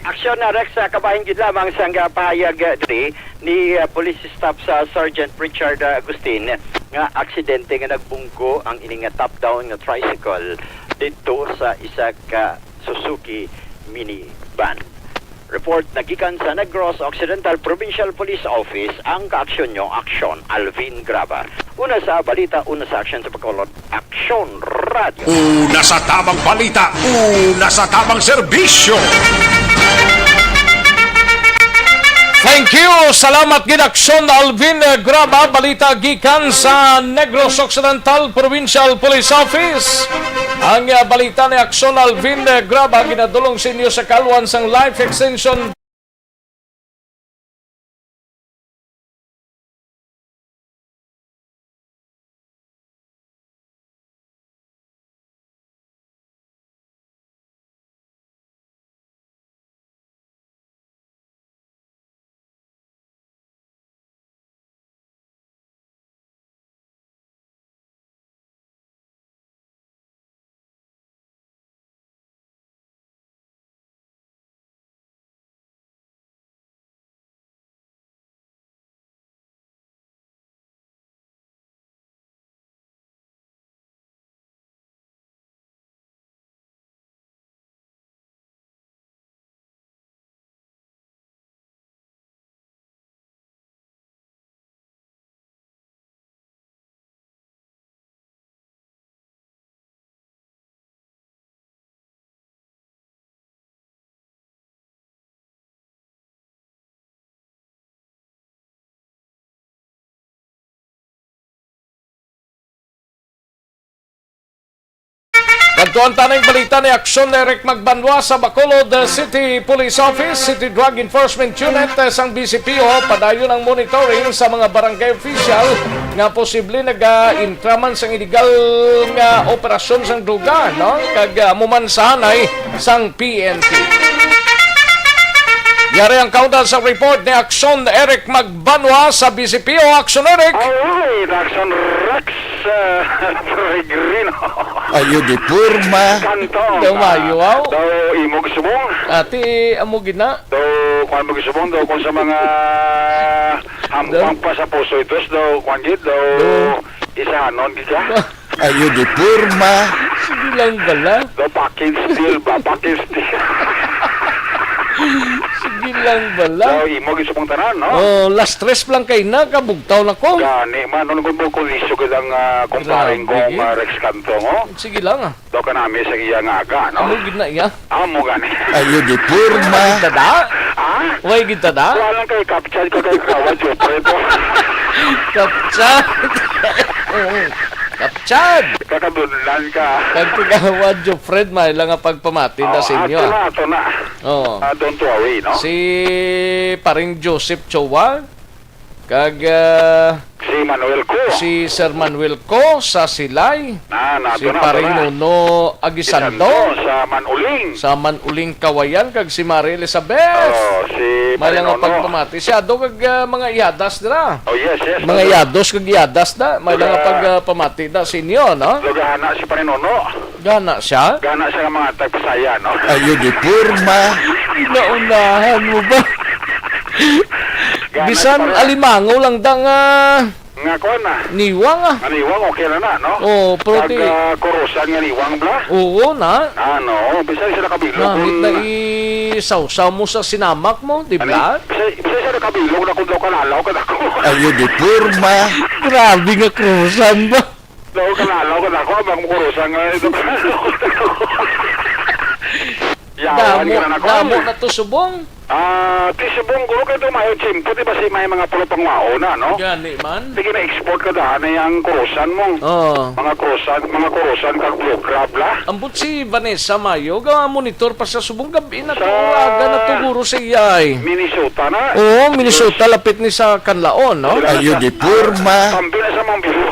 Aksyon na Rex, ah, kabahin gid lamang sang, ah, pahayag, ah, diri ni, ah, Police Staff sa Sergeant Richard, ah, Agustin nga aksidente nga nagbunggo ang ini nga top-down nga tricycle didto sa isa ka Suzuki minivan. Report nagikan sa Negros Occidental Provincial Police Office, ang kaaksyon nyo, Aksyon Alvin Graba. Una sa balita, una sa aksyon sa Bacolod, Aksyon Radio. Una sa tamang balita, una sa tamang serbisyo. Thank you. Salamat gid, Aksyon Alvin, eh, Graba. Balita gikan sa Negros Occidental Provincial Police Office. Ang, ah, balita ni Aksyon Alvin, eh, Graba ginadulong sa inyo sa kalwan sang Life Extension Kadtuan ta ning balita ni Aksyon Eric Magbanwa sa Bacolod, uh, City Police Office, City Drug Enforcement Unit, uh, sang B C P O. Padayon ang monitoring sa mga barangay official nga posible naga-intra man sang illegal nga operasyon sang droga, no? Kag, uh, mumansahanay sang P N P. Yari ang kaundan sa report ni Aksyon Eric Magbanwa sa B C P O. Aksyon Eric! Alright, Aksyon Rex, uh, Peregrino. Ayo di porma. Kantong, Daw mayo, ah, aw. Daw imog subong. Ati, amo gina. Daw, kwan mo subong, daw kung sa mga hampang Daw. Pa sa puso itos, daw, kwan gid, daw, Daw. Isahanon gid ka. Ayo di porma. Sige lang bala. Daw, package deal ba? Package deal. Sige lang bala. Daw, imog subong tanan, no? Oh, last rest lang kay na, kabugtaw na ko. Gani, man, nung kung mo kulisyo ka lang, ah, kumparing Grabe, kong, eh. Ah, Rex Cantong, oh. Sige lang, ah. Daw kanami sa iya nga aga, no? Amo gid na iya. Amo gani. Ayo di porma. Way gid ta da? Ha? Way gid ta da? Wala lang kay Kapchad ka kay Kawa Jopre to. Kapchad. Kapchad. Kakadunlan ka. Kag Kawa Jopre, may lang nga pagpamati na Oh, sa inyo, ato ah. Na, ato na. Oo. Ah, don't worry, no? Si Paring Joseph Chowa, Kag, ah, Si Manuel Co. Si Sir Manuel Co sa Silay. Na, na, Si ato na, ato Paring na. Nono Aguisando. Aguisando sa Manuling. Sa Manuling Kawayan, kag si Mari Elizabeth. Oh, si May Paring lang nga Nono. Pagpamati. Siya do kag, ah, mga ihadas dira. Oh, yes, yes, Mga ano? Ihados kag ihadas da. May lang nga Mga pag, ah, pamati da sa inyo, no? Lugahana si Paring Nono. Gana siya? Gana siya nga mga tagpasaya, no? Ayo di porma. Naunahan mo ba? Gana Bisan pa rin. Alimango lang da nga Nga kuwan na. Niwang, ah. Nga niwang, okay na na, no? Oo, pero Kag, ti- ah, kurusan nga niwang, bla? Oo, na. Ano, bisan sila kabilog Namit kung na isawsaw mo sa sinamak mo, di Ano? ba? Bisan, bisan sila kabilog na kung daw kalalaw ka na ko. Ayo di porma. Grabe nga kurusan ba? Daw kalalaw ka na ko, abang mo kurusan nga ito. Yawan Damo, ka na na ko. Damo na to subong. Ah, ti subong ko kay tumayo tiyempo, di ba, si may mga pulo pang wao na, no? Gani man. Sige na export ka daan na yang kurusan mo. Oo. Mga kurusan, mga kurusan kag blue crab la. Ambot si Vanessa Mayo, ga monitor pa sa subong gabi na to, Sa aga na to guro sa iyay. Minnesota na. Oo, Minnesota, lapit ni sa Kanlaon, no? Ayo di porma. Tampi na sa Mount View.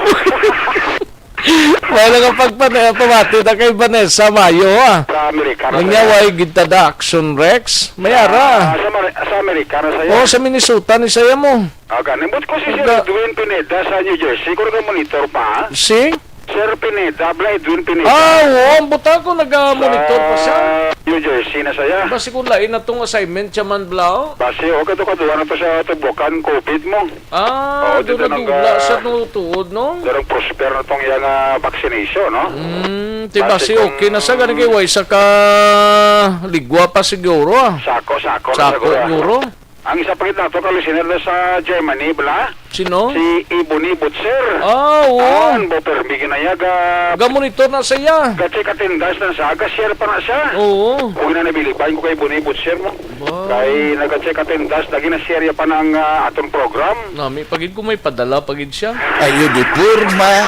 Wala ka pagpana-, pamati na kay Vanessa Mayo, ah. Sa Amerika na Unya, siya. Way gid ta da action, Rex? May Sa, ara. Sa Mari-, sa Amerika na siya. Oh, sa Minnesota ni saya mo. Ah, gani. But ko si Sir Wala. Edwin Pineda sa New Jersey, kung nag-monitor pa. Si? Sir Pineda, bla Edwin Pineda. Ah, oo, ang buta ko, nag-monitor pa siya. Sa New Jersey na siya. Basi kung lain na tong assignment siya man, bla, oh. Basi, okay, to kaduha na to sa tubukan, covid mo. Ah, Oo, doon dito nag-, nadula ah, sa tuod, no? Darang prosper na tong iyang, ah, vaccination, no? Mm, ti Basi basi kung okay na sa gani kay way sa ka ligwa pa siguro, ah. Sako, sako na Sako, siguro, ah. Guro. Ang isa pa gid nato ka listener na sa Germany, bala? Sino? Si Ebony Butcher. Ah, oo. An, bo, permi ginayag, ah, Ga-monitor na siya. Ga-check attendance na siya, ga-share pa na siya. Oo. Kung na nabiliban ko kay Ebony Butcher mo. Wow. Kay nag-check attendance, lagi na share pa ng, ah, atong program. Nami, pagid ko may padala, pagid siya. Ayo di porma.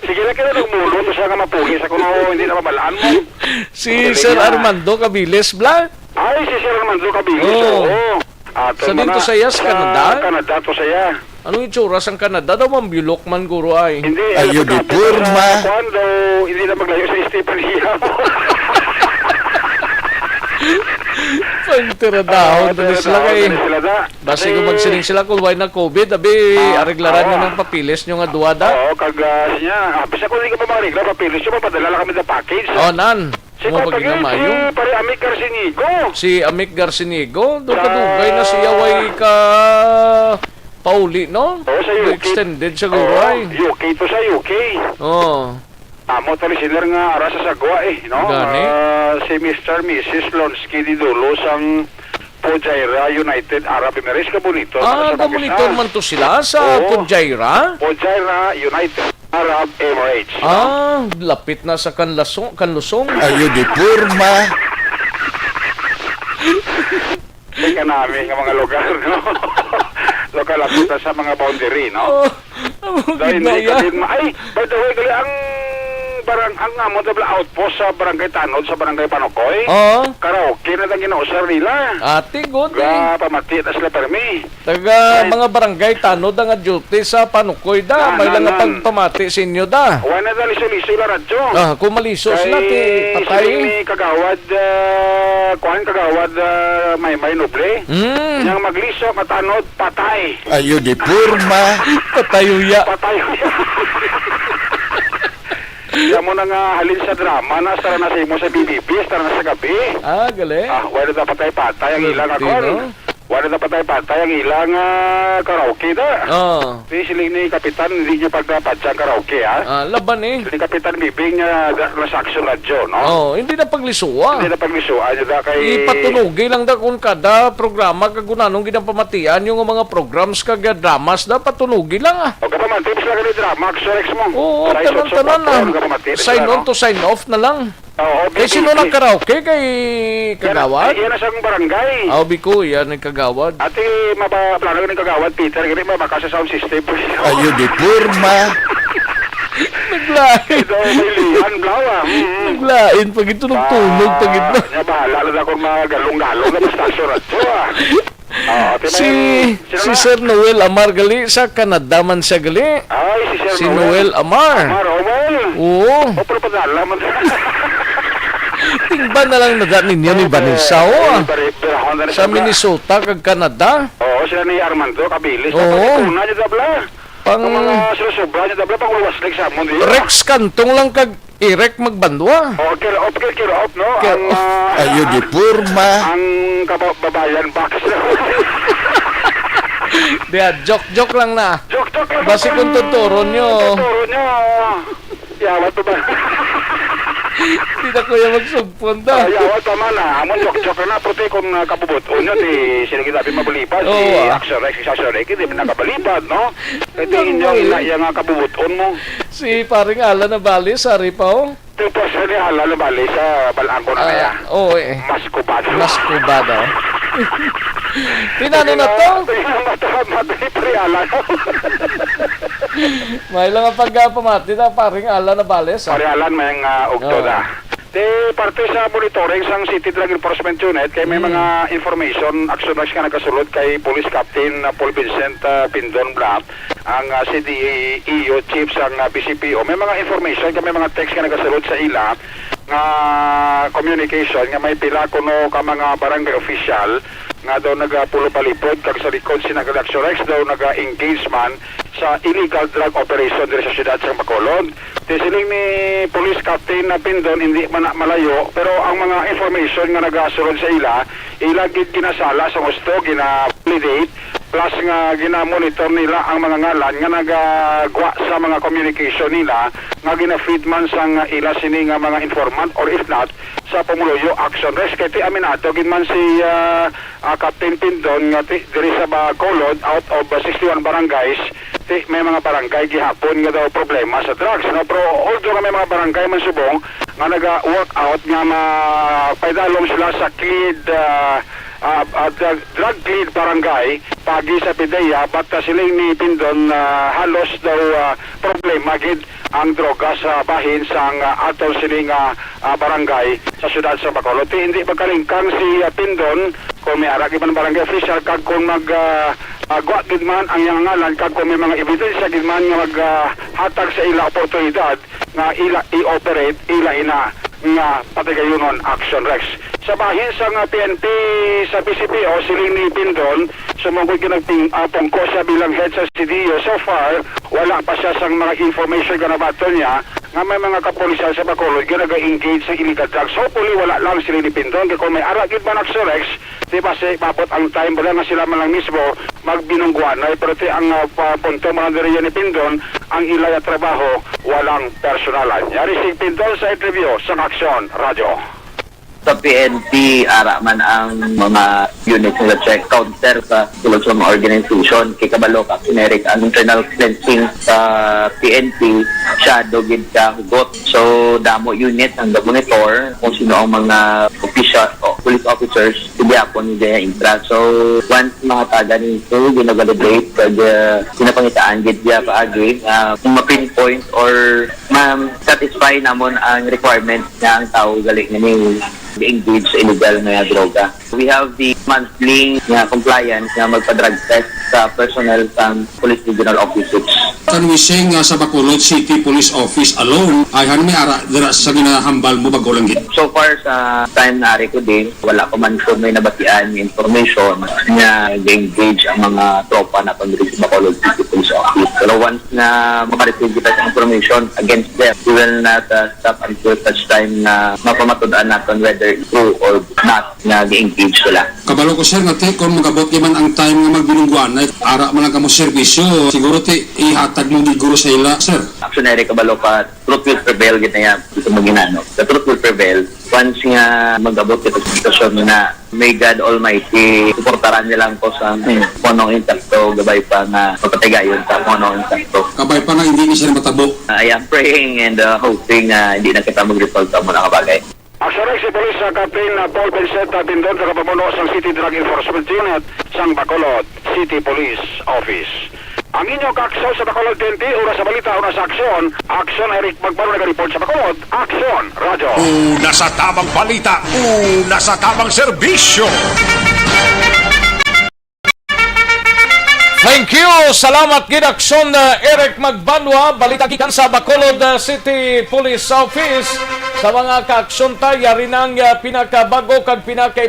Sige lang, kaya nagmulo to siya nga mapuhi sa kuno, hindi na mabalaan mo. Si Sige Sir na. Armando Cabiles, bla? Ay, si Sir Armando Cabiles, Oo. oo. Ato Sa man dito na. Sa iya, sa Sa Canada? Canada to siya. Anong itsura sang Canada? Daw mambulok man, guro, ay. Hindi, Ayo di lapit-lapit porma. Sa kuwan daw, hindi na maglayo sa Estefanía. Pagtiradahon Ah, dali sila tiradahon kay dali sila da. Basi kung Eh. magsiling sila kung why na covid, abi, Ah, areglaran nyo oo. Ng papilis nyo nga duwa da. Oo, kag, ah, siya, ah, basta kung hindi ka pa maregla, papilis nyo, mapadala lang kami sa package. Oh, nan. Si Mo Papa pag Gil, si mayo. Pare Amic Garcinigo. Si Amic Garcinigo, do Sa kadugay na siya way ka pauli, no? Oo, sa U K. Extended siguro Oo, ay. U K to sa U K. Oo. Amo to listener nga ara sa Sagwa, eh, no? Gani. Ah, si Mister Missus Lonsky di Dulo sang Fujairah United Arab Emirates, ka monitor Ah, na sa ka-monitor Pakistan. Man to sila sa Oo. Fujairah? Fujairah United Arab Emirates, no? Ah, lapit na sa Kanlaso-, Kanlusong. Ayo di porma. Di ka namin nga mga lugar, no? Lugar lapit na sa mga boundary, no? Oh, amo Dahil gid na hindi ka iya. Din ma-, ay, by the way, gali ang barang Ang amo tabla outpost sa Barangay Tanod, sa Barangay Panukoy, Oo. karaoke na lang ginausar nila. Ati, good, eh. Ga pamati na sila permi. Taga Ay. mga barangay Tanod ang duty sa Panukoy da. Na, May na, lang nga na. pagpamati sa inyo da. Wala na liso-liso la radyo. Ah, kung malisos Kay na, ti patay. sila ni Kagawad, ah, kuwan, Kagawad, ah, Maymay Noble. Mm. Yang magliso, matanod, patay. Ayo di porma. Patay uya. Patay uya. Kaya mo na nga halin sa drama na, sa na sa imo sa B B P, sa na sa gabi. Ah, gali. Ah, wala na patay-patay ang Pwerte, ilang akon. no? Wala na patay-patay ang ilang, ah, karaoke da. Oh. Di siling ni Kapitan, hindi niya pagdapat sa karaoke, ha? Ah, laban eh. Ni Kapitan Bibing, ah, da, na sa Action Radio, no? Oh, hindi na paglisuwa. Hindi na paglisuwa, niya da kay Ipatunugi lang da kung kada programa kag kung anong ginapamatian yung mga programs kag dramas da, patunugi lang, ah. O, kapamati, mas lagi ni drama, Action Rex mo. Oo, Sa tanan-tanan, isot-sot, ah. ang kapamati, Sign ano? on to sign off na lang. Oo, Kay sino B B P. nang karaoke? Kay Yan, Kagawad? yan na sa barangay. Aw, biko, yan ang Kagawad. Ate, maba-, plano ni Kagawad Peter, gani mabaka sa sound system. Ayo di porma. Naglain. Ito, may lihan, blaw, ah. Mm. Naglain, pag ito, nagtunog, pag ito. Ah, niya, bahala na ako mga galong-galong na basta aksyon ato, ah. Ah, ate, Si, may, sino si na? Sir Noel Amar gali, sa Canada man siya gali. Ay, si Sir Si Noel. Noel Amar. Amar, oh, well. Oo. Oh, pero padala man. Tingban na lang na ninyo ni Vanessa, oh, ah. Sa Minnesota kag Canada. Oo, sila ni Armando Cabilis. Oo. Pagkuna niya, tabla. Pang Ang mga susobra niya, tabla, pang uwas, like, sa amon, di ba? Rex Cantong lang kag Eric Magbanwa. Oh, kira up, kira, kira up, no? Kira Ang, up. ah, Ayo di porma. Ang kababayan box. Diya, joke-joke lang na. Joke-joke lang Basi ang kung tuturon nyo. tuturon nyo. Yawat pa ba? Di na kuya magsugpon da. Ah, yawat pa man, ah. Amo, joke-joke na. Puti kung, ah, kabubot-on nyo, di sila kita di mabalibad. Oo, Si ah. Action Rex, si Action Rex, di man nakabalibad, no? Kaya Ang tingin nyo, galing. ila, yung, ah, kabubot-on mo. Si paring Alan Nabali, sari pa, oh. Ito po siya ni Alan Nabali sa Balango na Ah, kaya. oo, eh. Mas kubado. Mas kubado. Tinano na to? Tingnan mo to, mati ni Pre Alan. May lang ang pagkapamati na paring Alan Nabales, ah. Pare Alan, may nga ugto Oo. na. Di parte sa monitoring sang City Drug Enforcement Unit, kay may Mm. mga information, action nga nakasulod kay Police Captain, ah, Paul Vincent, ah, Pindon Bla, ang, ah, C D E O chief sang, ah, B C P O. May mga information, kay may mga text nga nakasulod sa ila nga communication nga may pila kuno ka mga barangay official nga daw nagapulong palipod kag sa likod sina Galaxio Rex daw naga-engage man sa illegal drug operation diri sa siyudad sa Bacolod. Ti siling ni Police Captain na Pindon, hindi man na malayo, pero ang mga information nga nagasulod sa ila, ila gid ginasala sa husto, gina-validate, plus nga ginamonitor nila ang mga ngalan nga nagagwa sa mga communication nila nga gina-feed man sang ila sini nga mga informant, or if not, sa pumuluyo action. Res kay ti aminado gid man si, ah, ah, Captain Pindon nga ti, diri sa Bacolod, out of, ah, sixty-one barangays, ti may mga barangay gihapon nga daw problema sa drugs, no? Pero although nga may mga barangay man subong nga naga-work out nga ma-, paidalom sila sa cleared, ah, ah, ah, drug, drug cleared barangay, pagi sa PDEA, but, ah, siling ni Pindon, ah, halos daw, ah, problema gid ang droga sa bahin sang, ah, aton sini nga, ah, barangay sa siyudad sa Bacolod. Ti hindi magkalingkang si, ah, Pindon kung may ara gid man barangay official kag kung mag, ah, ah, gwa gid man ang iyang ngalan kag kung may mga ebidensya gid man nga mag, ah, hatag sa ila oportunidad nga ila i-operate, ila ina nga patigayunon action, Rex. Sa bahin sang, ah, P N P sa B C P O, siling ni Pindon, sumangkot ginagping-, ah, pungko siya bilang head sa C D O. So far, wala pa siya sang mga information nga nabaton niya nga may mga kapulisan sa Bacolod nga naga-engage sa illegal drugs. Hopefully, wala lang, siling ni Pindon. Kay kung may ara gid man action, Rex, di ba, si, mabot ang time ba nga sila man lang mismo magbinungguanay. Pero ti ang, ah, pa-, punto man diri ni Pindon, ang ilay at trabaho, walang personalan. Yari si Pindon sa interview sa Aksyon Radyo. Sa P N P, ara man ang mga unit nga check counter sa tulad sa mga organization. Kay kabalo ka, generic ang internal cleansing sa P N P, siya daw gid ka hugot. So, damo unit ang monitor kung sino ang mga official o police officers, hindi ako ni Jaya Intra. So, once mahatagan nito, ginavalidate, pag, uh, pinapangitaan gid niya paagi, ah, kung ma-pinpoint or ma-satisfy namon ang requirement nga ang tawo gali nga ni-engage sa illegal nga droga. We have the monthly nga compliance nga magpa-drug test sa personnel sang Police Regional Office six. Can we say nga sa Bacolod City Police Office alone, ay han may ara dira sa ginahambal mo bago lang gid? So far sa time na ari ko din, wala pa man ko may nabatian nga information nga ga-engage ang mga tropa naton diri sa Bacolod City Police Office. Pero once nga makareceive kita sa information against them, we will not, uh, stop until such time na mapamatud-an naton whether it's true or not nga ga-engage sila. Kabalo ko, sir, nga ti-, kung mag-abot naman ang time nga magbilingguanay, ara man lang kamo serbisyo, siguro ti ihatag mo gid guro sa ila, sir. Actually, kabalo ka, truth will prevail gid na yan. Dito mo ginano. The truth will prevail. Once nga mag-abot kita sa sitwasyon na may God Almighty, suportaran niya lang ko sa Hmm. punong insakto, gabay pa nga mapatigayon sa punong insakto. Kabay pa nga hindi ni siya matabo. I am praying and, uh, hoping, uh, hindi na kita mag-result sa mga bagay. Aksyon Rex, si Police, uh, Captain, uh, Paul Vincent, uh, Tindon, sa kapamuno sang City Drug Enforcement Unit sang Bacolod City Police Office. Ang inyo kaaksyon sa Bacolod T N T, una sa balita, una sa aksyon. Aksyon, Eric Magbano, naga-report sa Bacolod. Aksyon, Radyo. Una sa tabang balita, una sa tabang serbisyo. Thank you. Salamat gid, Aksyon, uh, Eric Magbanwa. Balita gikan sa Bacolod, uh, City Police Office. Sa mga kaaksyon ta, yari nang, uh, pinakabago kag pinaka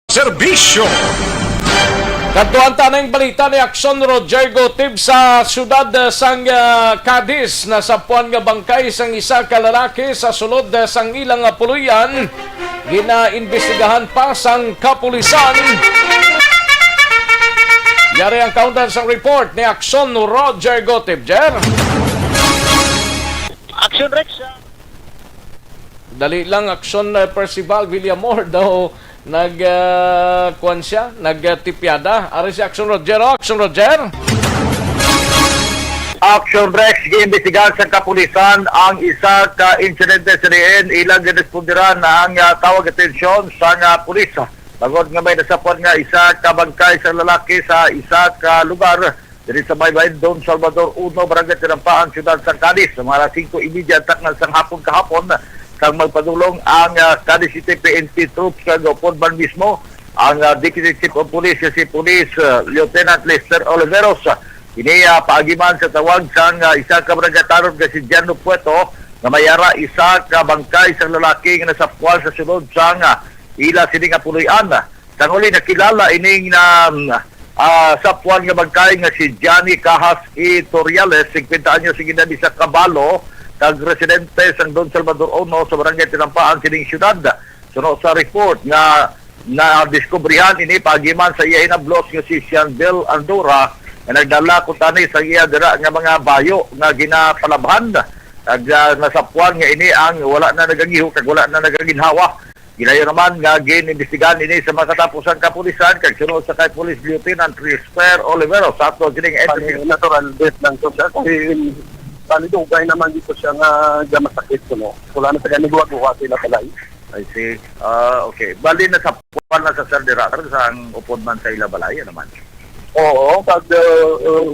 Serbisyo. Kadtuan ta ning balita ni Aksyon Roger Gotib sa siyudad, eh, sang, eh, Cadiz. Nasapuan nga bangkay sang isa ka lalaki sa sulod, eh, sang ilang, eh, puloy-an. Ginaimbestigahan pa sang kapulisan. Yari ang kaundan sang report ni Aksyon Roger Gotib. Jer? Action Rex. Dali lang, Aksyon, eh, Percival Villamor daw nag, ah, kuwan siya, nag, ah, tipyada. Ari si Aksyon Roger, oh, Aksyon Roger. Action Rex, giimbestigahan sa kapulisan ang isa ka insidente sa diin ilang girespondiran ang, ah, tawag atensyon sa nga pulis. Bangod nga may nasapuan nga isa ka bangkay sa lalaki sa isa ka lugar diri sa may Bayan Don Salvador Uno, Barangay Tinampaan, Siyudad sang Cadiz, sa mga alas singko y media takna sang hapon kahapon, kang magpadulong ang, ah, Cadiz City P N P troops, kag upod man mismo ang, ah, Deputy Chief of Police, si Police, ah, Lieutenant Lester Oliveros. Ini, ah, paagi man sa tawag sang, ah, isa ka barangay tanod nga si Jano Pueto, nga may ara isa ka bangkay sang lalaki nga nasapuan sa sulod sang, ah, ila sini nga puloy-an. Sang huli, nakilala ining na, ah, sapuan nga bangkay nga si Johnny Cajas E. Toriales, singkwenta anyos, sing edad, isa ka balo, kag residente sang Don Salvador Uno sa Barangay Tinampaan sining siyudad. Suno sa report nga nadiskubrihan ini paagi man sa iya hinablos nga si Shanbel Andorra, nga nagdala kuntani sa iya dira nga mga bayo nga ginapalabhan, kag, ah, nasapuan nga ini ang wala na nagangiho kag wala na nagaginhawa. Gilayo naman nga gin-imbestigahan ini sa mga katapusang kapulisan, kag suno sa kay Police Lieutenant Risper Olivero sa ato sining Pang entity. Natural death lang to siya. Kay Bali, dugay naman dito siya nga, nga masakit, no? Wala na sa ganiguwa-guwa sila balay. I see. Ah, okay. Bali, nasapuan na sa sir dira, sir, sa ang upod man sa ila balay, ano man? Oo, pag, uh, uh,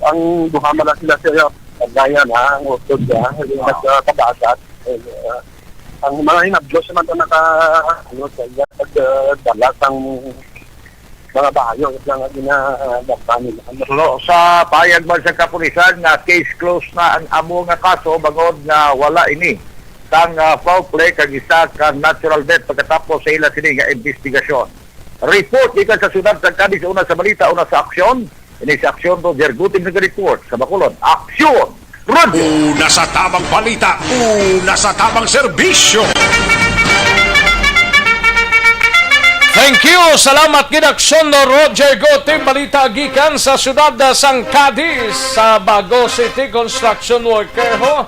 ang duha man na sila, sir, pagdaya na, ang utod niya, yung Ah. nagkakabasat, eh, uh, ang mga hinablos naman na naka, ano, sa iya, pag, uh, dalas ang mga bahayo, ito lang ang ginadakpan nila. So, sa payag man sa kapulisan nga case closed na ang amo nga kaso, bangod nga wala ini sang, ah, foul play kag isa ka natural death pagkatapos sa ila sini nga investigasyon. Report gikan sa siyudad sa Cadiz, una sa balita, una sa aksyon. Ini si Aksyon Roger Gutim nag-report sa Bacolod. Aksyon! Roger! Una sa tamang balita, una sa tamang serbisyo. Thank you. Salamat gid, Aksyon Roger Gutim. Balita gikan sa siyudad sang Cadiz, sa Bago City, construction worker ho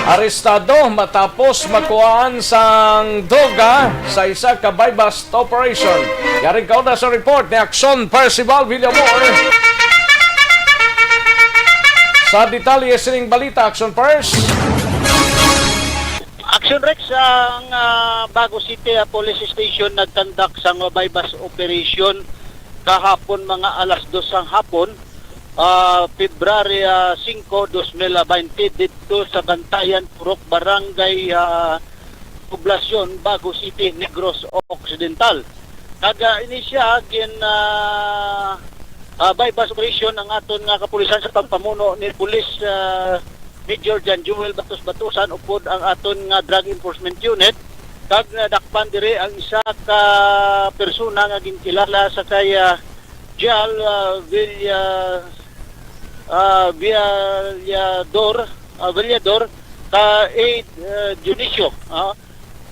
arestado matapos makuhaan sang droga sa isa ka buy-bust operation. Yari kauna sa report ni Aksyon Percival Villamor. Sa detalye sining balita, Aksyon Pers. Action Rex, ang, ah, Bago City, ah, Police Station nagkandak sang buy-bust operation kahapon mga alas dos sang hapon, ah, February, ah, singko, dos mil baynte, didto sa Bantayan, Purok, Barangay, ah, Poblacion, Bago City, Negros Occidental. Kag, ah, ini siya gin, ah, ah, buy-bust operation ang aton nga kapulisan sa pagpamuno ni Police, ah, Major John Joel Batos Batusan upod ang aton nga Drug Enforcement Unit, kag nadakpan diri ang isa ka persona nga ginkilala sa kay, ah, Jal, ah, Villa, ah, Villador, ah, Villador, ka A, ah, Dionisio, ah,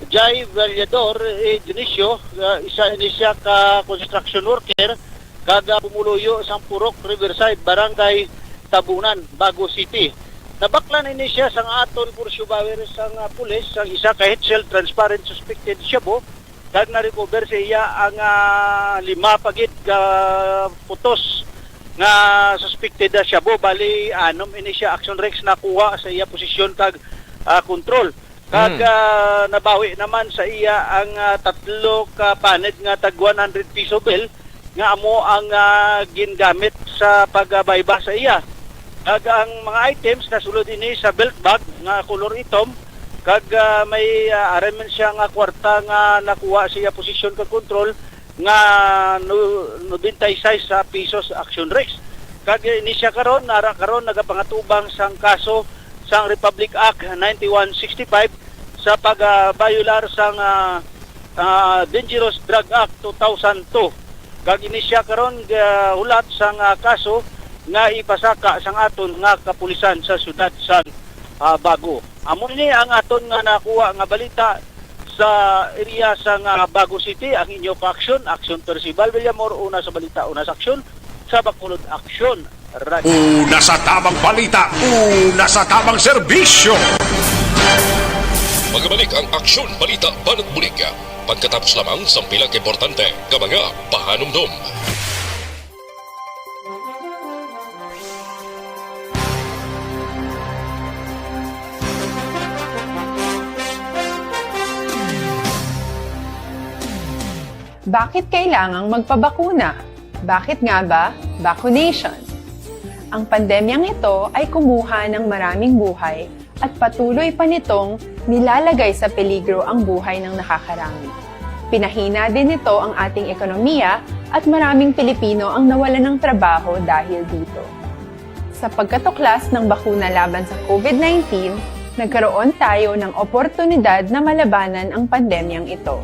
Jai Villador, A Dionisio, ah, isa ini siya ka construction worker, kag, ah, pumuluyo sang Purok Riverside, Barangay Tabunan, Bago City. Nabaklan ini siya sang aton pursubawer sang, ah, pulis, sang isa ka Hetzell transparent suspected shabu, kag na-recover sa iya ang, ah, lima pa gid ka putos nga suspected na shabu. Bali, anom ini siya, Action Rex, nakuha sa iya posisyon kag, ah, kontrol. Kag, Mm. ah, nabawi naman sa iya ang, ah, tatlo ka panid nga tag one hundred piso bill nga amo ang, ah, gingamit sa pag-, ah, buy-bust sa iya. Kag ang mga items nasulod ini sa belt bag nga kolor itom, kag, ah, may, ah, ari man siya nga kwarta nga nakuha sa iya posisyon kag kontrol nga nu-, nobenta y seis sa pesos, Action Rex. Kag ini siya karon, ara karon nagapangatubang sang kaso sang Republic Act ninety-one sixty-five sa pag, ah, bayular sang, ah, ah, Dangerous Drug Act two thousand two. Kag ini siya karon gahulat sang, ah, kaso nga ipasaka sang aton nga kapulisan sa siyudad sang, ah, Bago. Amo ini ang aton nga nakuha nga balita sa area sang, ah, Bago City. Ang inyo ka-aksyon, Aksyon Percival Villamor, una sa balita, una sa aksyon, sa Bacolod Aksyon. Una sa tamang balita, una sa tamang serbisyo. Magabalik ang Aksyon Balita Banat Bulig pagkatapos lamang sang pila ka importante nga mga pahanumdom. Bakit kailangang magpabakuna? Bakit nga ba vaccination? Ang pandemyang ito ay kumuha ng maraming buhay at patuloy pa nitong nilalagay sa peligro ang buhay ng nakakarami. Pinahina din nito ang ating ekonomiya at maraming Pilipino ang nawalan ng trabaho dahil dito. Sa pagkatuklas ng bakuna laban sa COVID nineteen, nagkaroon tayo ng oportunidad na malabanan ang pandemyang ito.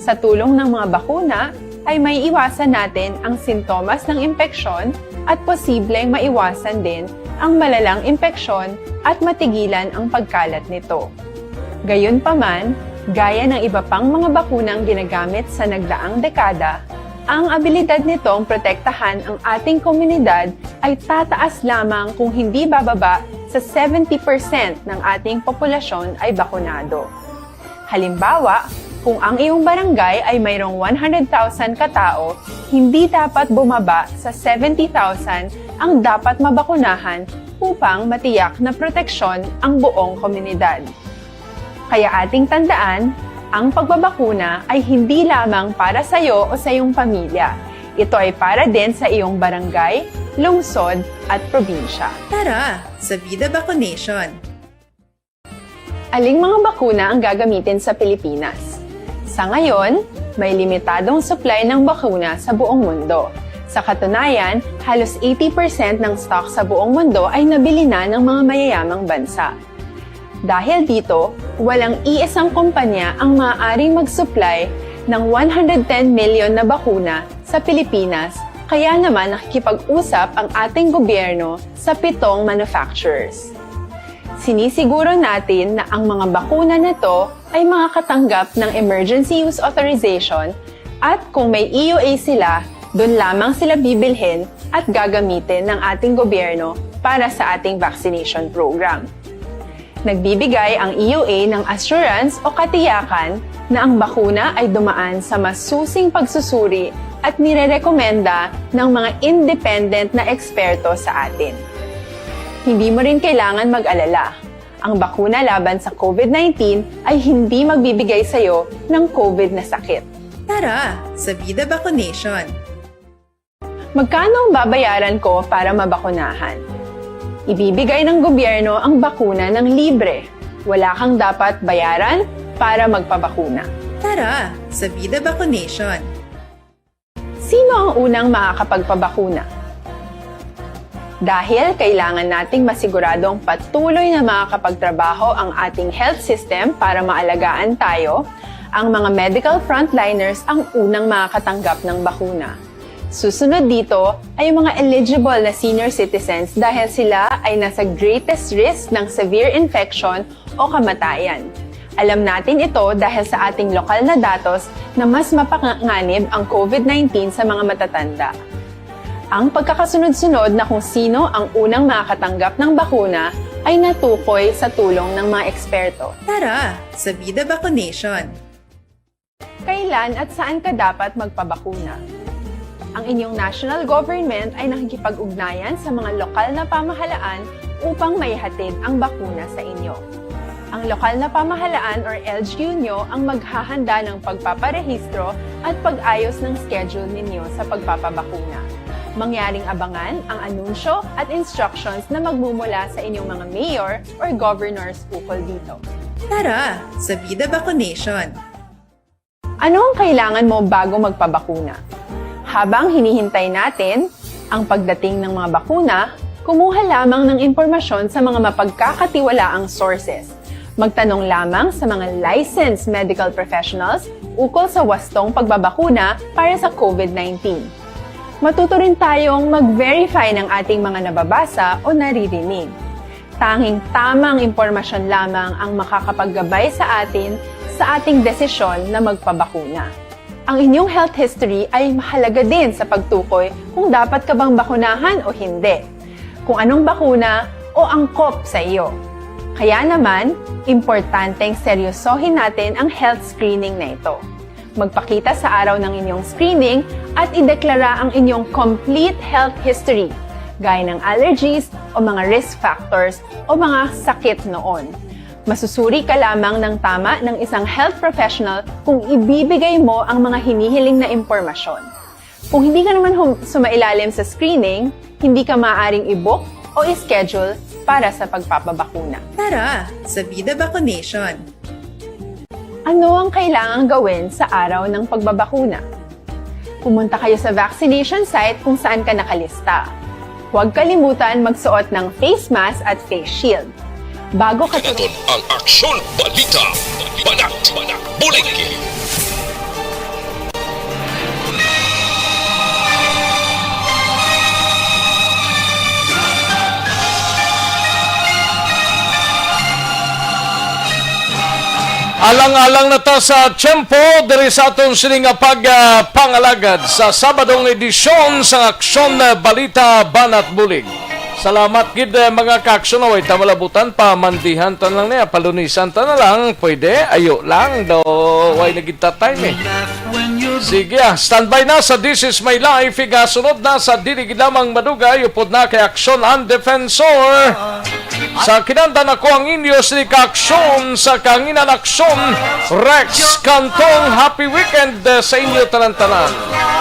Sa tulong ng mga bakuna, ay maiiwasan natin ang sintomas ng impeksyon at posibleng maiwasan din ang malalang impeksyon at matigilan ang pagkalat nito. Gayunpaman, gaya ng iba pang mga bakunang ginagamit sa nagdaang dekada, ang abilidad nitong protektahan ang ating komunidad ay tataas lamang kung hindi bababa sa seventy percent ng ating populasyon ay bakunado. Halimbawa, Kung ang iyong barangay ay mayroong one hundred thousand ka tawo, hindi dapat bumaba sa seventy thousand ang dapat mabakunahan upang matiyak na proteksyon ang buong komunidad. Kaya ating tandaan, ang pagbabakuna ay hindi lamang para sa iyo o sa iyong pamilya. Ito ay para din sa iyong barangay, lungsod, at probinsya. Tara, sa Vida Vaccination! Aling mga bakuna ang gagamitin sa Pilipinas? Sa ngayon, may limitadong supply ng bakuna sa buong mundo. Sa katunayan, halos eighty percent ng stock sa buong mundo ay nabili na ng mga mayayamang bansa. Dahil dito, walang iisang kumpanya ang maaaring mag-supply ng one hundred ten million na bakuna sa Pilipinas, kaya naman nakikipag-usap ang ating gobyerno sa pitong manufacturers. Sinisiguro natin na ang mga bakuna na to ay makakatanggap ng emergency use authorization, at kung may E U A sila, doon lamang sila bibilhin at gagamitin ng ating gobyerno para sa ating vaccination program. Nagbibigay ang E U A ng assurance o katiyakan na ang bakuna ay dumaan sa masusing pagsusuri at nirerekomenda ng mga independent na eksperto sa atin. Hindi mo rin kailangan mag-alala. Ang bakuna laban sa COVID nineteen ay hindi magbibigay sa iyo ng COVID na sakit. Tara, sa Vida Vaccination! Magkano ang babayaran ko para mabakunahan? Ibibigay ng gobyerno ang bakuna ng libre. Wala kang dapat bayaran para magpabakuna. Tara, sa Vida Vaccination! Sino ang unang makakapagpabakuna? Dahil kailangan nating masiguradong patuloy na makakapagtrabaho ang ating health system para maalagaan tayo, ang mga medical frontliners ang unang makakatanggap ng bakuna. Susunod dito ay ang mga eligible na senior citizens dahil sila ay nasa greatest risk ng severe infection o kamatayan. Alam natin ito dahil sa ating lokal na datos na mas mapanganib ang COVID nineteen sa mga matatanda. Ang pagkakasunod-sunod na kung sino ang unang makakatanggap ng bakuna ay natukoy sa tulong ng mga eksperto. Tara, sa Vida Vaccination! Kailan at saan ka dapat magpabakuna? Ang inyong national government ay nakikipag-ugnayan sa mga lokal na pamahalaan upang maihatid ang bakuna sa inyo. Ang lokal na pamahalaan or L G U nyo ang maghahanda ng pagpaparehistro at pag-ayos ng schedule ninyo sa pagpapabakuna. Mangyaring abangan ang anunsyo at instructions na magmumula sa inyong mga mayor or governors ukol dito. Tara, sa Vida Vaccination! Ano ang kailangan mo bago magpabakuna? Habang hinihintay natin ang pagdating ng mga bakuna, kumuha lamang ng impormasyon sa mga mapagkakatiwalaang sources. Magtanong lamang sa mga licensed medical professionals ukol sa wastong pagbabakuna para sa COVID nineteen. Matuto rin tayong mag-verify ng ating mga nababasa o naririnig. Tanging tamang impormasyon lamang ang makakapaggabay sa atin sa ating desisyon na magpabakuna. Ang inyong health history ay mahalaga din sa pagtukoy kung dapat ka bang bakunahan o hindi, kung anong bakuna o angkop sa iyo. Kaya naman, importanteng seryosohin natin ang health screening na ito. Magpakita sa araw ng inyong screening at ideklara ang inyong complete health history, gaya ng allergies o mga risk factors o mga sakit noon. Masusuri ka lamang ng tama ng isang health professional kung ibibigay mo ang mga hinihiling na impormasyon. Kung hindi ka naman hum- sumailalim sa screening, hindi ka maaaring i-book o i-schedule para sa pagpapabakuna. Tara, sa Vida Vaccination! Ano ang kailangang gawin sa araw ng pagbabakuna? Pumunta kayo sa vaccination site kung saan ka nakalista. Huwag kalimutan magsuot ng face mask at face shield. Bago ka Kanaton ang Aksyon Balita, Banat, Bulig. Alang-alang na ta sa tiyempo diri sa aton sini nga pag, ah, pangalagad sa Sabadong edisyon sang Aksyon Balita, Banat, Bulig. Salamat gid, eh, mga ka-aksyon, way ta malabutan, pamandihan ta lang niya, palunisan ta na lang, pwede, ayo lang daw, way na gid ta time, eh. Sige, ah, standby na sa This Is My Life, igasunod na sa dili gid lamang madugay, upod na kay Aksyon ang Defensor. Sa kinandan ako ang inyo, si ka-aksyon, sa kanginan aksyon, Rex Cantong, happy weekend, eh, sa inyo tanan-tanan.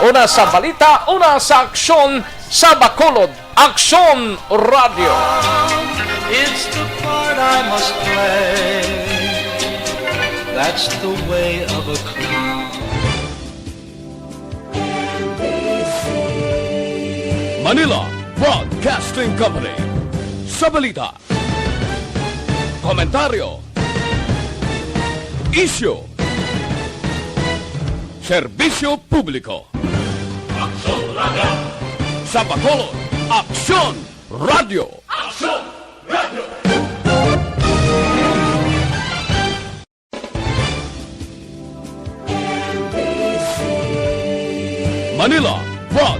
Una sa balita, una sa aksyon, sa Bacolod. Aksyon Radio. It's the part I must play. That's the way of a clown. Manila Broadcasting Company. Sa balita, komentaryo, isyu, serbisyo publiko. Aksyon Radio. Sa Bacolod, Aksyon Radio. Aksyon